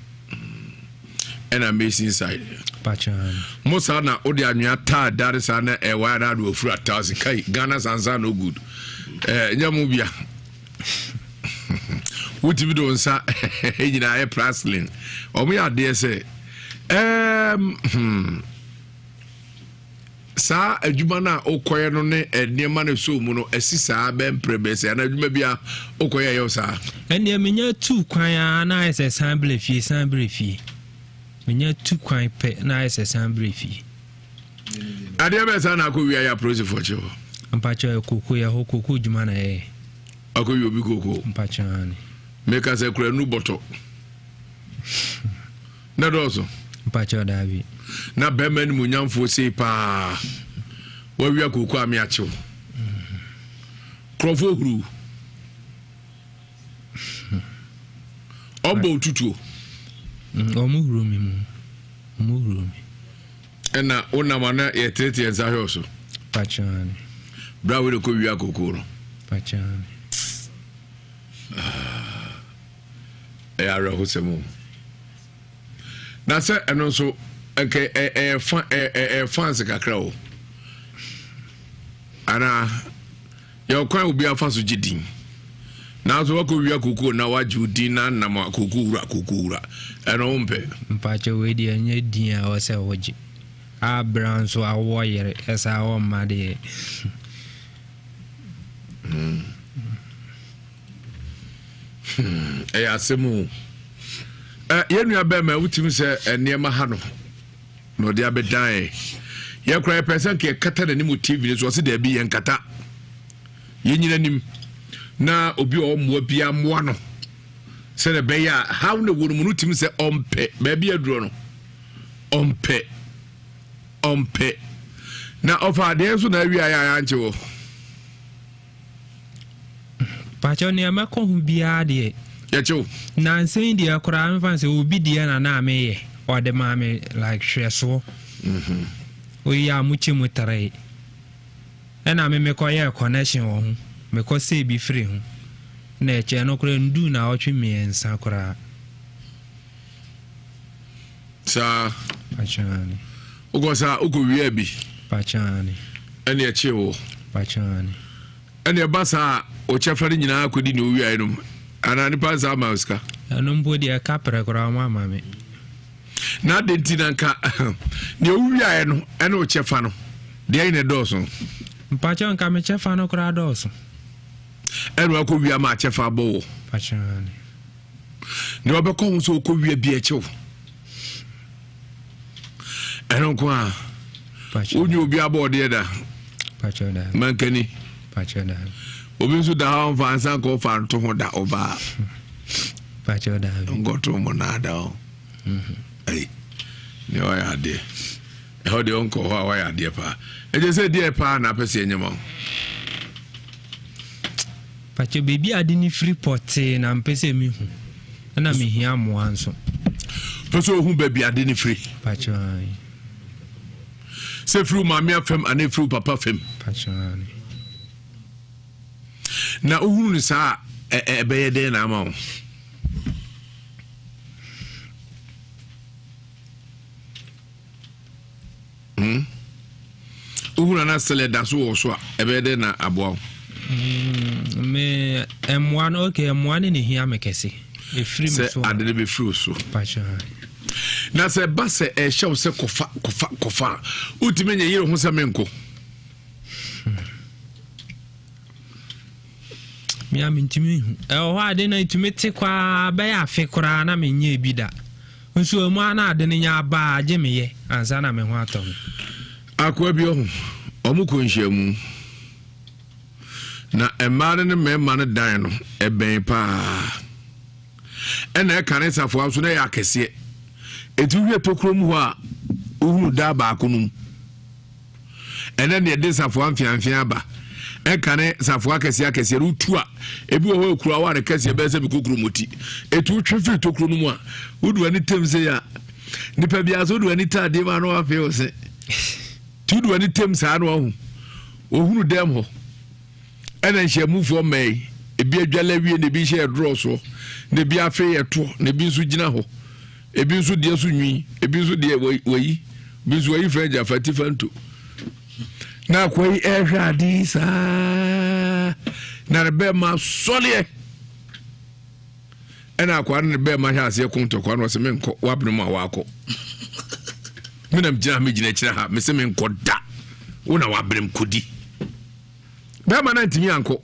Ɛna mason side. Pakyɛw. Mo saa na wode anwea taa dare saa na ɛwɔ a na ade wafuru ataase kai Ghana sansa no good. Ɛɛ nyɛ mo bia. wotumi de wo nsa nyinaa yɛ praslin wɔn yɛ adeɛ sɛ ɛɛm hmm saa adwuma no a wokɔyɛ no ne nneɛma no ɛsɔ mu no ɛsi saa bɛmprɛ bɛsɛ anaa adwuma bi a wokɔyɛ ɛyɛ wo saa. Ɛnneɛ menya tu kwan ara na ayɛ sɛ san berɛ fie san berɛ fie menya tu kwan pɛ na ayɛ sɛ san berɛ fie. Adeɛ bɛɛ saa na akɔ wia yɛ apolisifoɔ kye hɔ. Mpakyɛ koko yɛ hɔ koko dwuma na yɛyɛ. Akɔ wia obi koko. Mpakyɛ ane. Meka sɛ kura nu bɔtɔ. Na dɔɔso. Mpakyɛ daabi. Na bɛrima ni mu nyamfoɔ sei paa. Wawia koko a me akyew. Kurɔfoɔ huru. Ɔbɔ otutuo. Ɔmo huru mi mu. Ɔmo huru mi. Ɛna wonam a na yɛteetee nsa hwɛ wo so. Pakyane. Berɛ a wode kɔ wia kokoo no. Pakyane. Ah, ɛyɛ awerɛhosɛm o. Na sɛ ɛno nso ɛkɛ ɛyɛ fa ɛyɛ fans kakra o. Anaa. Yɛwɔ kwan a obiara fa so gye din. Nanso wakɔ wia kokoo na wagye wo din na nam a kokoo wura kokoo wura. Ɛno wo mpɛ. Mpakyɛ wei deɛ ɛnyɛ din a ɛwɔ sɛ wogye. Abra nso awoɔ yere ɛsɛ awɔ mma deɛ. Hmm. Hmm. Ɛyɛ asɛm o. Yɛn nua bɛrima wotumi sɛ nneɛma ha no. Na ɔde abɛdan yɛ. Yɛ koraa yɛpɛ sɛ nka yɛkata n'anim wɔ TV no so ɔse daabi yɛnkata. Yɛnyina anim na obi a ɔmmoa biara mmoa no sɛdeɛ ɛbɛyɛ a haw na ɛwɔ no mu no tumi sɛ ɔmpɛ baabi aduro no ɔmpɛ ɔmpɛ na ɔfa adeɛ nso na awie a yɛ a yɛankye wɔ. Pakyɛw nea mɛkɔ ho biara deɛ. Yɛkyew. Nansa yi deɛ koraa mefa sɛ obi deɛ na na meyɛ ɔde maa me like hwɛsoɔ. Mhm. Oyi a mo kyɛ mu tere. Ɛna me mekɔ yɛɛ connection wɔ ho mekɔ sɛ bi firi ho. Na ɛkyɛɛ no koraa nduu naawɔtwe mmiɛnsa koraa. Saa. Pakyɛ aane. Wokɔ saa wokɔ wia bi. Pakyɛ aane. Ɛne ɛkyee wo. Pakyɛ aane. Ɛne ɛba saa a ɔkyɛfa no nyinaa kɔdi ne owiaeɛ no mu anaa nipa nsa ama sika. Ɛno mpo deɛ kaprɛ koraa wɔn ama me. Na adɛn nti na nka deɛ wowiaeɛ no ɛne wo kyɛfa no deɛ ɛyɛ na ɛdɔɔso. Mpakyɛ nka me kyɛfa no koraa dɔɔso. Ɛna wakɔ wia ma akyɛfa abɔ wɔ. Pakyɛ aane. Nea ɔbɛkɔ ho sɛ ɔkɔ wia bi ɛkyɛw. Ɛno nko a. Wonye obi abɔ ɔdeɛ da. Mankani. Obi nso da hɔ mfa nsa nkɔ ɔfa nto ho da ɔbaa. Nkɔto mo naa da o. Mhm. Ayi. Nea ɔyɛ adeɛ. Ɛhɔ deɛ ɔnkɔ hɔ a wayɛ adeɛ paa. Ɛkyɛ sɛ deɛ paa na apɛ sɛ ɛnyɛ ma wo. Pakyɛ baabi a ade no firi pɔtee na mpɛ sɛ mehu ɛna mehia mmoa nso. Pɛ sɛ ohu baabi ade no firi. Pakyɛ ae. Sɛ firi wo maame afam anaa firi wo papa fam. Pakyɛ ae. Na wohunu no saa a ɛbɛyɛ dɛn na ama wo? Hmm? Wohunu ana sɛlɛ da so wɔ so a ɛbɛyɛ dɛ na aboa wo? Hmm, me mmoa no okay mmoa no na ehia me kɛse. Efiri me so. Sɛ ade no bɛfiri wo so. Na sɛ ɛba sɛ ɛhyɛ wo sɛ kɔfa kɔfa kɔfa a wotumi nyɛ yere ho sɛ menkɔ. Hmm. Me a mentumi nhu. Ɛwɔ hɔ ade no etumi te koraa bɛyɛ afe koraa na menyɛ bi da. Nso emu ara na ade no nya aba a, gye meyɛ ansa na me ho atɔ me. Akoa bi ɔho, wɔn kɔ nhyiamu. Na mmaa no ne mmarima no dan no, ɛbɛn paa. Ɛna ɛka ne safoa nso na ɛyɛ akɛseɛ. Eti wohwɛ tokuro mu hɔ a, wohunu daa baako no mu. Ɛnɛ deɛ ɛde safoa mfeamfea aba. Ɛka ne safoa akɛseɛ akɛseɛ no wotu a, ebi wɔ hɔ ekura hɔ a ne kɛseɛ bɛyɛ sɛ mekokuro moti. Etu wotwe firi tokuro no mu a, wode w'ani tem sɛ a, nipa biara so wode w'ani ta adeɛ mu a na wafee wo se. Ti wode w'ani tem saa na wahu. Ohunu dɛm hɔ. Ɛna nhyiamufoɔ mmaa yi, ebi adwale awie na ebi hyɛ ɛdorɔ soɔ, na ebi afei ɛtoɔ, na ebi nso gyina hɔ. Ebi nso deɛ so nwi, ebi nso deɛ wayi, ebi nso wayi fɛn gya fati fanto. Na akwa yi ɛrehwɛ ade yi saa na ne bɛrima sɔleɛ. Ɛna akwa no ne bɛrima hyɛ aseɛ ko ntɔkwa no ɔsɛ menkɔ wabene mu a wakɔ. Menam gyina ha megyina akyirɛ ha mesɛ menkɔ da wo na wabene m kɔdi. Bɛrima no antumi ankɔ.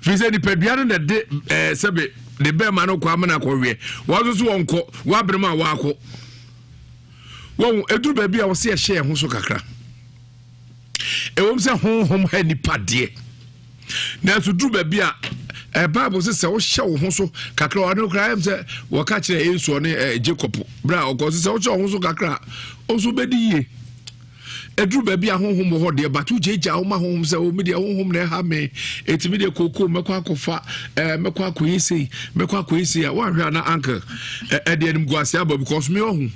Firi sɛ nipadua no na ɛde ɛɛ sɛbe de bɛrima no kɔ amena akɔweɛ. Wɔn nso so wɔnkɔ wɔabere mu a wɔakɔ. Wɔn eduru baabi a wɔsi ɛhyɛ ɛho so kakra. Ɛwɔm sɛ honhom ha nipa deɛ. Nanso duru baabi a ɛɛ Bible sɛ sɛ wohyɛ wo ho so kakra ɔno koraa ɛm sɛ wɔka kyerɛ Esau ne ɛɛ Jacob bere a ɔkɔ sɛ sɛ wohyɛ wo ho so kakra a ɔnso bɛdi yie. Ɛduru baabi a honhom wɔ hɔ deɛ but wogyaagyaa wo ma honhom sɛ o oh, me deɛ honhom na ɛha me ɛti me deɛ kookoo mɛkɔ akɔfa ɛɛ mɛkɔ akɔyɛ sei mɛkɔ akɔyɛ sei a woanhwɛ a na uncle ɛde anim gu ase aba because me ɔho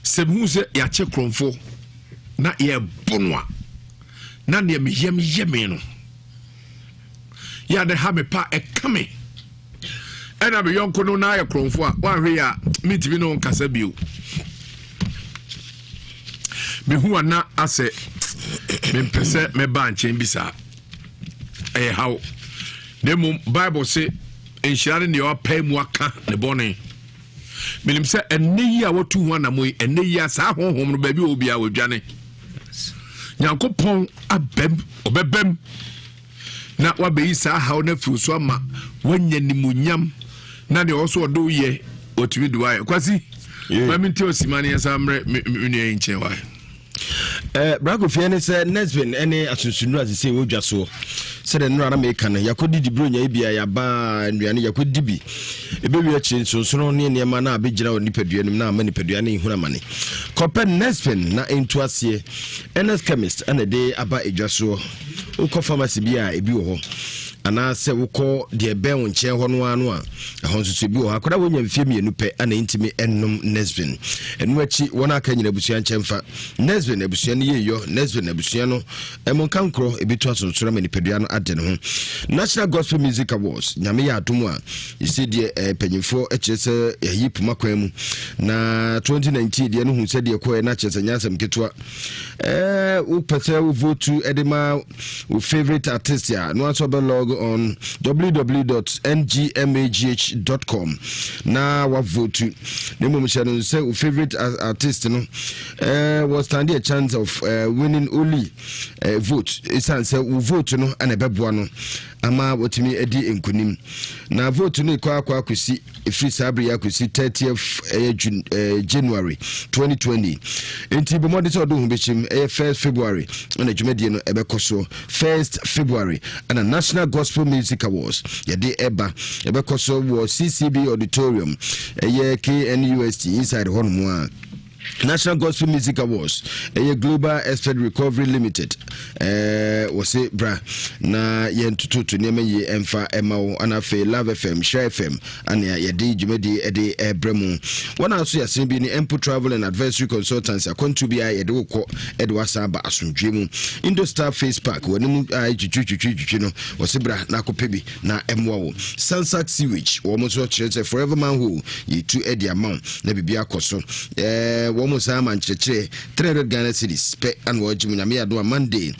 sɛ mehu sɛ yɛakyɛ korɔmfoɔ na yɛbo no a na neɛ meyam yɛ me no yɛ a na ɛha me pa ɛka me ɛna me yɔnko no na ayɛ korɔmfo a woanhwɛ yɛ a mentumi ne wo nkasa bio mehu ana asɛ mempɛ sɛ mɛba nkyɛn bi saa ɛyɛ haw na mmom bible se nhyira ne deɛ wapae mu aka ne bɔne menim sɛ ɛnɛ yi a watu ho anamo yi ɛnɛ yi a saa honhom no baabi wɔ biara wɔdwane nyankopɔn abam ɔbɛbam na wabɛyi saa haw no afiri so ama wanya nimonyam na deɛ ɔwɔ so ɔde woyɛ ɔtumi de wayɛ kwasi ma mente ɔsima ne yɛnsa mmerɛ me nua yi nkyɛn wae Eh, bra kofi ɛne sɛ nesvin ɛne asonsonnuro a sesei wɔ dwa soɔ sɛdeɛ nnora na meka no yɛakɔdidi buronya yi bia yɛaba nnuane yɛakɔdi bi ɛbɛwie akyire nsonsono ne nneɛma no a bɛgyina wɔ nipadua no mu na ama nipadua no nhunu amane kɔpɛ nesvin na ɛntu aseɛ ns chemist ɛna ɛde aba edwa soɔ wokɔ pharmacy bi a ebi wɔ hɔ. Anaasɛ wokɔ deɛ ɛbɛn wo nkyɛn hɔ no ara no a, ɛhɔ nso so ebi wɔ hɔ. Akwadaa a wɔnya mfeɛ mmienu pɛ ana ɛntumi nnom Nesvin. Ɛno akyi wɔn a aka nyina abusua nkyɛn mfa Nesvin abusua no yie yɔ. Nesvin abusua no ɛmo nka nkorɔ ebi to asonsoro ama nipadua no ade ne ho. National Gospel Music Awards, Nyame yɛ adom a, ɛsɛ deɛ eh, mpanyinfoɔ kyerɛ sɛ yɛayi poma kwan mu na 2019 deɛ no hu sɛ deɛ kɔɛ na kyerɛ sɛ nyɛ asɛm ketewa. Eh, wopɛ sɛ wo vote de ma wo favorite artist a, no asɔ bɛ log on www.ngmagh.com na wavote. Na mmom hyɛ no sɛ wo favorite artist no eh, was stand a chance of eh, winning only eh, vote, ɛsiane sɛ wo vote no na ɛbɛboa no ama watumi adi nkonim. Na vote no kɔ akɔ akɔsi ɛfiri saa bere yi akɔsi 30th ɛyɛ June, eh, January 2020. Nti bɔ mmɔden sɛ ɔde ho bɛkyim. Ɛyɛ 1st February ɛna dwumadie no ɛbɛkɔ so. 1st February ɛna National Gospel Music Awards yɛde ɛba, ɛbɛkɔ so wɔ CCB Auditorium, ɛyɛ KNUST inside hɔ nom a. National Gospel Music Awards, ɛyɛ Global Expert Recovery Limited, ɛɛ wɔse bra na yɛntototo nneɛma yie ɛmfa ɛma wo. Ana afei Love FM, Hyira FM ana yɛde dwumadie ɛde ɛbrɛ mu. Wɔn a so yɛasene bi ne Mpo Travel and Advisory Consultancy, akwantuo bi a yɛde wo kɔ ɛde wasan aba asomdwoe mu. Indostar Face Pack, wɔn anim a twitwi twitwi twitwi no, wɔse bra na akɔpɛ bi na ɛmmoa wo. Sansac Sewage, wɔn nso kyerɛ sɛ forever manhole yɛtu de ama wo na biribi akɔ so. Ɛɛ wɔn san ma nkyerɛkyerɛ 300 Ghana cedis pɛ ana wɔagye mu. Nyame adom a Monday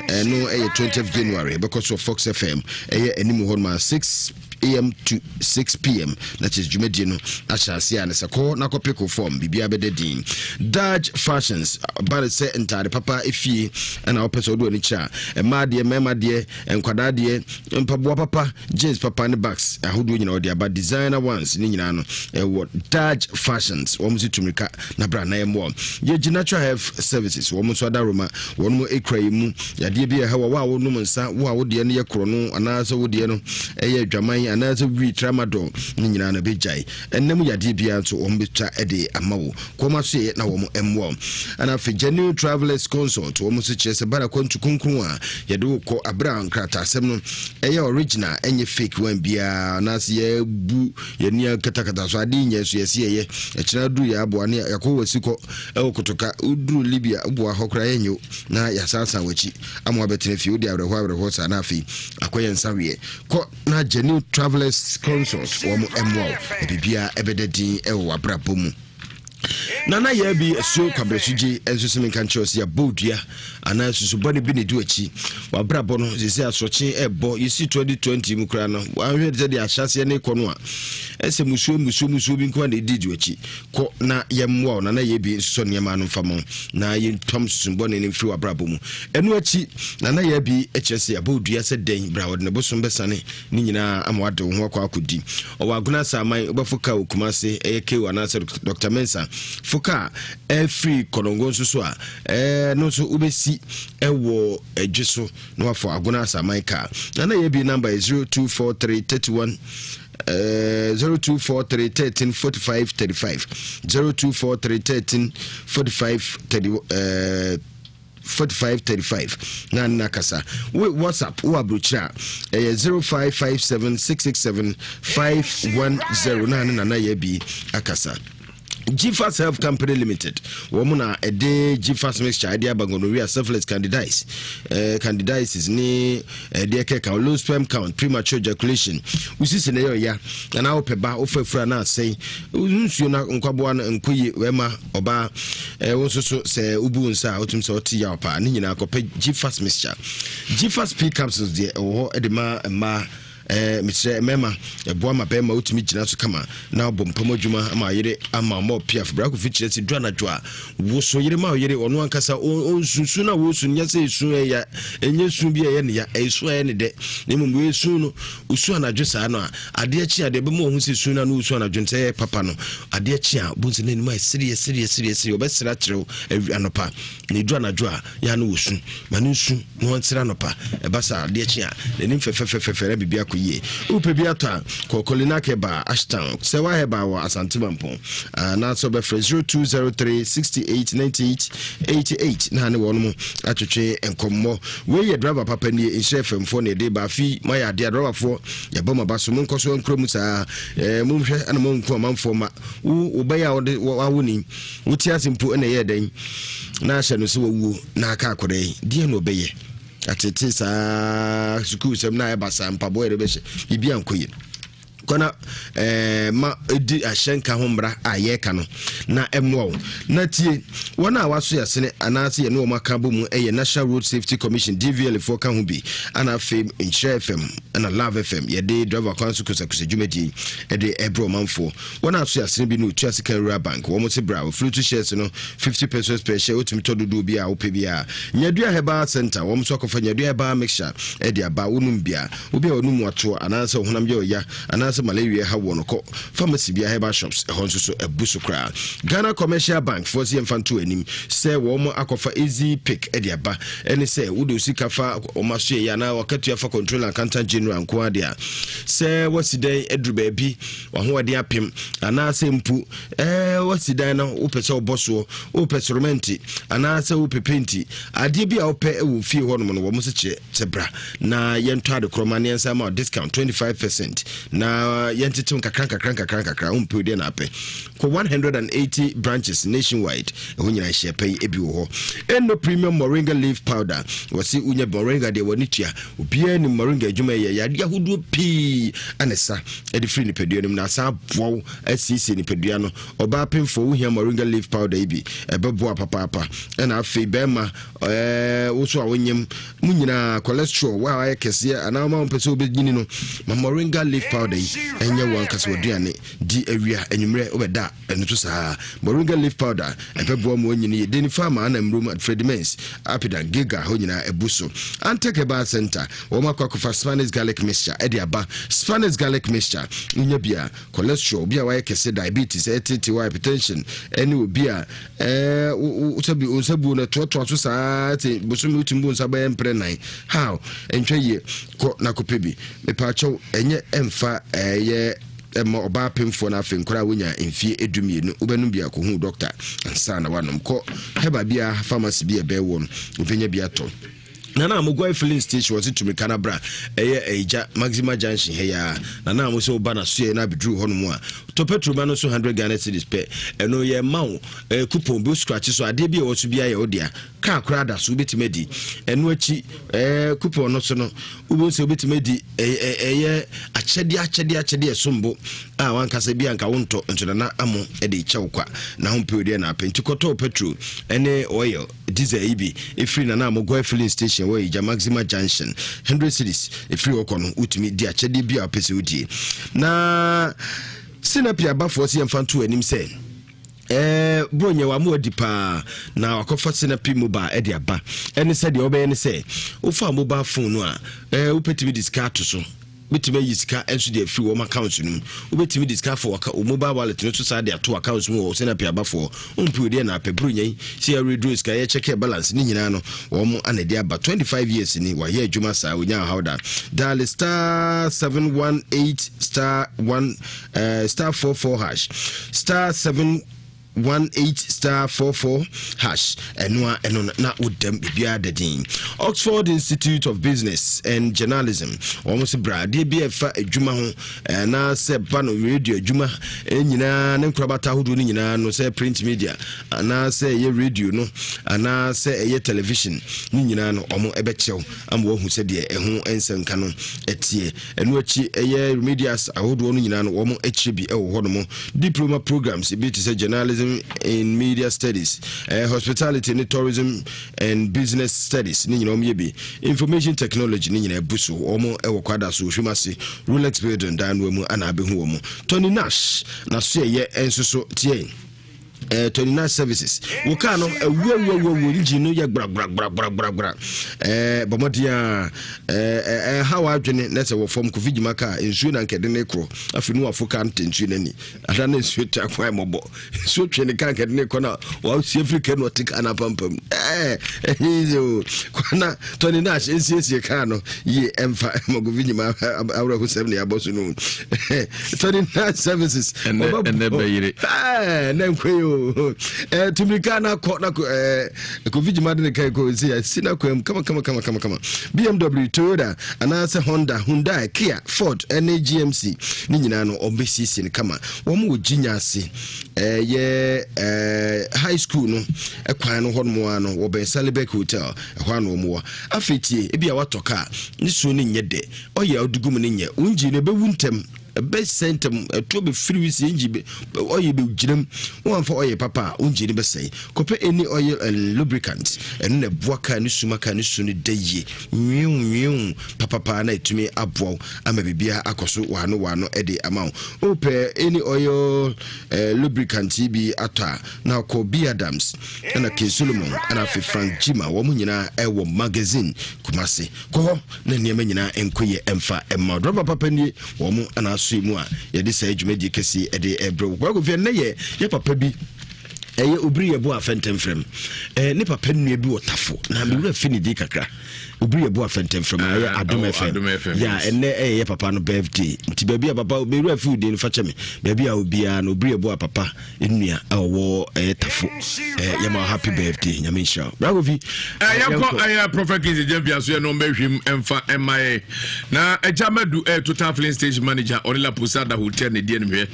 ɛno ɛyɛ 20th January ɛbɛkɔ so Fox FM ɛyɛ anim hɔ nom a 6 am to 6 pm na kyerɛ dwumadie no ahyɛ ase a ne sɛ kɔ na kɔpe ko fam biribiara bɛda din. Dutch Fashions ba ne sɛ ntaade papa efie ɛna wopɛ sɛ wode w'ani kyerɛ a, mmaa deɛ, mmarima deɛ, Nkwadaa deɛ, mpaboa papa, jeans papa ne bags ahodoɔ nyinaa wɔde aba, designer ones ne nyinaa no ɛwɔ Daj Fashions. Wɔn nso tu mmirika na bra na yɛmmoa. Yɛgye Natural Health Services, wɔn nso adaroma, wɔn mo ekura yi mu yadeɛ bi a ɛha wɔ, wo a wonom nsa, wo a wodeɛ no yɛ korɔno anaasɛ wodeɛ no ɛyɛ adwaman anaasɛ wii tramadol ne nyinaa no bɛgyae. Ɛnna mu yadeɛ biara nso wɔn bɛtwa de ama wo. Kɔm asoɛeɛ na wɔn mmoa wo. Ɛna afei Genuine Travelers Consult, wɔn nso kyerɛ sɛ bara kwantu kronkron a yɛde wo kɔ abere a nkrataasɛm no ɛyɛ original, ɛnyɛ fake one biara, anaasɛ yɛbu yɛni akatakata so adeɛ nyɛ so yɛsi yɛyɛ ɛkyerɛ aduru yɛ aboa ne yɛkɔ wɔ asi kɔ ɛwɔ kotoka woduru Libya woboa hɔ koraa yɛnyɛ wo na yɛasansan w'akyi ama wabɛtena fie wode awerɛhoɔ awerɛhoɔ saa na afei akɔyɛ nsa weɛ kɔ na Genuine Travelers Consult wɔn mmoa wo na biribiara ɛbɛda din ɛwɔ w'abrabɔ mu. Nana yaa bi asuo kwabrɛsogye nso sɛ menka nkyerɛ sɛ yɛabɔ dua anaa susubɔne bi ne di akyi wabrabɔ no sɛ asorɔkye ɛbɔ yɛsi 2020 mu koraa no wahwɛ sɛ deɛ ahyɛaseɛ ne kɔ no a ɛsɛ musuo musuo musuo bi nko a na ɛdi di akyi kɔ na yɛmmoa wo. Nana yɛ bi nsosɔ nneɛma no mfa ma na yɛntam susubɔne no mfiri wabrabɔ mu. Ɛno akyi Nana yaa bi kyerɛ sɛ yɛabɔ dua sɛ dɛn berɛ a wɔde ne bosom bɛsane ne nyinaa ama wade wo ho akɔ akɔdi. Ɔwɔ Agona Asaman, wobɛfo kaa wɔ Kumase, ɛyɛ KO anaasɛ Dr. Mensah. Fo kaa ɛfiri Kɔnɔngo nso so a, ɛno nso wobɛsi ɛwɔ Adwe so na wafɔ Agona Asaman kaa. Na na yɛ bi namba yɛ 0243 31 0243 13 45 35 0243 13 45 30 uh, 45 35 na ne nakasa. Wo WhatsApp wo aburokyire a ɛyɛ 0557 667 510 na ne nana yɛ bi akasa. Gfas Health Company Limited, wɔn na ɛde Gfas mixture ɛde aba gonorrhea, syphilis, candidiasis, eh, candidiasis ne ɛde ɛkɛka low sperm count, premature ejaculation, wosisi na ɛyɛ ɔya anaa wopɛ ba wofa afura na asɛe nsuo na nkwaboa no nkɔ yie, wɛma ɔbaa eh, wo nso so sɛ wobu wo nsa a wotumi sɛ ɔte yaw paa ne nyinaa kɔpɛ Gfas mixture. Gfas P capsules deɛ ɛwɔ hɔ de ma mmaa, eh, mekyerɛ mmarima, ɛboa ma bɛrima wotumi gyina so kama na ɔbɔ mpam adwuma ama yere ama ɔma ɔpiaf bra kofi kyerɛ sɛ du anadwo a woso yere ma ɔyere ɔno ankasa ɔnsusu na wɔsu nyɛ sɛ esu ɛya ɛnyɛ su bi ɛyɛ ne ya, ɛyɛ su ɛyɛ ne dɛ, na mmom wɔesu no osu anadwo saa no a adeɛ kye a deɛ ɛbɛma ɔhu sɛ su no a na ɔsu anadwo no sɛ ɛyɛ papa no, adeɛ kye a bohu sɛ n'anim ayɛ sereɛ sereɛ sereɛ sereɛ, ɔbɛsere akyerɛ wo anɔpa, na ɛdu anadwo a yɛ a na wɔsu ma no nsu na ɔnsere anɔpa, ɛba saa adeɛ kye a n'anim fɛfɛfɛfɛfɛ na biribi akɔ. yie. Wopɛ bi atɔ a, kɔ Kolinak Herbal, Ashtown, Sɛwa Herbal wɔ Asante Mampɔn, anaasɛ wobɛfrɛ 0203 68 98 88 na ne wɔnom atwetwe nkɔmmɔ. Wei yɛ driver papa nie, Nhyira FM foɔ na ɛde ba. Afi moayɛ adeɛ a driverfoɔ yɛbɔ mo aba so, monkɔ so nkura mu saa. Eh, monhwɛ na monku amanfoɔ ma wo wo bɛyɛ a wode wawo ni wote ase mpo na ɛyɛ dɛn na ahyɛ no sɛ wawuo na aka akɔda yi deɛ na ɔbɛyɛ atete saa sukuu sɛm na ayɛ basaa mpaboa yɛde bɛhyɛ biribi ankɔ yie kɔna ɛɛ eh, ma di ahyɛnka ho mmara a yɛreka no na ɛmmoa wo na tie wɔn a waso yɛasene anaasɛ yɛne wɔn aka bɔ mu yɛ National Road Safety Commission DVL foɔ ka ho bi ana afei Nhyira FM ɛna Love FM yɛde driver kwan so kosakosa dwumadie ɛde ɛbrɛ ɔmanfoɔ Wɔn a aso asene bi no tua sika wura bank. Wɔn se bra, ofiri to shares no 50 pesos per share, wotumi tɔ dodoɔ bi a wopɛ biara. Nyadua Herbal Center, wɔn nso akɔfa Nyadua Herbal Mixture de aba, wonom bi a, obi a wɔnom atoɔ anaasɛ ɔhonam yɛ ɔya anaasɛ malaria ha woɔ no, kɔ pharmacy biara, herbal shops, ɛhɔ nso so abu so koraa. Ghana Commercial Bank foɔ se yɛmfa nto anim sɛ wɔn akɔfa Easy Pick de aba, ɛne sɛ wode wo sika fa wɔn asoɛeɛ anaa wakatua fa Controller Accountant General nko ara deɛ a, sɛ woasi dan aduru baabi w'ahoɔden apem anaasɛ mpo ɛɛ wasi dan no wopɛ sɛ wobɔ soɔ wopɛ soromɛnti anaasɛ wopɛ penti adeɛ bi a wopɛ wɔ fie hɔnom no wɔn nso kyerɛ sɛ bra na yɛntɔ ade korɔ ma ne yɛnsa ma discount 25 percent na yɛntetew nkakra nkakra nkakra nkakra wompɛ deɛ na apɛ kɔ 180 branches nationwide ɛhɔ nyinaa hyɛ pɛ yi ebi wɔ hɔ ɛno premium moringa leaf powder wɔsi wonya moringa deɛ wɔne tua obiara nim moringa adwuma yɛ yadeɛ ahodoɔ pii ɛne sa de firi nipadua no mu na asan aboa wo asiesie nipadua no. Ɔbaa pemfoɔ wohia moringa leaf powder yi bi, ɛbɛboa papaapa. Ɛna afei bɛrima ɛɛ wo so a wonyem mo nyinaa cholesterol wo a wayɛ kɛseɛ anaa woma wompɛ sɛ wobɛnyini no ma moringa leaf powder yi ɛnyɛ wo ankasa w'aduane di awia anwummerɛ wobɛda ɛno nso saa moringa leaf powder ɛbɛboa mu anyini yɛ deni farma ana mmurom Fredimens apidan giga hɔ nyinaa ɛbu so Antec Herbal Center Wɔn akɔ akɔfa Spanish garlic mixture de aba. Spanish garlic mixture, wonya bi a, cholesterol, obi a wayɛ kɛse, diabetes, ɛtetewa, hypertension, ɛne obi a ɛɛ wo sɛbi wo nsa buo no ɛtoatoa so saa te bosome wotumi bu nsa bɛyɛ mprɛ nan. How? Ɛntwa yie. Kɔ na kɔpɛ bi. Mepaakyɛw, ɛnyɛ ɛmfa ɛyɛ ɛma ɔbaa pemfoɔ no afei nkwadaa a wonya mfie 12 wobɛnom bi akɔhu dɔkta ansa na wanom. Kɔ hɛba biara pharmacy bi a ɛbɛn woɔ no wobɛnya bi atɔ. Nana Amoguai filling station wɔse tu mirika na bra ɛyɛ Ayigya Maxima junction ha yi ara Nana Amo sɛ woba n'asoɛe na abɛduru hɔ nom a tɔ petrol ma no nso 100 Ghana cedis pɛ ɛno yɛ ma wo eh, coupon bi wo scratch so adeɛ bi a ɛwɔ so biara yɛ wo dea kaa koraa da so wobɛtumi adi ɛno akyi eh, coupon no so no wobɛhu sɛ wobɛtumi adi ɛyɛ akyɛdeɛ akyɛdeɛ akyɛdeɛ ɛsom bo a wankasa bi anka wontɔ nso Nana Amo de kyɛw kwa na ho mpɛ deɛ na apɛ nti kɔtɔ petrol ɛne oil Diesel yi bi firi Nana Amogoy filling station wɔ Ija Maxima Junction, 100 cedis ɛfiri hɔ kɔ no wotumi di akyɛdeɛ bi a wopɛ sɛ wodie. Na Sinapi abafoɔ sɛ yɛmfa nto anim sɛ ɛɛ Buronya wa mo adi paa na wakɔfa Sinapi mobile ɛde aba ɛne sɛ deɛ wɔbɛyɛ ne sɛ wofa mobile phone no a ɛɛ wopɛtumi de sika ato so Wobɛtumi ayi sika nso de afiri wɔn accounts no mu. Wobɛtumi de sika afa wo mobile wallet no so saa de ato accounts mu wɔ sɛnea pɛ abafoɔ. Wompɛ odeɛ na apɛ Buronya yi sɛ yɛwithdraw sika, yɛ check balance ne nyinaa no wɔn ana ɛde aba. 25 years ni wayɛ adwuma saa ɔnya ɔhaw da. Dial star 718 star 1 uh, star 44 hash star 7 18 star 44 hash ɛno a ɛno no na wodam biribiara da din Oxford Institute of Business and Journalism wɔn nso bra adeɛ bi a ɛfa adwuma ho anaasɛ ba no radio adwuma nyinaa ne nkorabata ahodoɔ no nyinaa no sɛ print media anaasɛ ɛyɛ radio no anaasɛ ɛyɛ television ne nyinaa no wɔn ɛbɛkyɛw ama wɔahu sɛdeɛ ɛho nsɛnka no ɛteɛ Ɛno akyi ɛyɛ remedials ahodoɔ no nyinaa no wɔn akyire bi wɔ hɔ nom. Diploma programs bi te sɛ Journalism in Media Studies, eh, Hospitality ne Tourism and Business Studies ne nyinaa wɔn yɛ bi. Information Technology ne nyinaa bu so. Wɔn wɔ Kwada so Ohwim ase Rolex Building dan no mu ana abɛhu wɔn. Tony Nash n'asoɛyɛ nso so teɛ. Eh, 29 services wo kaa no awuawuawuawu engine no yɛ gbragbra eh, bɔ mmɔden a eh, ɛha w'adwene na sɛ wɔ fam kofi gyima kaa nsuo na nkɛde ne korɔ afei no wafo kaa no te nsuo no ani ada na nsuo te akwan mmɔbɔ nsuo twe ne kaa nkɛde ne kɔ na wasie firi kaa no ɔte kaa no apampam ɛɛ ɛnyɛ o kwana tɔne no ahyɛ nsiesie kaa no yie ɛmfa ma kofi gyima awerɛhosɛm ne abɔ so no 39 services ɛnɛ bɛyere ɛnɛ nkɔ yi o ɛɛ tumirika na akɔ na kɔ ɛɛ kofi jima de ne ka kɔ nsi asi na kwan mu kama kama kama kama kama bmw toyota anaasɛ honda hyundai kia ford ɛne gmc ne nyinaa no ɔbɛsiesie no kama wɔn wɔ gyinya ase ɛyɛ ɛɛ high school no ɛkwan no hɔ nom ara no wɔbɛn salibek hotel ɛhɔ ano wɔn wɔ afei tie ebi a watɔ kaa ne suo no nyɛ dɛ Ɔyɛ a wode gu mu no nyɛ. Wo engine no ɛbɛwu ntɛm, ɛbɛsɛe ntɛm, ɛtoɔ bɛfiri wo si engine bɛ, ɔyɛ bɛgyina mu. Woamfa ɔyɛ papa a, wo engine no bɛsɛe. Kɔpɛ any oil and lubricant, ɛno na ɛboa kaa no su ma kaa no su no da yie. Nwiiw nwiiw papapaa na ɛtumi aboa wo ama biribiara akɔ so waano waano de ama wo. Wopɛ any oil eh, lubricant yi bi atɔ a, na kɔ B Adams, ɛna King Solomon, ɛna afei Frank Jima, wɔn nyinaa ɛwɔ magazine Kumasi. Kɔ hɔ na nneɛma nyinaa nkɔ yie mfa mma wo. Drɔba papa nie, wɔn na asoɛ mu a yɛde saa dwumadie kɛseɛ yi de rebrɛ wo. Kwaku Kofi, ɛnnɛ yɛ yɛ papa bi ɛyɛ obiri yɛ bo afɛntɛmfrɛm ɛɛ ne papa nua bi wɔ tafo na me wura fi ne din kakra obiri yɛ bo afɛntɛmfrɛm ɛyɛ ah, adom fm ya ɛnnɛ ɛyɛ yɛ papa no birthday nti baabi a papa me wura fi din fa kyɛ me baabi a obiara no obiri yɛ bo a papa nnua a ɔwɔ ɛyɛ tafo ɛɛ yɛma happy birthday nyame nhyira wo bra kofi yɛnkɔ ɛyɛ prophet kings gyamfia so yɛ no ɔmbɛhwim ɛmfa ɛma yɛ na agya madu ɛyɛ total filling station manager ɔne la posada hotel ne deɛ no hwɛ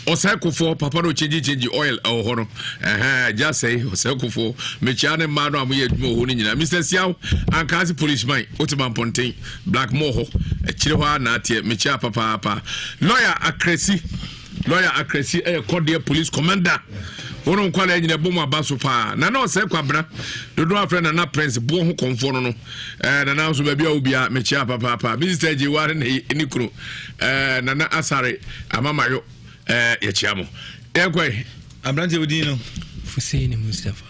ɔsɛe kofoɔ papa no kyɛngye kyɛngye oil ɛwɔ hɔ no ɛhɛn agya sɛe ɔsɛe kofoɔ mekyia ne mmaa no a moyɛ adwuma wɔ hɔ no nyinaa mr siaw ankaase policeman wote mampɔnten blackmore hɔ akyire hɔ a na ateɛ mekyia papaapa lawyer akrasi Lɔya Akrasi yɛ kɔdeɛ police commander. Wɔn nkwadaa nyina ɛbɔ mu aba so paa. Nana ɔsɛ kwabena dodoɔ afrɛ Nana Prince boɔ ho kɔnfoɔ no no. Ɛɛ Nana nso baabi a obia mekyia papaapa. Me sister gye wa ne ne kunu. Ɛɛ Nana Asare Amamayo ɛɛ yɛkyia mo. Yɛn kɔ yi. Aberanteɛ wo din no? Fuseini Mustapha.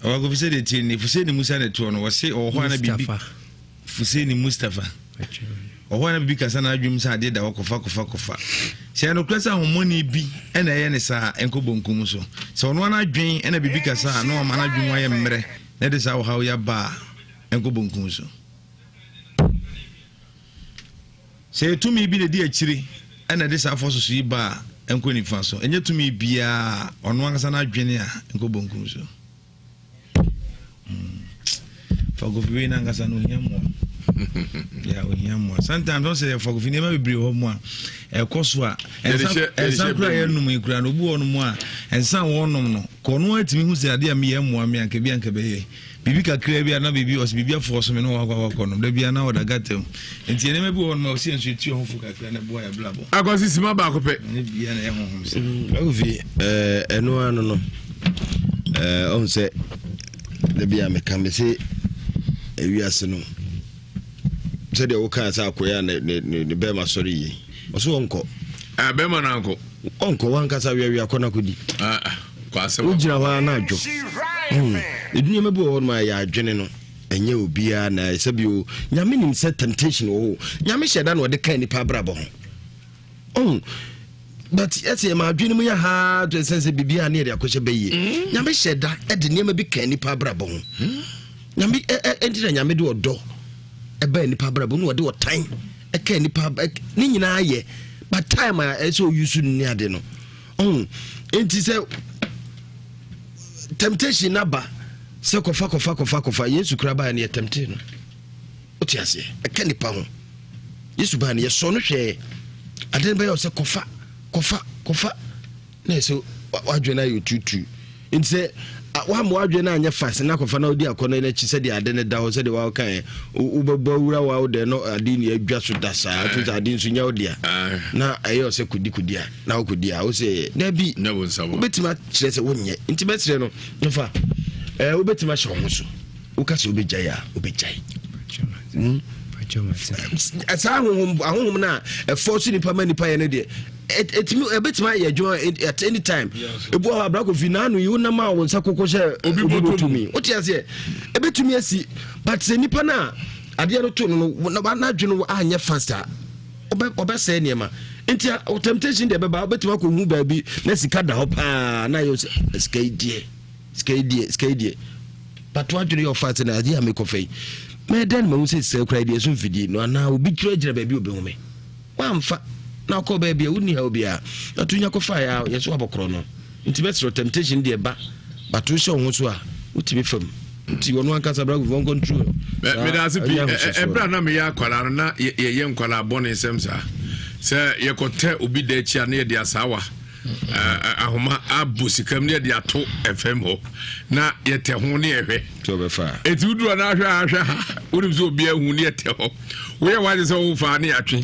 Ɔwɔ sɛ deɛ tie ni Fuseini Musa na ɛtoɔ no wɔse ɔwɔ hɔ a na biribi Fuseni Mustapha. Ɔhɔ a na biribi kasa n'adwenem sɛ adeɛ da hɔ kɔfa kɔfa kɔfa. Sɛ ɛyɛ nokorɛ sɛ ahommɔne bi na ɛyɛ ne saa a, ɛnkɔ bonkum so. Sɛ ɔno ara n'adwen na biribi kasa a na wama n'adwene mu ayɛ mmerɛ na ɛde saa ɔhaw yi aba a, ɛnkɔ bonkum so. Sɛ ɛyɛ tumi bi na ɛdi akyire na ɛde saa fɔsoso yi ba a, ɛnkɔ nifa so. Ɛnyɛ tumi biara, ɔno ankasa n'adwene a, ɛnkɔ bonkum so. Hmm. Fakofi wei nankasa no ohia mmoa. Yeah, ohia mmoa. Sometimes ɔsɛ yɛ fakofi nneɛma bebree hɔ mu a ɛkɔ so a ɛnsa kura yɛ nom ekura no obi wɔ no mu a ɛnsa wɔn nom no kɔ no atumi hu sɛ adeɛ a meyɛ mmoa me anka bi anka bɛyɛ biribi kakra bi a na biribi ɔsɛ biribi afɔ so me na wakɔ akɔ nom da bi a na ɔda gata mu nti nneɛma bi wɔ hɔ nom a ɔsɛ yɛn nso etu ɛho fo kakra na ɛboa yɛ abrabɔ. Akɔsi sima baako pɛ. Ɛne bia na ɛyɛ honhom sɛ. Fakofi ɛno ano no. Ɔhu sɛ da bi a meka me se ewiase no sɛdeɛ wokaa sɛ akoya ne ne ne bɛrima sɔre yie ɔso ɔnkɔ bɛrima no ankɔ ɔnkɔ wankasa wiawia kɔ no akɔdi wogyina hɔ a na adwo nneɛma bi wɔ hɔ nom a ɛyɛ adwene no ɛnyɛ obiara na ɛsɛ bio nyame nim sɛ temptation wɔ hɔ nyame hyɛ da na ɔde ka nipa abrabɔ ho Oh, but ɛsɛ yɛ ma adwene mu yɛ haa to ɛsɛn sɛ biribi a ne yɛde akɔhyɛ bɛyie mm. nyame hyɛ da ɛde nneɛma bi ka nipa abrabɔ ho mm. nyame ɛnti na nyame de ɔdɔ ɛbaa nipa abrabɔ mu na ɔde ɔtan ɛka nipa ne nyinaa yɛ but time a ɛsɛ ɔyusu ne ade no ɔho nti sɛ temptation naba sɛ kɔfa kɔfa kɔfa kɔfa yesu kura baa ne yɛ tempte no Wote aseɛ? Ɛka nipa ho. Yesu baa no, yɛsɔɔ no hwɛɛ. Ade no bɛyɛ sɛ kɔfa, kɔfa, kɔfa. Na ɛsɛ wadwene ayɛ otuutu. Nti sɛ wamma wadwene no anyɛ fast na akɔfa na wodi akɔnɔ no akyi sɛdeɛ ade no da hɔ sɛdeɛ waka ɛ wobɛbɔ awura wa wo dɛ no ade ne adwa so da saa to sɛ ade nso nyɛ wo dea na ɛyɛ sɛ kɔdi kɔdi a na wokɔdi a wo sɛ daabi wobɛtumi akyerɛ sɛ wonyɛ nti bɛserɛ no mfa wobɛtumi ahyɛ wo ho so Woka sɛ wobɛgyae a, wobɛgyae. Hmm? Saa ahohom ahohom no a ɛfɔ so nipa ma nipa yɛ no deɛ Ɛtumi ɛbɛtumi ayɛ adwuma at any time. Ebu hɔ abira kofi n'ano yi wonam a wɔn nsa koko hyɛ obi bɔtɔ mu. Wote aseɛ? Ɛbɛtumi asi but sɛ nipa no a adeɛ no to no no n'adwene anyɛ fast a ɔbɛsɛe nneɛma. Nti temptation deɛ bɛba wobɛtumi akɔhu baabi na sika da hɔ paa na ayɛ sɛ sika yi deɛ sika yi deɛ sika yi deɛ but w'adwene yɛ ɔfa sɛ na adeɛ a mekɔfa yi mɛyɛ dɛn na mahu sɛ sika kura yi deɛ so mfidie no anaa obi kyerɛ gyina baabi obɛhu me wamfa na ɔkɔ baabi a wonni ha obiara na to nya kɔfa yɛ a yɛ so abɔkorɔ no nti bɛserɛ temptation deɛ ba but wohyɛ wo ho so a wotumi fam nti ɔno ankasa bra kofi ɔncontrol meda ase pii ɛberɛ a na meyɛ akwadaa no na yɛyɛ nkwadaa bɔne nsɛm saa sɛ yɛkɔtɛ obi da akyi a na yɛde asaawa ahoma abɔ sika mu ne yɛde ato fam hɔ na yɛtɛ ho ne yɛhwɛ ɛti woduru a na ahwɛ ahwɛ ha wonim sɛ obi ahu ne yɛtɛ hɔ woyɛ wagye sɛ wofaa ne yɛatwe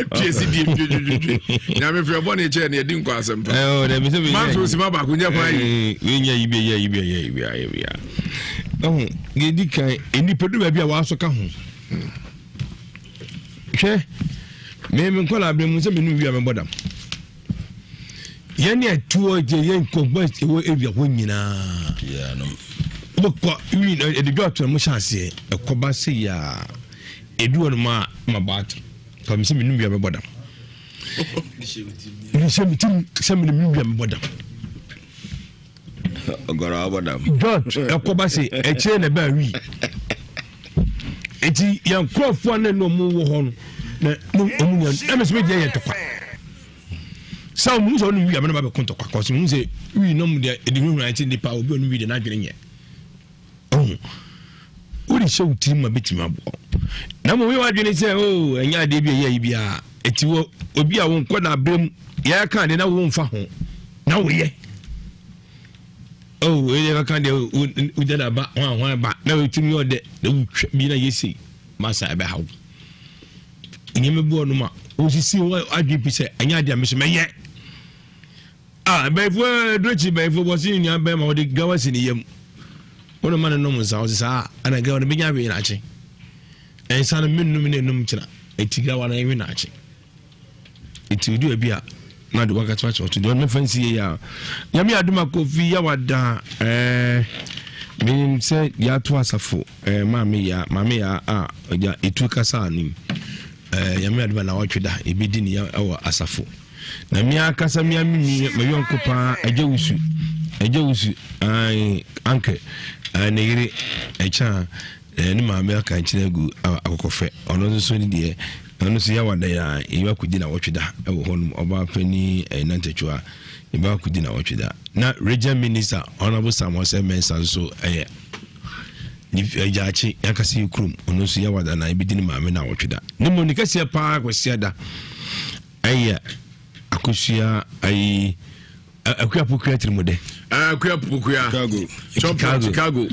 pie si die twetwetwe nyame frɛ bɔne kyɛ ne yɛdi nkɔ asɛm pa manso sima baako nyɛ kwan yi wenya yi bi yɛ yi bi yɛ yi bi ayɛ bi a ɛho yɛdi kan nnipa du baabi a wɔaso ka ho hwɛ me me nkɔla abere mu sɛ me nu wia mɛbɔ dam yɛn ne ɛtoɔ gye yɛn nkɔnkɔn ɛwɔ ewia hɔ nyinaa wobɛkɔ wi ɛde dwa ɔtɔ mo hyɛ aseɛ ɛkɔba se yaa edu hɔ nom a ma bɔ ato kɔmi sɛ me nu wia mɛbɔ dam sɛ me ti sɛ me nu wia mɛbɔ dam Ɔgɔrɔ abɔ dam. George ɛkɔba se ɛkyerɛ na ɛbaa wi. Eti yɛn nkurɔfoɔ a na ɛna ɔmo wɔ hɔ no na ɔmo nya ɛmɛ sɛ bɛgyina yɛ ntɔkwa. Sɛ ɔmo sɛ ɔno wi amena ba bɛko ntɔkwa kɔsi ɔmo sɛ wi nom deɛ ɛde huhura ɛkyɛ nipa obi ɔno wi deɛ n'adwene nyɛ. Ɔho wode hyɛ wo tirim ma bɛtumi aboa wo na mmom woyɛ w'adwene sɛ o oh, ɛnyɛ adeɛ bi a ɛyɛ yi biara ɛti wɔ obi a wo nkɔ na aberɛ mu yɛka adeɛ na wo mfa ho na woyɛ oh wei deɛ bɛka deɛ wogya da ba hwan hwan ba na wotumi yɛ ɔdɛ na wotwa bi na yɛ sei masa ɛbɛha wo nneɛma bi wɔ nom a wosisi wɔ adwene pi sɛ ɛnyɛ adeɛ a me so mɛyɛ Ah, bɛyifoɔ aduro akyi bɛyifoɔ bɔ se nua bɛrima wɔde gawa si ne yam. Wɔn ma no nom nsa wɔsi saa ɛna gawa no bɛnya awie n'akye. Nsa no menum ne enum kyena eti gawa no ewe n'akye. Eti odu ebi a na de wakata akyɛ ɔto deɛ ɔno nsi yie a. Nyame adum akofi yawada ɛɛ menim sɛ yɛato asafo ɛɛ maame ya maame ya a ɔgya etu kasa anim ɛɛ nyame adum a na ɔtwe da ebi di ne ya ɛwɔ asafo. Na me ankasa me me nua me yɔnko paa agya wusu agya wusu ae ankɛ ae ne yere ɛkya eh, ne maame aka nkyerɛ agu akɔkɔfɛ ɔno nso so ne deɛ ɔno nso yɛ awada yɛ a yɛbɛ akɔdi na wɔtwe da ɛwɔ hɔ nom ɔbaa panyin ɛyɛ nantatwa yɛbɛ akɔdi na wɔtwe da na region minister honorable Sam Ɔsɛ Mensah nso ɛyɛ ne agyaakye yankasa yɛ kurom ɔno nso yɛ awada na yɛbɛdi ne maame na wɔtwe da ne mu ne kɛseɛ paa kɔsia da Ɛyɛ akosua ayi akua pokua tiri mu dɛ. Akua pokua. Chicago. Chicago. Chicago.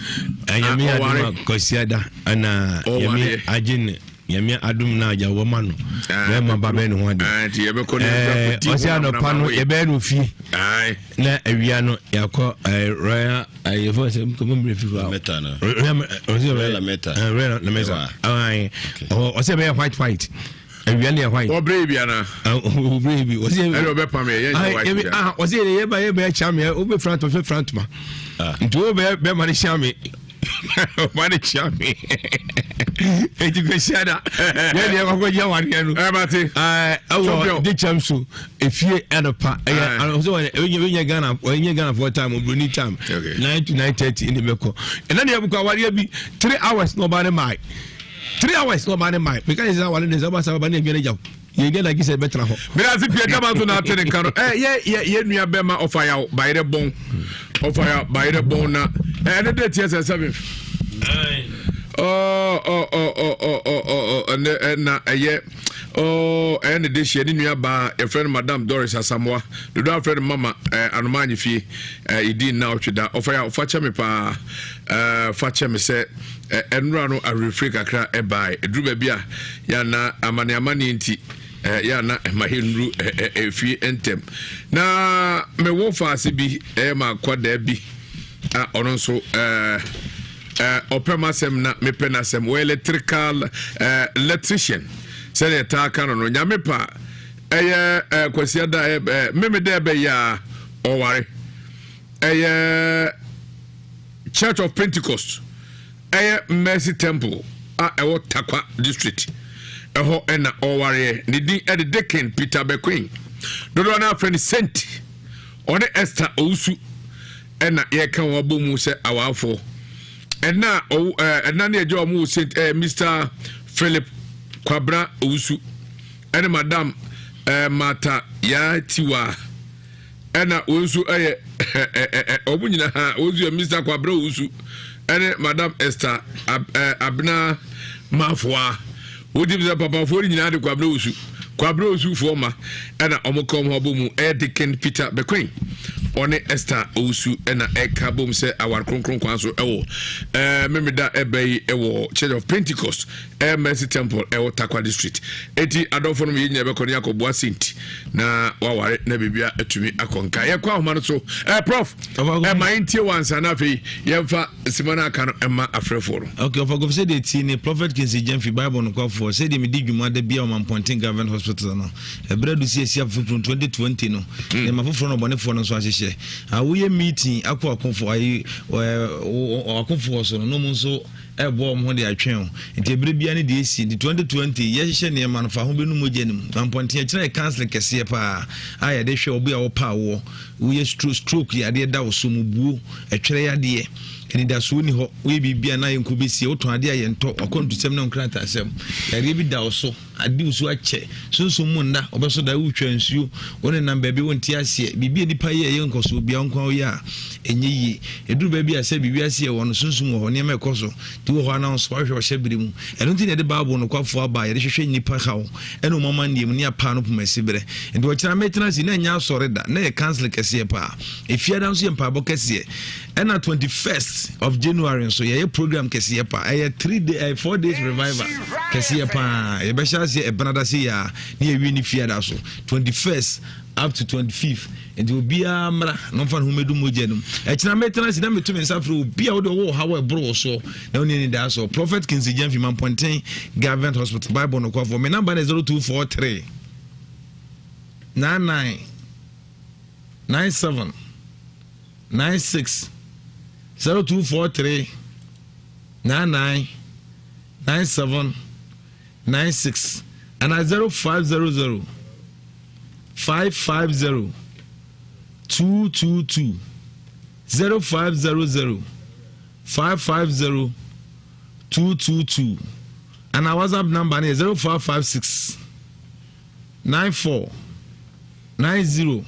Ɛnyame adum akosua da ɛna nyame agye ne nyame adum na agya wɔ ma no bɛrima ba bɛyɛ ne ho ade. Ɔsɛ anɔpa no yɛbɛyɛ no ofie na awia no yɛakɔ royal ayɛfo sɛ nkɔmɔ mmerɛ fi hɔ royal lameta royal lameta ɔsɛ bɛyɛ white white. Awia ne yɛ white. Ɔbrɛ yi bi ana. Ɔbrɛ yi bi. Ɔsi ɛna ɔbɛ pam yɛ yɛn nyɛ white bi. Ah ɔsi yɛ yɛ ba yɛ bɛ kyia mi o bɛ fira ntoma fɛ fira ntoma. Nti o bɛ bɛ ma ne kyia mi. Ɔma ne kyia mi. Eti kò hyia da. Yɛ deɛ kɔkɔ gye awadeɛ no. Ɛ ba te. Ɛɛ ɛwɔ de kyɛm so efie ɛnɔpa ɛyɛ ɔsɛ wɔn ɛnyɛ ɛnyɛ Ghana ɛnyɛ Ghana for time obroni time 9 to 9:30 ɛna bɛ kɔ. Ɛna deɛ bukɔ awadeɛ bi 3 hours na ɔba ne maa. 3 hours na ɔba ne mae meka ne sɛ awale ne sɛ ɔba sɛ ɔba ne adwane gyaw yɛn deɛ na gye sɛ ɛbɛtena hɔ. Meda ase pii agya manso na ate ne nka no ɛ yɛ yɛ yɛ nua bɛma ɔfa yaw bayerɛ bɔn ɔfa yaw bayerɛ bɔn na ɛ ne date yɛ sɛ 7 ɔ ɔ ɔ ɔ ɔ ɔ ɔ ɛnɛ ɛna ɛyɛ ɔ ɛyɛ ne de hyɛ ne nua baa yɛfrɛ no madam Doris Asamoah dodo afrɛ no mama ɛ anoma anyi fie ɛ yɛdi nna ɔtwe da ɔfa yaw fa kyɛ me paa ɛ fa kyɛ me sɛ Nnora no awerɛfire kakra bae. Ɛduru baabi a, yɛ a na amaneamaneɛ nti, yɛ a na ɛma yɛnnuru efie ntɛm. Na mewɔ faase bi, ɛyɛ m'akwadaa bi a ɔno nso ɔpɛ m'asɛm na mepɛ n'asɛm. Wɔyɛ electrical electrician. Sɛdeɛ taa ka no no, Nyame pa ɛyɛ eh, Kwasiada eh, eh, Memeda ɛbɛyɛ a ɔware. Ɛyɛ Church of Pentecost, ɛyɛ Mercy Temple a ɛwɔ Tarkwa District. Ɛhɔ ɛna ɔwareɛ. Ne din ɛde Deacon Peter Bequin. Dodoɔ no afrɛ no Saint. Ɔne Esther Owusu ɛna yɛka wɔn abɔ mu sɛ awarefoɔ. Ɛna ɔwo ɛɛ ɛna ne ɛgya wɔn wɔ Saint ɛɛ Mr Philip Kwabena Owusu ɛne Madam ɛɛ Martha Yaa Tiwa. Ɛna wɔn nso yɛ wɔn nyinaa wɔn nso yɛ Mr. Kwabena Owusu ɛne Madam Esther Ab, ɛ, Abena Mafoa. Wotumi sɛ papafoɔ no nyinaa de Kwabena Owusu Kwabena Owusufoɔ ma ɛna wɔn ka wɔn ho abɔ mu ɛyɛ Deacon Peter Bekoin ɔne Esther Owusu ɛna ɛka bom sɛ aware kronkron kwan so ɛwɔ ɛɛ Memeda ɛbɛ yi ɛwɔ Church of Pentecost ɛyɛ Mercy Temple ɛwɔ Tarkwa District. Eti adɔfo nom yɛn nyinaa bɛkɔ ne akɔboa Saint na waware na biribia atumi akɔ nka. Yɛkɔ ahoma no so. Eh, Prof, ɛma eh, yɛntie wɔ ansa na afei yɛmfa nsima no aka no ɛma afrɛfoɔ no. Ok, ɔfa kofi sɛdeɛ tie ne Prophet Kingsley Gyamfi Bible nokwafoɔ sɛdeɛ medi dwuma da bia wɔ Mampɔnten Government Hospital no ɛberɛ adu sɛ yɛsi afoforo 2020 no nneɛma foforɔ na ɔbɔnefoɔ no nso ahyehyɛ a woyɛ meeting akɔ akofoɔ ayi akofoɔ so no na ɔmo nso ɛreboa wɔn ho de atwɛn o. Nti ɛberɛ biara ne deɛ ɛsi. Nti 2020 yɛhyehyɛ nneɛma no fa ho bɛnu mogya no mu. Na mpɔnten akyire ayɛ counseling kɛseɛ paa a yɛde hwɛ ɔbea a wɔpa awoɔ, woyɛ stroke, stroke yadeɛ da wo so, mubuo, ɛtwerɛ yadeɛ, anidasoɔ ni hɔ, woyɛ biribi a na yɛnkɔ bɛsie, wotɔn adeɛ a yɛntɔ, wakwantusɛm ne nkrataasɛm, yadeɛ bi da wo so. Ade wo so akyɛ. Sunsum mu nna, wɔbɛso dae, wotwa nsuo, wonenam baabi wonte aseɛ. Biribi a nnipa yɛ a ɛyɛ nkɔsoɔ biara, wo nko ara woyɛ a, ɛnyɛ yie. Ɛduru baabi a sɛbi wiase yɛ wɔ no, sunsum wɔ hɔ, nneɛma ɛkɔ so. Nti wɔ hɔ a na wo nso woahwehwɛ ɔhyɛ bere mu. Ɛno nti na yɛde Bible nokwafoɔ aba a yɛde hwehwɛ nnipa haw ne wɔn amanneɛ mu ne apaa no poma si berɛ. Nti ɔkyena mɛtena ase, na ɛnyɛ asɔre da, na ɛyɛ counseling kɛseɛ paa. Efiada nso yɛ mpaebɔ kɛseɛ. Ɛna 21st of January nso yɛyɛ program kɛseɛ paa. Ɛyɛ 3 day, ɛyɛ 4 days revival kɛseɛ paa. Yɛbɛhyɛ aseɛ ɛbenada se yɛ a ne yɛwie ne fiada so. 21st up to 25th. Nti obiara mmra na ɔmfa ne ho mmɛdu mogya no mu. Ɛkyena mɛtena ase na meto me nsa frɛ obi a wode ɔwɔ ɔhaw a ɛboro wo soɔ na wonni anidasoɔ. Prophet Kingsley Gyamfi Mampɔnten Government Hospital Bible nokwafoɔ. Me number ne 0243 99 97 96 0243 99 97 96 anaa 0500 550 222 0500 550 222 anaa WhatsApp number no yɛ 0556 94 90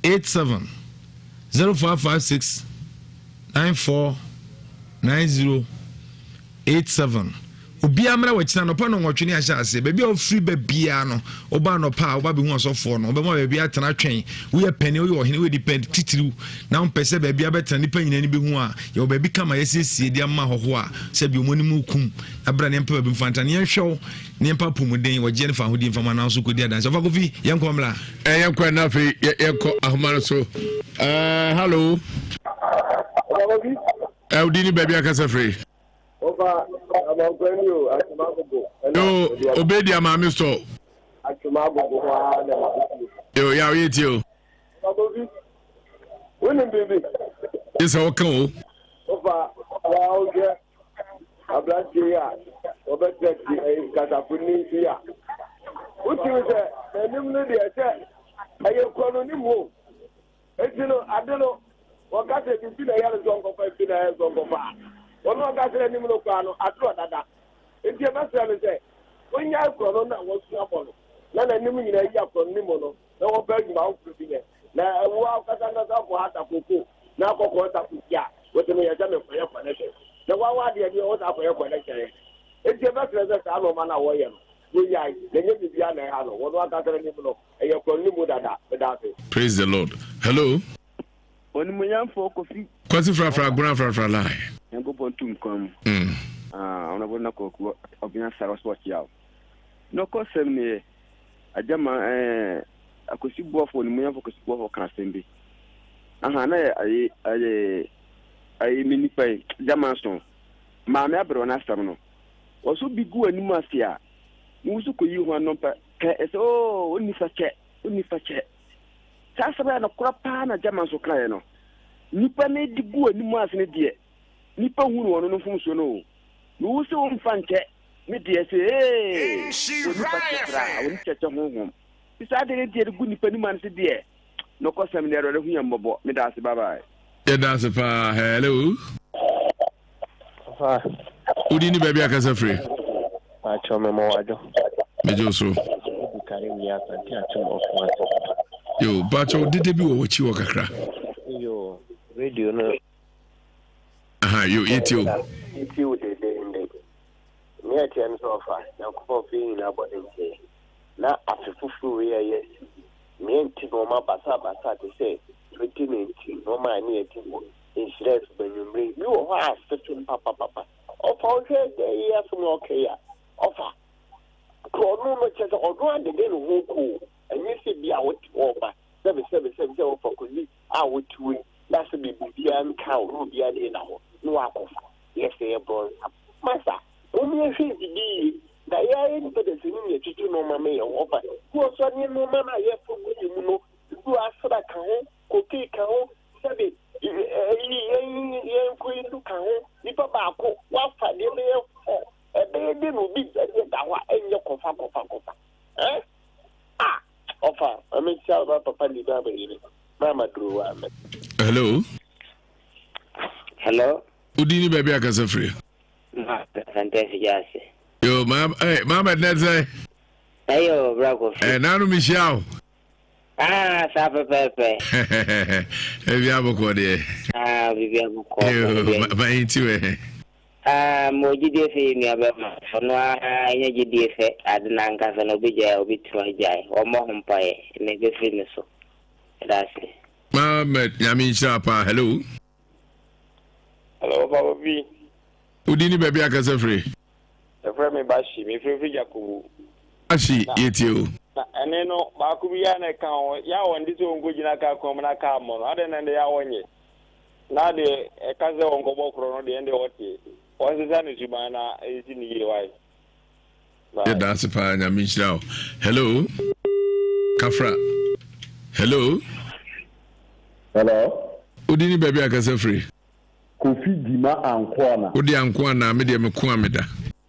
87 0556 94 90 87 Obiara mmra w'akyi anɔpa nnɔnwɔtwe ne ahyɛ aseɛ. Baabi a wofiri ba biara no, woba anɔpa a woba bɛhu asɔfoɔ no, wɔbɛma baabi atena atwɛn. Woyɛ panin, woyɛ ɔhene, woyɛ nipa titiriw na wompɛ sɛ baabi abɛtena nnipa nyinaa ani bɛhu a, yɛwɔ baabi kama yɛasiesie de ama ahɔhoɔ a sɛbi wɔn anim rekum. Na bra ne yɛmpɛ baabi mfa ntena na yɛnhwɛ wo na yɛmpa apɔmuden, wɔgyeɛ ne fahodie mfa ma nanso kɔdi adanse. Ɔfa Kofi, yɛnkɔ mmra. Ɛ yɛnkɔ na afei yɛnkɔ ahoma no so. Uh, hello. Ɛ wodi ne baabi akasa firi. Ofa amankwa ni o, atwema agogo. Yo, obedi amaame sɔ. Atwema agogo hɔ ara na ɛwɔ. Yo, ya oyɛ tie o. Ɔfa Kofi, wonim biribi? Gye sɛ woka o. Ofa, wa wohwɛ aberanteɛ yi a wɔbɛtena ti ɛyi kasafoni yi a. Wotumi sɛ n'anim no deɛ sɛ ɛyɛ kɔ no ne mu o. Enti no, ade no, wɔka sɛ biribi na ɛyɛ no sɛ ɔnkɔfa, biribi na ɛyɛ no sɛ ɔnkɔfa a, ɔno ankasa n'anim no koraa no, atorɔ dada. Enti yɛbɛsrɛ no sɛ ɔnnyae korɔno no a wasua bɔ no, na n'anim nyinaa yi akorɔno no mu no, na wɔmpɛ adwuma foforo bi nyɛ. Na wo ankasa ankasa kɔhata koko na akɔkɔɔ sa kosi a, wose meyɛ sɛ mekɔyɛ kɔnɛhyɛn. Na woawa adeɛ deɛ wosan akɔyɛ kɔnɛhyɛn. Enti yɛbɛsrɛ sɛ saa nnoɔma no a wɔyɛ no, wɔnnyae, na ɛnyɛ biribiara na ɛha no. Wɔn ankasa n'anim no, Ɛyɛ korɔn no mu dada. Meda ase. Praise the Lord. Hello. Onimuonyamfoɔ Kofi. Kwasi frafra agona frafra line. Nyankopɔn tum kwan mu. Ah, Honorable na Kwaku Ɔbea Sara ɔsɛ ɔkyea wo. Nɔkɔsɛm ne yɛ, agyama eh, Akwasi Boafo, Onimuonyamfoɔ Akwasi Boafo ka asɛm bi. Aha, na yɛ aye, aye, aye, me nipa yi, gyama so. Maame aberewa n'asɛm no. Ɔsɛ obi gu anim ase a, Wo nso kɔyi ho ano pɛ kɛ ɛsɛ oo ɔnni fakyɛ ɔnni fakyɛ. Saa asɛm a nokorɛ paa na German nso kaeɛ no. Nnipa no de gu anim ase no deɛ nnipa hu no ɔno no mfomsoɔ no o. Na wo sɛ womfa nkyɛ ne deɛ sɛ ee ɔnni fakyɛ koraa ɔnni kyɛkyɛ honhom. Nti saa adeɛ no deɛ de gu nnipa anim ase deɛ nɔkɔsɛm deɛ Awurade hu yɛn mmɔbɔ. Meda ase bye bye. Yɛda ase paa. Hello. Wodi ne baabi akasa firi? Pakyɛw mema wo adwo. Megye wo so. Odi kare wia asante akyem ɔko ase. Yo, pakyɛw dede bi wɔ w'akyi hɔ kakra. Yo, radio no. Aha, yo, yɛtie o. Yɛtie wo dendenden. Nea ɛteɛ no sɛ ɔfa Nyankopɔn fɛ nyinaa bɔne nkyɛ yɛn. Na afe foforo wei a yɛasi yi, nea nti nnoɔma basabasa te sɛ 2019 nnoɔma a ne yɛte wɔ nhyira afi anwummere yi. Bi wɔ hɔ a asefem papapapa. Ɔfa wohwɛ dɛ yi asɛm a ɔka yi a, ɔfa korɔno no kyerɛ sɛ ɔno adede ne ho kɔ o. Ɛnyɛ sɛ bi a wote hɔ ɔba sɛbe sɛbe sɛbe sɛ ɔfa kɔli a wote hɔ yi na sɛ biribiara nka wo na obiara deɛ da hɔ na wakɔfa. Yɛ sɛ yɛ brɔnsam. Masa, mom yɛnhwɛ ndidi yie na yɛ ara yɛ nipa dasani na yɛtoto nnoɔma ma yɛn ho ɔba. Bi wɔ nso a ne nnoɔma no a yɛfa gu yɛn mu no, bi wɔ asra ka ho, koke ka ho, sɛbe ɛyi yɛn yɛn kɔ yi nso ka ho. Nipa baako wafa deɛ bɛyɛ fɔ, ɛbɛyɛ dɛ na obi deɛ da hɔ a ɛnyɛ kɔfa kɔfa kɔfa. Eh? Ah! Ɔfa, mame kyia wo papa ni ba bɛyere, mama duro wa mɛ. Hello. Hello. Wodi ni baabi akasa firi. Asante afigya ase. Yo, ma eh, Mohammed na ɛsɛ. Ɛyɛ o, bra kofi. Eh, nanu mi hyia o. Ah, saa pɛpɛɛpɛ. Ebi abɔkɔ deɛ. Ah, bibi abɔkɔ. Yo, ma yi ti wɛ. Ah, mo gyidie fɛ yi nua bɛma. Ɔno ara nyɛ gyidie fɛ ade na ankasa na obi gyae a obi tumi agyae. Wɔmmɔ ho mpaeɛ na ebɛfiri ne so. Ɛda ase. Mohammed, nyame nhyira paa. Hello. Hello, Papa Bi. Wodi ni baabi akasa firi? Yɛfrɛ me Bashi, mefiri firi Jakobu. Bashi, yɛtie o. Na ɛne no, baako bi yɛ na ɛka ho, yɛ a wɔn de sɛ wɔn kɔgyina kaa kwan mu na kaa mmɔ no, adɛn na ɛnde yɛ a wɔnyɛ? Na deɛ ɛka sɛ wɔn kɔbɔ korɔ no deɛ ɛnde wɔte, wɔnsesa ne suban na ɛnsi ne yie wae. Yɛda ase paa nyame nhyira wo. Hello. Kafra. Hello. Hello. Wodi ni baabi akasa firi? Kofi Dima Ankoana. Wode Ankoana, me deɛ meko a meda.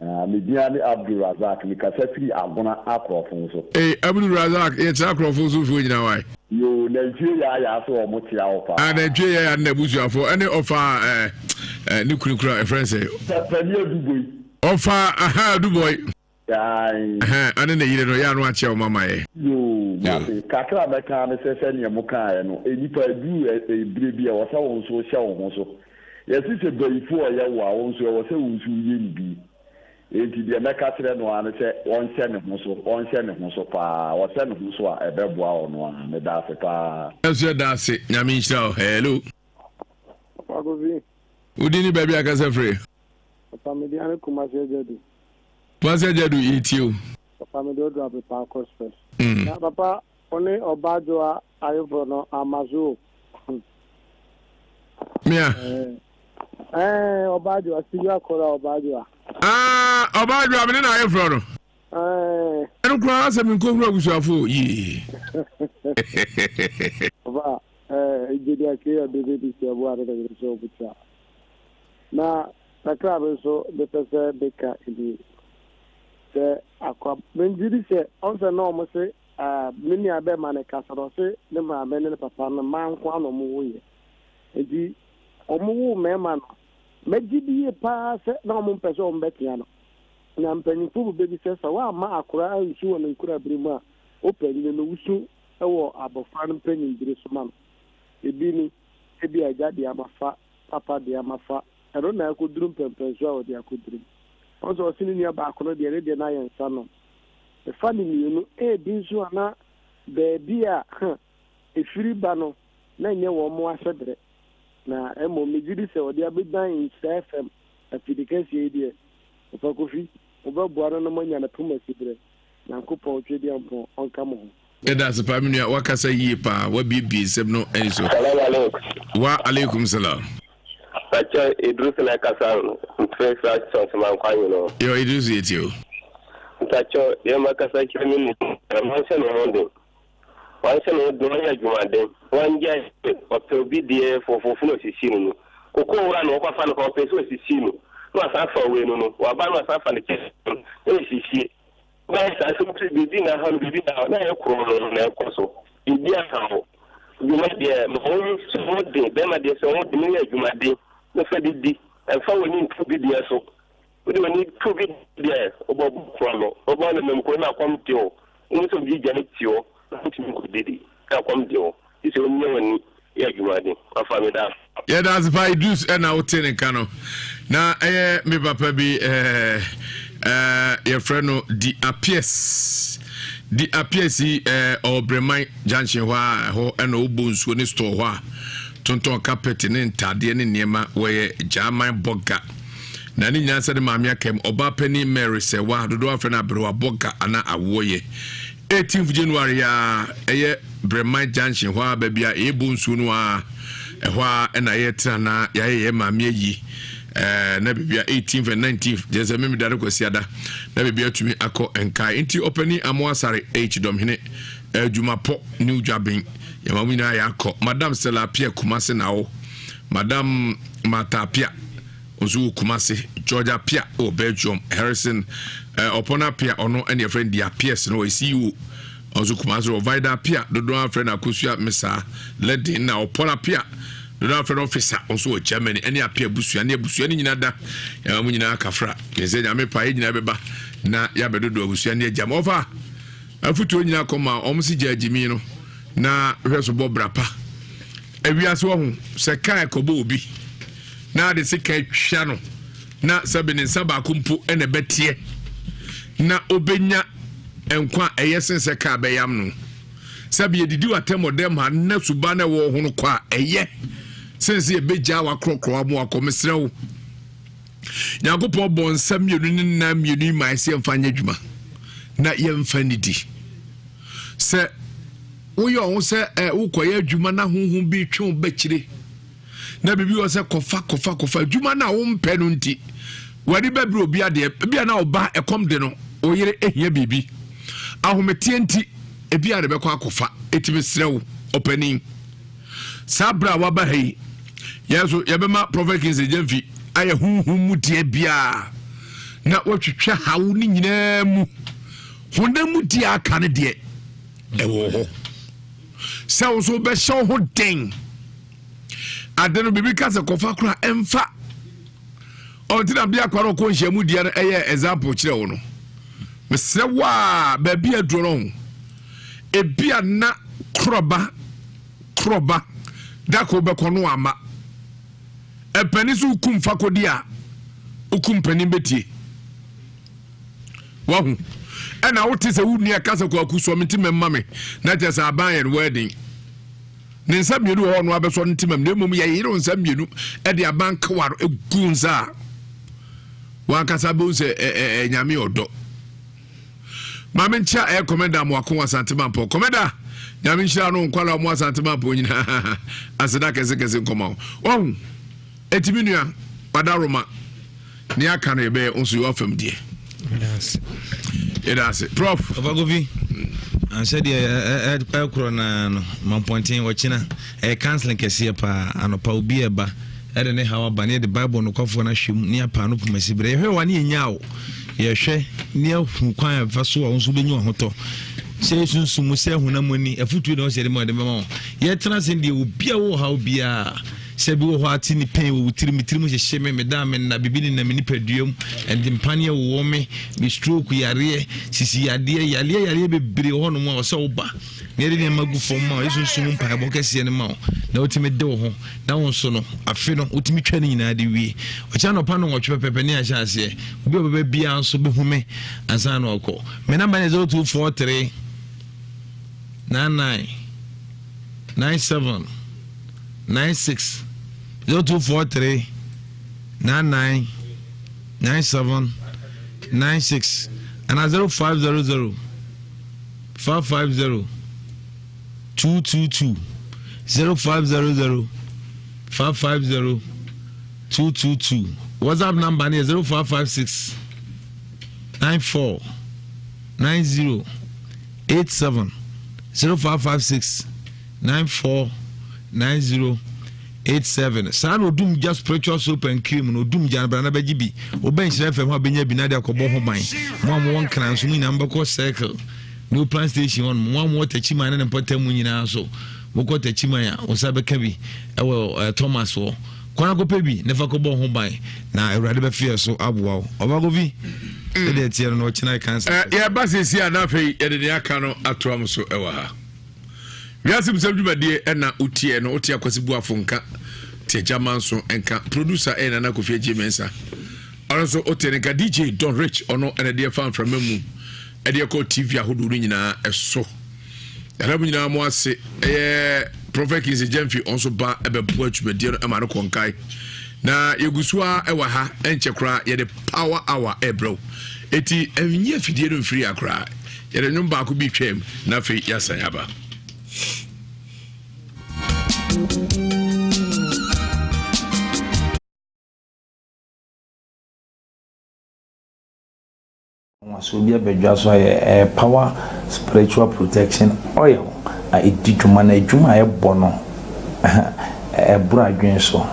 Ah, me din ne Abdul Razak, mekasa firi Agona Akorɔfo so. Ee, Abdul Razak, yɛkyerɛ Akorɔfo so foɔ nyinaa wae. Yoo, nantwie yaayaa so wɔn kyea wo paa. Ah, nantwie yaayaa ne n'abusuafoɔ ɛne ɔfa ɛɛ eh, ne kunu kura ɛfrɛ sɛ. Pɛpɛni Aduboi. Ɔfa aha Aduboi. Ae. Ɛhɛn, ɔne ne yere no, yɛ ano akyɛ wɔn ama yɛ. Yoo, mate. Kakra a mɛka ara ne sɛ, sɛdeɛ mokaeɛ no, nnipa ɛduru ɛberɛ bi a, ɛwɔ sɛ wo nso wohyɛ wo ho so. Yɛse sɛ bayifoɔ reyɛ wo a, wo nso ɛwɔ sɛ wo nso woyɛ no bi. Enti deɛ mɛka kyerɛ no ara ne sɛ, ɔnhyɛ ne ho so, ɔnhyɛ ne ho so paa. Ɔhyɛ ne ho so a, ɛbɛboa ɔno ara. Meda ase paa. Yɛn nso yɛda ase. Nyame nhyira wo. Hello. Papa Kofi. Wo din ne baabi a kasa firi? Papa me din ane Kumasi Agyadu. Kumasi Agyadu yɛtie o. Papa me de odura pepa akɔ stress. Mm. Na papa ɔne ɔba adwoa ayeforɔ no ama so o. Mia. Ɛɛ ɔba adwoa studio akɔrɔ ɔba adwoa. Ah ɔba adwoa me ne na ayeforɔ no. Ɛɛ. Ɛno koraa sɛ menkɔhunu abusuafo yie. Papa ɛɛ gyedi ake ɔde bɛdi si ɛbo ade de sɛ ɔbutua. Na kakra bi nso mepɛ sɛ meka nie, sɛ akwa megye di sɛ ɔn sɛ na wɔn se me nua bɛma no kasa no ɔse ne maame ne ne papa no mmaa nko ara na wɔn wo yɛ nti wɔn wo mmarima no mɛgye di yie paa sɛ na wɔn mpɛ sɛ wɔn bɛtea no na mpanyinfoɔ bu bɛbi sɛ sɛ wɔamma akora ansu wɔ ne nkorabere mu a wo panyin no wusu wɔ abɔfra no mpanyin bere so ma no ebi ni ebi agya deɛ ama fa papa deɛ ama fa, ɛno na akɔduru mpɛnpɛnsoɔ a ɔde akɔduru mu. Ɔno sɛ ɔse ne nua baako no deɛ, ne deɛ no ayɛ nsa nom. Ɛfa ne mmienu, ebi nso a na baabi a huh, ɛfiri ba no, na ɛnyɛ wɔn ahyɛberɛ. Na mmom megye di sɛ ɔde abɛdan Nhyira FM afidikɛseɛ yi deɛ, Ɔfa Kofi, mobɛboa no na moanya no poma siberɛ. Nyankopɔn Twedeampɔn ɔnka mo ho. Yɛda ase paa me nua wakasa yie paa wabiebie nsɛm no ani so. Salam alaikum. Wa alaikum salam. Pakyɛ Idris na ɛkasa mfiri fra Sɔnsoma nkwa nwene o. Yo Idris yɛ tie o. Mpakyɛw, deɛ makasa kyerɛ me nua no, ɔnhyɛ ne ho den. Ɔnhyɛ ne ho den, ɔnyɛ adwumaden. Ɔngyae sɛ ɔpɛ obi deɛ fofoofo na osisi no no. Koko wura na ɔkɔfa no kɔ, ɔpɛ sɛ osisi no, na wasan afa wei no no, waba na wasan afa ne kyɛ no, na esisie. Wobɛyɛ saa sɛ wotiri biribi na aha no, biribi na aha no, na ɛyɛ korɔ no na ɛkɔ so. Biribi aha wo. Dwuma deɛ, ma wo hyɛ ho den. Bɛrima deɛ, hyɛ wo ho den na yɛ adwumaden na fa didi. Mfa w'ani nto obi deɛ so. Wode w'ani to obi deɛ, wobɛbɔ korɔ no. Wobɛba no nam kuro na akɔm de wo. Wohu sɛ obi gya ne ti hɔ na wontumi nkɔdidi na akɔm de wo. Gye sɛ womia w'ani yɛ adwumaden. Wafa me da. Yɛda ase paa Idris ɛna wote ne nka no na ɛyɛ me papa bi ɛɛ ɛɛ yɛfrɛ no di apies di apies yi ɛɛ ɔbrɛman junction hɔ a ɛhɔ ɛna ɔbɔ nsuo ne store hɔ a tontɔn carpet ne ntaadeɛ ne nneɛma wɔyɛ gyaman bɔga na ne nyinaa sɛ ne maame akam ɔbaa panin Mary sɛwa dodoɔ afrɛ no aberewa bɔga ana awoɔ yɛ 18th January a ɛyɛ Breman Junction hɔ a baabi a ɛbɔ nsuo no a ɛhɔ a ɛna yɛtena na yɛayɛ yɛ maame ayi ɛɛ na baabi a 18th and 19th gyɛ sɛ memeda no kwasiada na baabi atumi akɔ nkae nti ɔpani Amoasare H dɔmhene adwumapɔ ne dwaben yɛma mo nyinaa yɛakɔ Madam Stella Apia Kumase na wo Madam Martha Apia nso wɔ Kumase, George Appiah wɔ Belgium, Harrison eh, Ɔpɔn Appiah ɔno ɛne ɛfrɛ no The Appiahs no ɔyɛ CEO ɔnso Kumase wɔ Vida Appiah dodoɔ afrɛ no Akosua Mesa Lɛden na Ɔpɔn Appiah dodoɔ afrɛ no Officer nso wɔ Germany ɛne Appiah abusua ne abusua no nyinaa da yɛma mu nyinaa kafra yɛn sɛ nyame pa yɛ nyinaa bɛba na yɛabɛdodo abusua ne agya ma ɔfa afutuo nyinaa kɔ ma wɔn si gya agyimi no na hwɛ so bɔ bra pa ewiase wɔ ho sɛ kaa ɛkɔbɔ obi na ade sika atwa no na sɛbe ne nsa baako mpo na ɛbɛteɛ na obenya nkwa a ɛyɛ sen sɛ kaa bɛyam no sɛbe yɛdidi w'atɛm ɔdɛm ha na suba na ɛwɔ ho no kɔ a ɛyɛ sen sɛ yɛbɛgyaa wakorɔkorɔ mo akɔ mesrɛ wo nyankopɔn bɔ nsa mmienu ne nna mmienu yi ma ɛsɛ yɛmfa nyɛ adwuma na yɛmfa nidi sɛ woyɛ ɔho sɛ wokɔyɛ adwuma na honhom bi twe wo bɛkyire na biribi wɔ sɛ kɔfa kɔfa kɔfa adwuma no a wompɛ no nti w'ani bɛbere obi adeɛ ebi a na ɔba ɛkɔm de no oyere ehia biribi ahometeɛ nti ebi a de bɛkɔ akɔfa etimi srɛ wo ɔpanin saa berɛ a waba ha yi yɛn nso yɛbɛma prɔfɛt Kingsley Gyamfi ayɛ huhum mu deɛ biara na watwitwa haw ne nyinaa mu honam mu deɛ aka no deɛ ɛwɔ hɔ sɛ wo nso wobɛhyɛ wo ho den ade no biribi ka sɛ kɔfa kora ɛmfa ɔnti na bia kwa no ɔkɔ nhyiamu deɛ no ɛyɛ example kyerɛ wo no mesrɛ wo a baabi aduro no ho ebi a na korɔba korɔba da ko bɛkɔ no ama ɛpɛni so wokum fa kɔdi a wokum panin bɛtie wahu ɛna wote sɛ wo nua kasa kwaku sɔ me nti mɛma me na kyerɛ sɛ aban yɛ no wɔadin ne nsa mmienu wɔ hɔ no abɛsɔ no ntimam na mmom yɛyere nsa mmienu de aban kawa no gu nsa a wankasa bɛhu sɛ ɛ nyame ɔdɔ maame nkyia ɛyɛ kɔmɛda mo ako asante mampɔ kɔmɛda nyame nhyira no nkwala mo asante mampɔ nyinaa aseda kɛse kɛse nkɔma wo wahu ɛtumi nua wadaroma Nea aka no yɛbɛyɛ nso yɛ wafam deɛ. Yɛda ase. Prof. Ɔfa Kofi, ansɛ deɛ ɛkorɔ naa no, mampɔnten ɔkyena, ɛyɛ counseling kɛseɛ paa, anɔpa obi ɛba, ɛde ne haw aba, ne yɛde Bible nokwafoɔ no ahwɛ mu, ne yɛapa ano pomasi berɛ. Yɛhwɛ wa ne yɛnya wo, yɛhwɛ ne yɛhu kwan a ɛfa so a wo nso wobɛnya ahotɔ. Sɛ sunsum mu, sɛ honam mu ani, afotuo na ɔsɛ yɛde ma yɛde bɛma wo. Yɛtena ase deɛ obi a wɔ haw biara, Sɛ bi wɔ hɔ a te ne pain wɔ wo tirim, me tirim hyehye me, meda a menna, biribi nenam me nipadua mu, ɛde mpaneɛ wowɔ me, me stroke yareɛ, sisi yadeɛ, yareɛ yareɛ bebree wɔ hɔnom a ɔsɛ woba na yɛde nneɛma gu fam ma wo, yɛsunsum mu mpaebɔ kɛseɛ no ma wo na wotumi de wo ho na wo nso no afe no wotumi twa ne nyinaa de wie. Ɔkyɛ anɔpa no nwɔtwe pɛpɛpɛ ne ahyɛ aseɛ. Obi a ɔbɛba biara nso bɛhu me ansa na ɔkɔ. Me namba ne 0243 99 97 96 0243 99 97 96 anaa 0500 550 222 0500 550 222 WhatsApp number no yɛ 0556 94. 90 87 0556 94 90 87 saa na odum gya spiritual soap and cream no odum gya no bra na bɛgye bi wobɛn nhyira fam hɔ a bɛnya bi na de akɔbɔ ho ban mo a mowɔ nkran nso mo nyinaa mobɛkɔ circle new plan station hɔ nom mo a mowɔ takyiman ne ne mpɔtam mu nyinaa so mokɔ takyiman a wo nsa bɛka bi ɛwɔ eh, thomas hɔ kwan akɔpɛ bi na fa kɔbɔ ho ban na awurade bɛfeɛ so aboa wo ɔba kofi ɛdeɛ ɛteɛ no na ɔkyena ɛka nsɛ yɛba sɛsi a na afei yɛde deɛ aka no atoa mo so ɛwɔ ha Wiase Nsɛm dwumadie ɛna wotiɛ no, wote Akwasi Buafo nka, te Agya Manso nka, producer ɛyɛ Nana Kofi Agye Mensah, ɔno nso wote ne nka, DJ Don Rich ɔno ɛna ɛde ɛfa mframa mu ɛde ɛkɔ TV ahodoɔ no nyinaa ɛso. Yɛda mo nyinaa mo ase, ɛyɛ Prophet Kingsley Gyamfi ɔno nso ba ɛbɛboa dwumadie no ɛma no kɔ nkae. Na yɛgu so a ɛwɔ ha ɛnkyɛ koraa yɛde power hour ɛbrɛ wo. Eti ɛnyɛ afidie no mfiri akora. Yɛde nnwom baako bi twam na afei yɛasan aba. Nwanwasoɔ bi aba dwa so a ɛyɛ Power Spiritual Protection Oil a ɛdi dwuma na adwuma a ɛbɔ no ɛboro adwene so.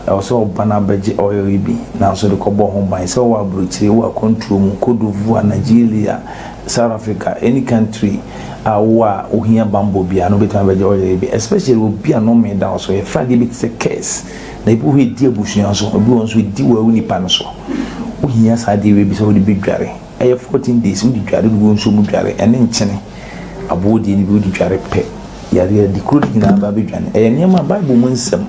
Ɛwɔ sɛ ɔba na abɛgye oil yi bi nanso de kɔbɔ ho ban. Sɛ wowɔ aburokyire, wowɔ akwantuo mu, Cote d'Ivoire, Nigeria, South Africa, any country a wowɔ a wohia bammɔ biara no wobɛtumi abɛgye oil yi bi. Especially obi a nnome da wo so. Yɛfrɛ adeɛ bi te sɛ curse. Na ebi wɔ hɔ ɛdi abusua so, ebi wɔ hɔ nso ɛdi wo nipa no so. Wohia saa adeɛ wei bi sɛ wode bɛdware. Ɛyɛ 14 days wode dware, wode gu nsuo mu dware, ɛne nkyene aboɔ deɛ no bi wode dware pɛ. Yareɛ adi kuro no nyinaa ba bɛdwane. Ɛyɛ nneɛma a Bible mu nsɛm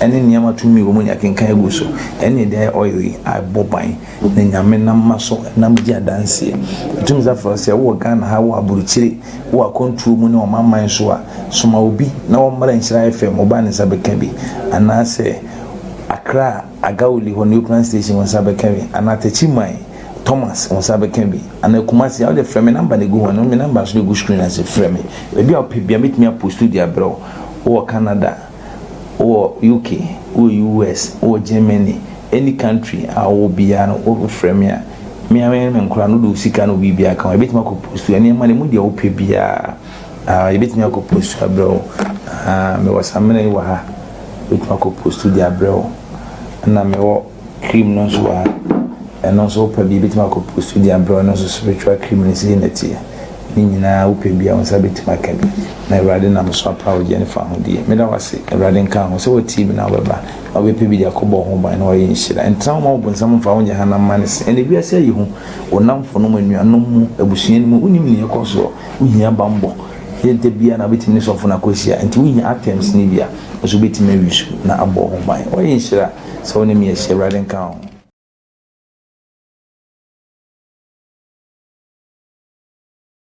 ne nneɛma tumi wɔ mu ne akenkan agu so. Ɛne ɛde ayɛ oil yi a ɛbɔ ban na Nyame nam ma so nam di adanseɛ. Ɛtumi sa frɛ sɛ wowɔ Ghana ha, wowɔ aburokyire, wowɔ akwantuo mu ne ɔmanman so a, soma obi na wɔmmra Nhyira FM, ɔba ne nsa bɛka bi. Anaasɛ Accra Agawuli hɔ Neoplan Station wo nsa bɛka bi. Anaa Techiman Thomas wo nsa bɛka bi anaa Kumasi a wode frɛ me number na egu hɔ no me number nso na egu screen ase frɛ me baabi a wopɛ bia mɛtumi apost de abrɛ wo wowɔ Canada wowɔ UK wowɔ US wowɔ Germany any country a wowɔ biara no wofrɛ me a me a me ne me nkora no wode wo sika na wo biribiara ka ho yɛbɛtumi akɔ post nneɛma no mu deɛ wopɛ biara ah yɛbɛtumi akɔ post abrɛ wo ah mewɔ samina yi wɔ ha yɛbɛtumi akɔ post de abrɛ wo ɛna mewɔ Cream no nso wɔ ha. Ɛno nso wopɛ bi ebɛtumi akɔ post de abrɛ wo. Ɛno nso spiritual cream no sei na ɛteɛ. Ne nyinaa wopɛ bi a wo nsa bɛtumi aka bi. Na Awurade nam so apa wo gyeɛ ne fahodie. Meda wo ase. Awurade nka ho. Sɛ woatie bi na wobɛba na wobɛpɛ bi de akɔbɔ wo ho ban na wayɛ nhyira. Ntena hɔ ma wo bonsam mfa wo nyɛ hanam mma ne se. Ɛnɛ wiase ayɛ hu. Wo nnamfonom, anuanom mu, abusua no mu, wonim nea ɛkɔ soɔ. Wohia bammɔ. Yɛ da biara na wobɛtumi ne sɔfo no akɔhyia. Nti wohia items no bi a, wo nso wobɛtumi awi so na abɔ wo ho ban. Woayɛ nhyira. Sɛ wo ne me ahyia, Awurade nka wo ho.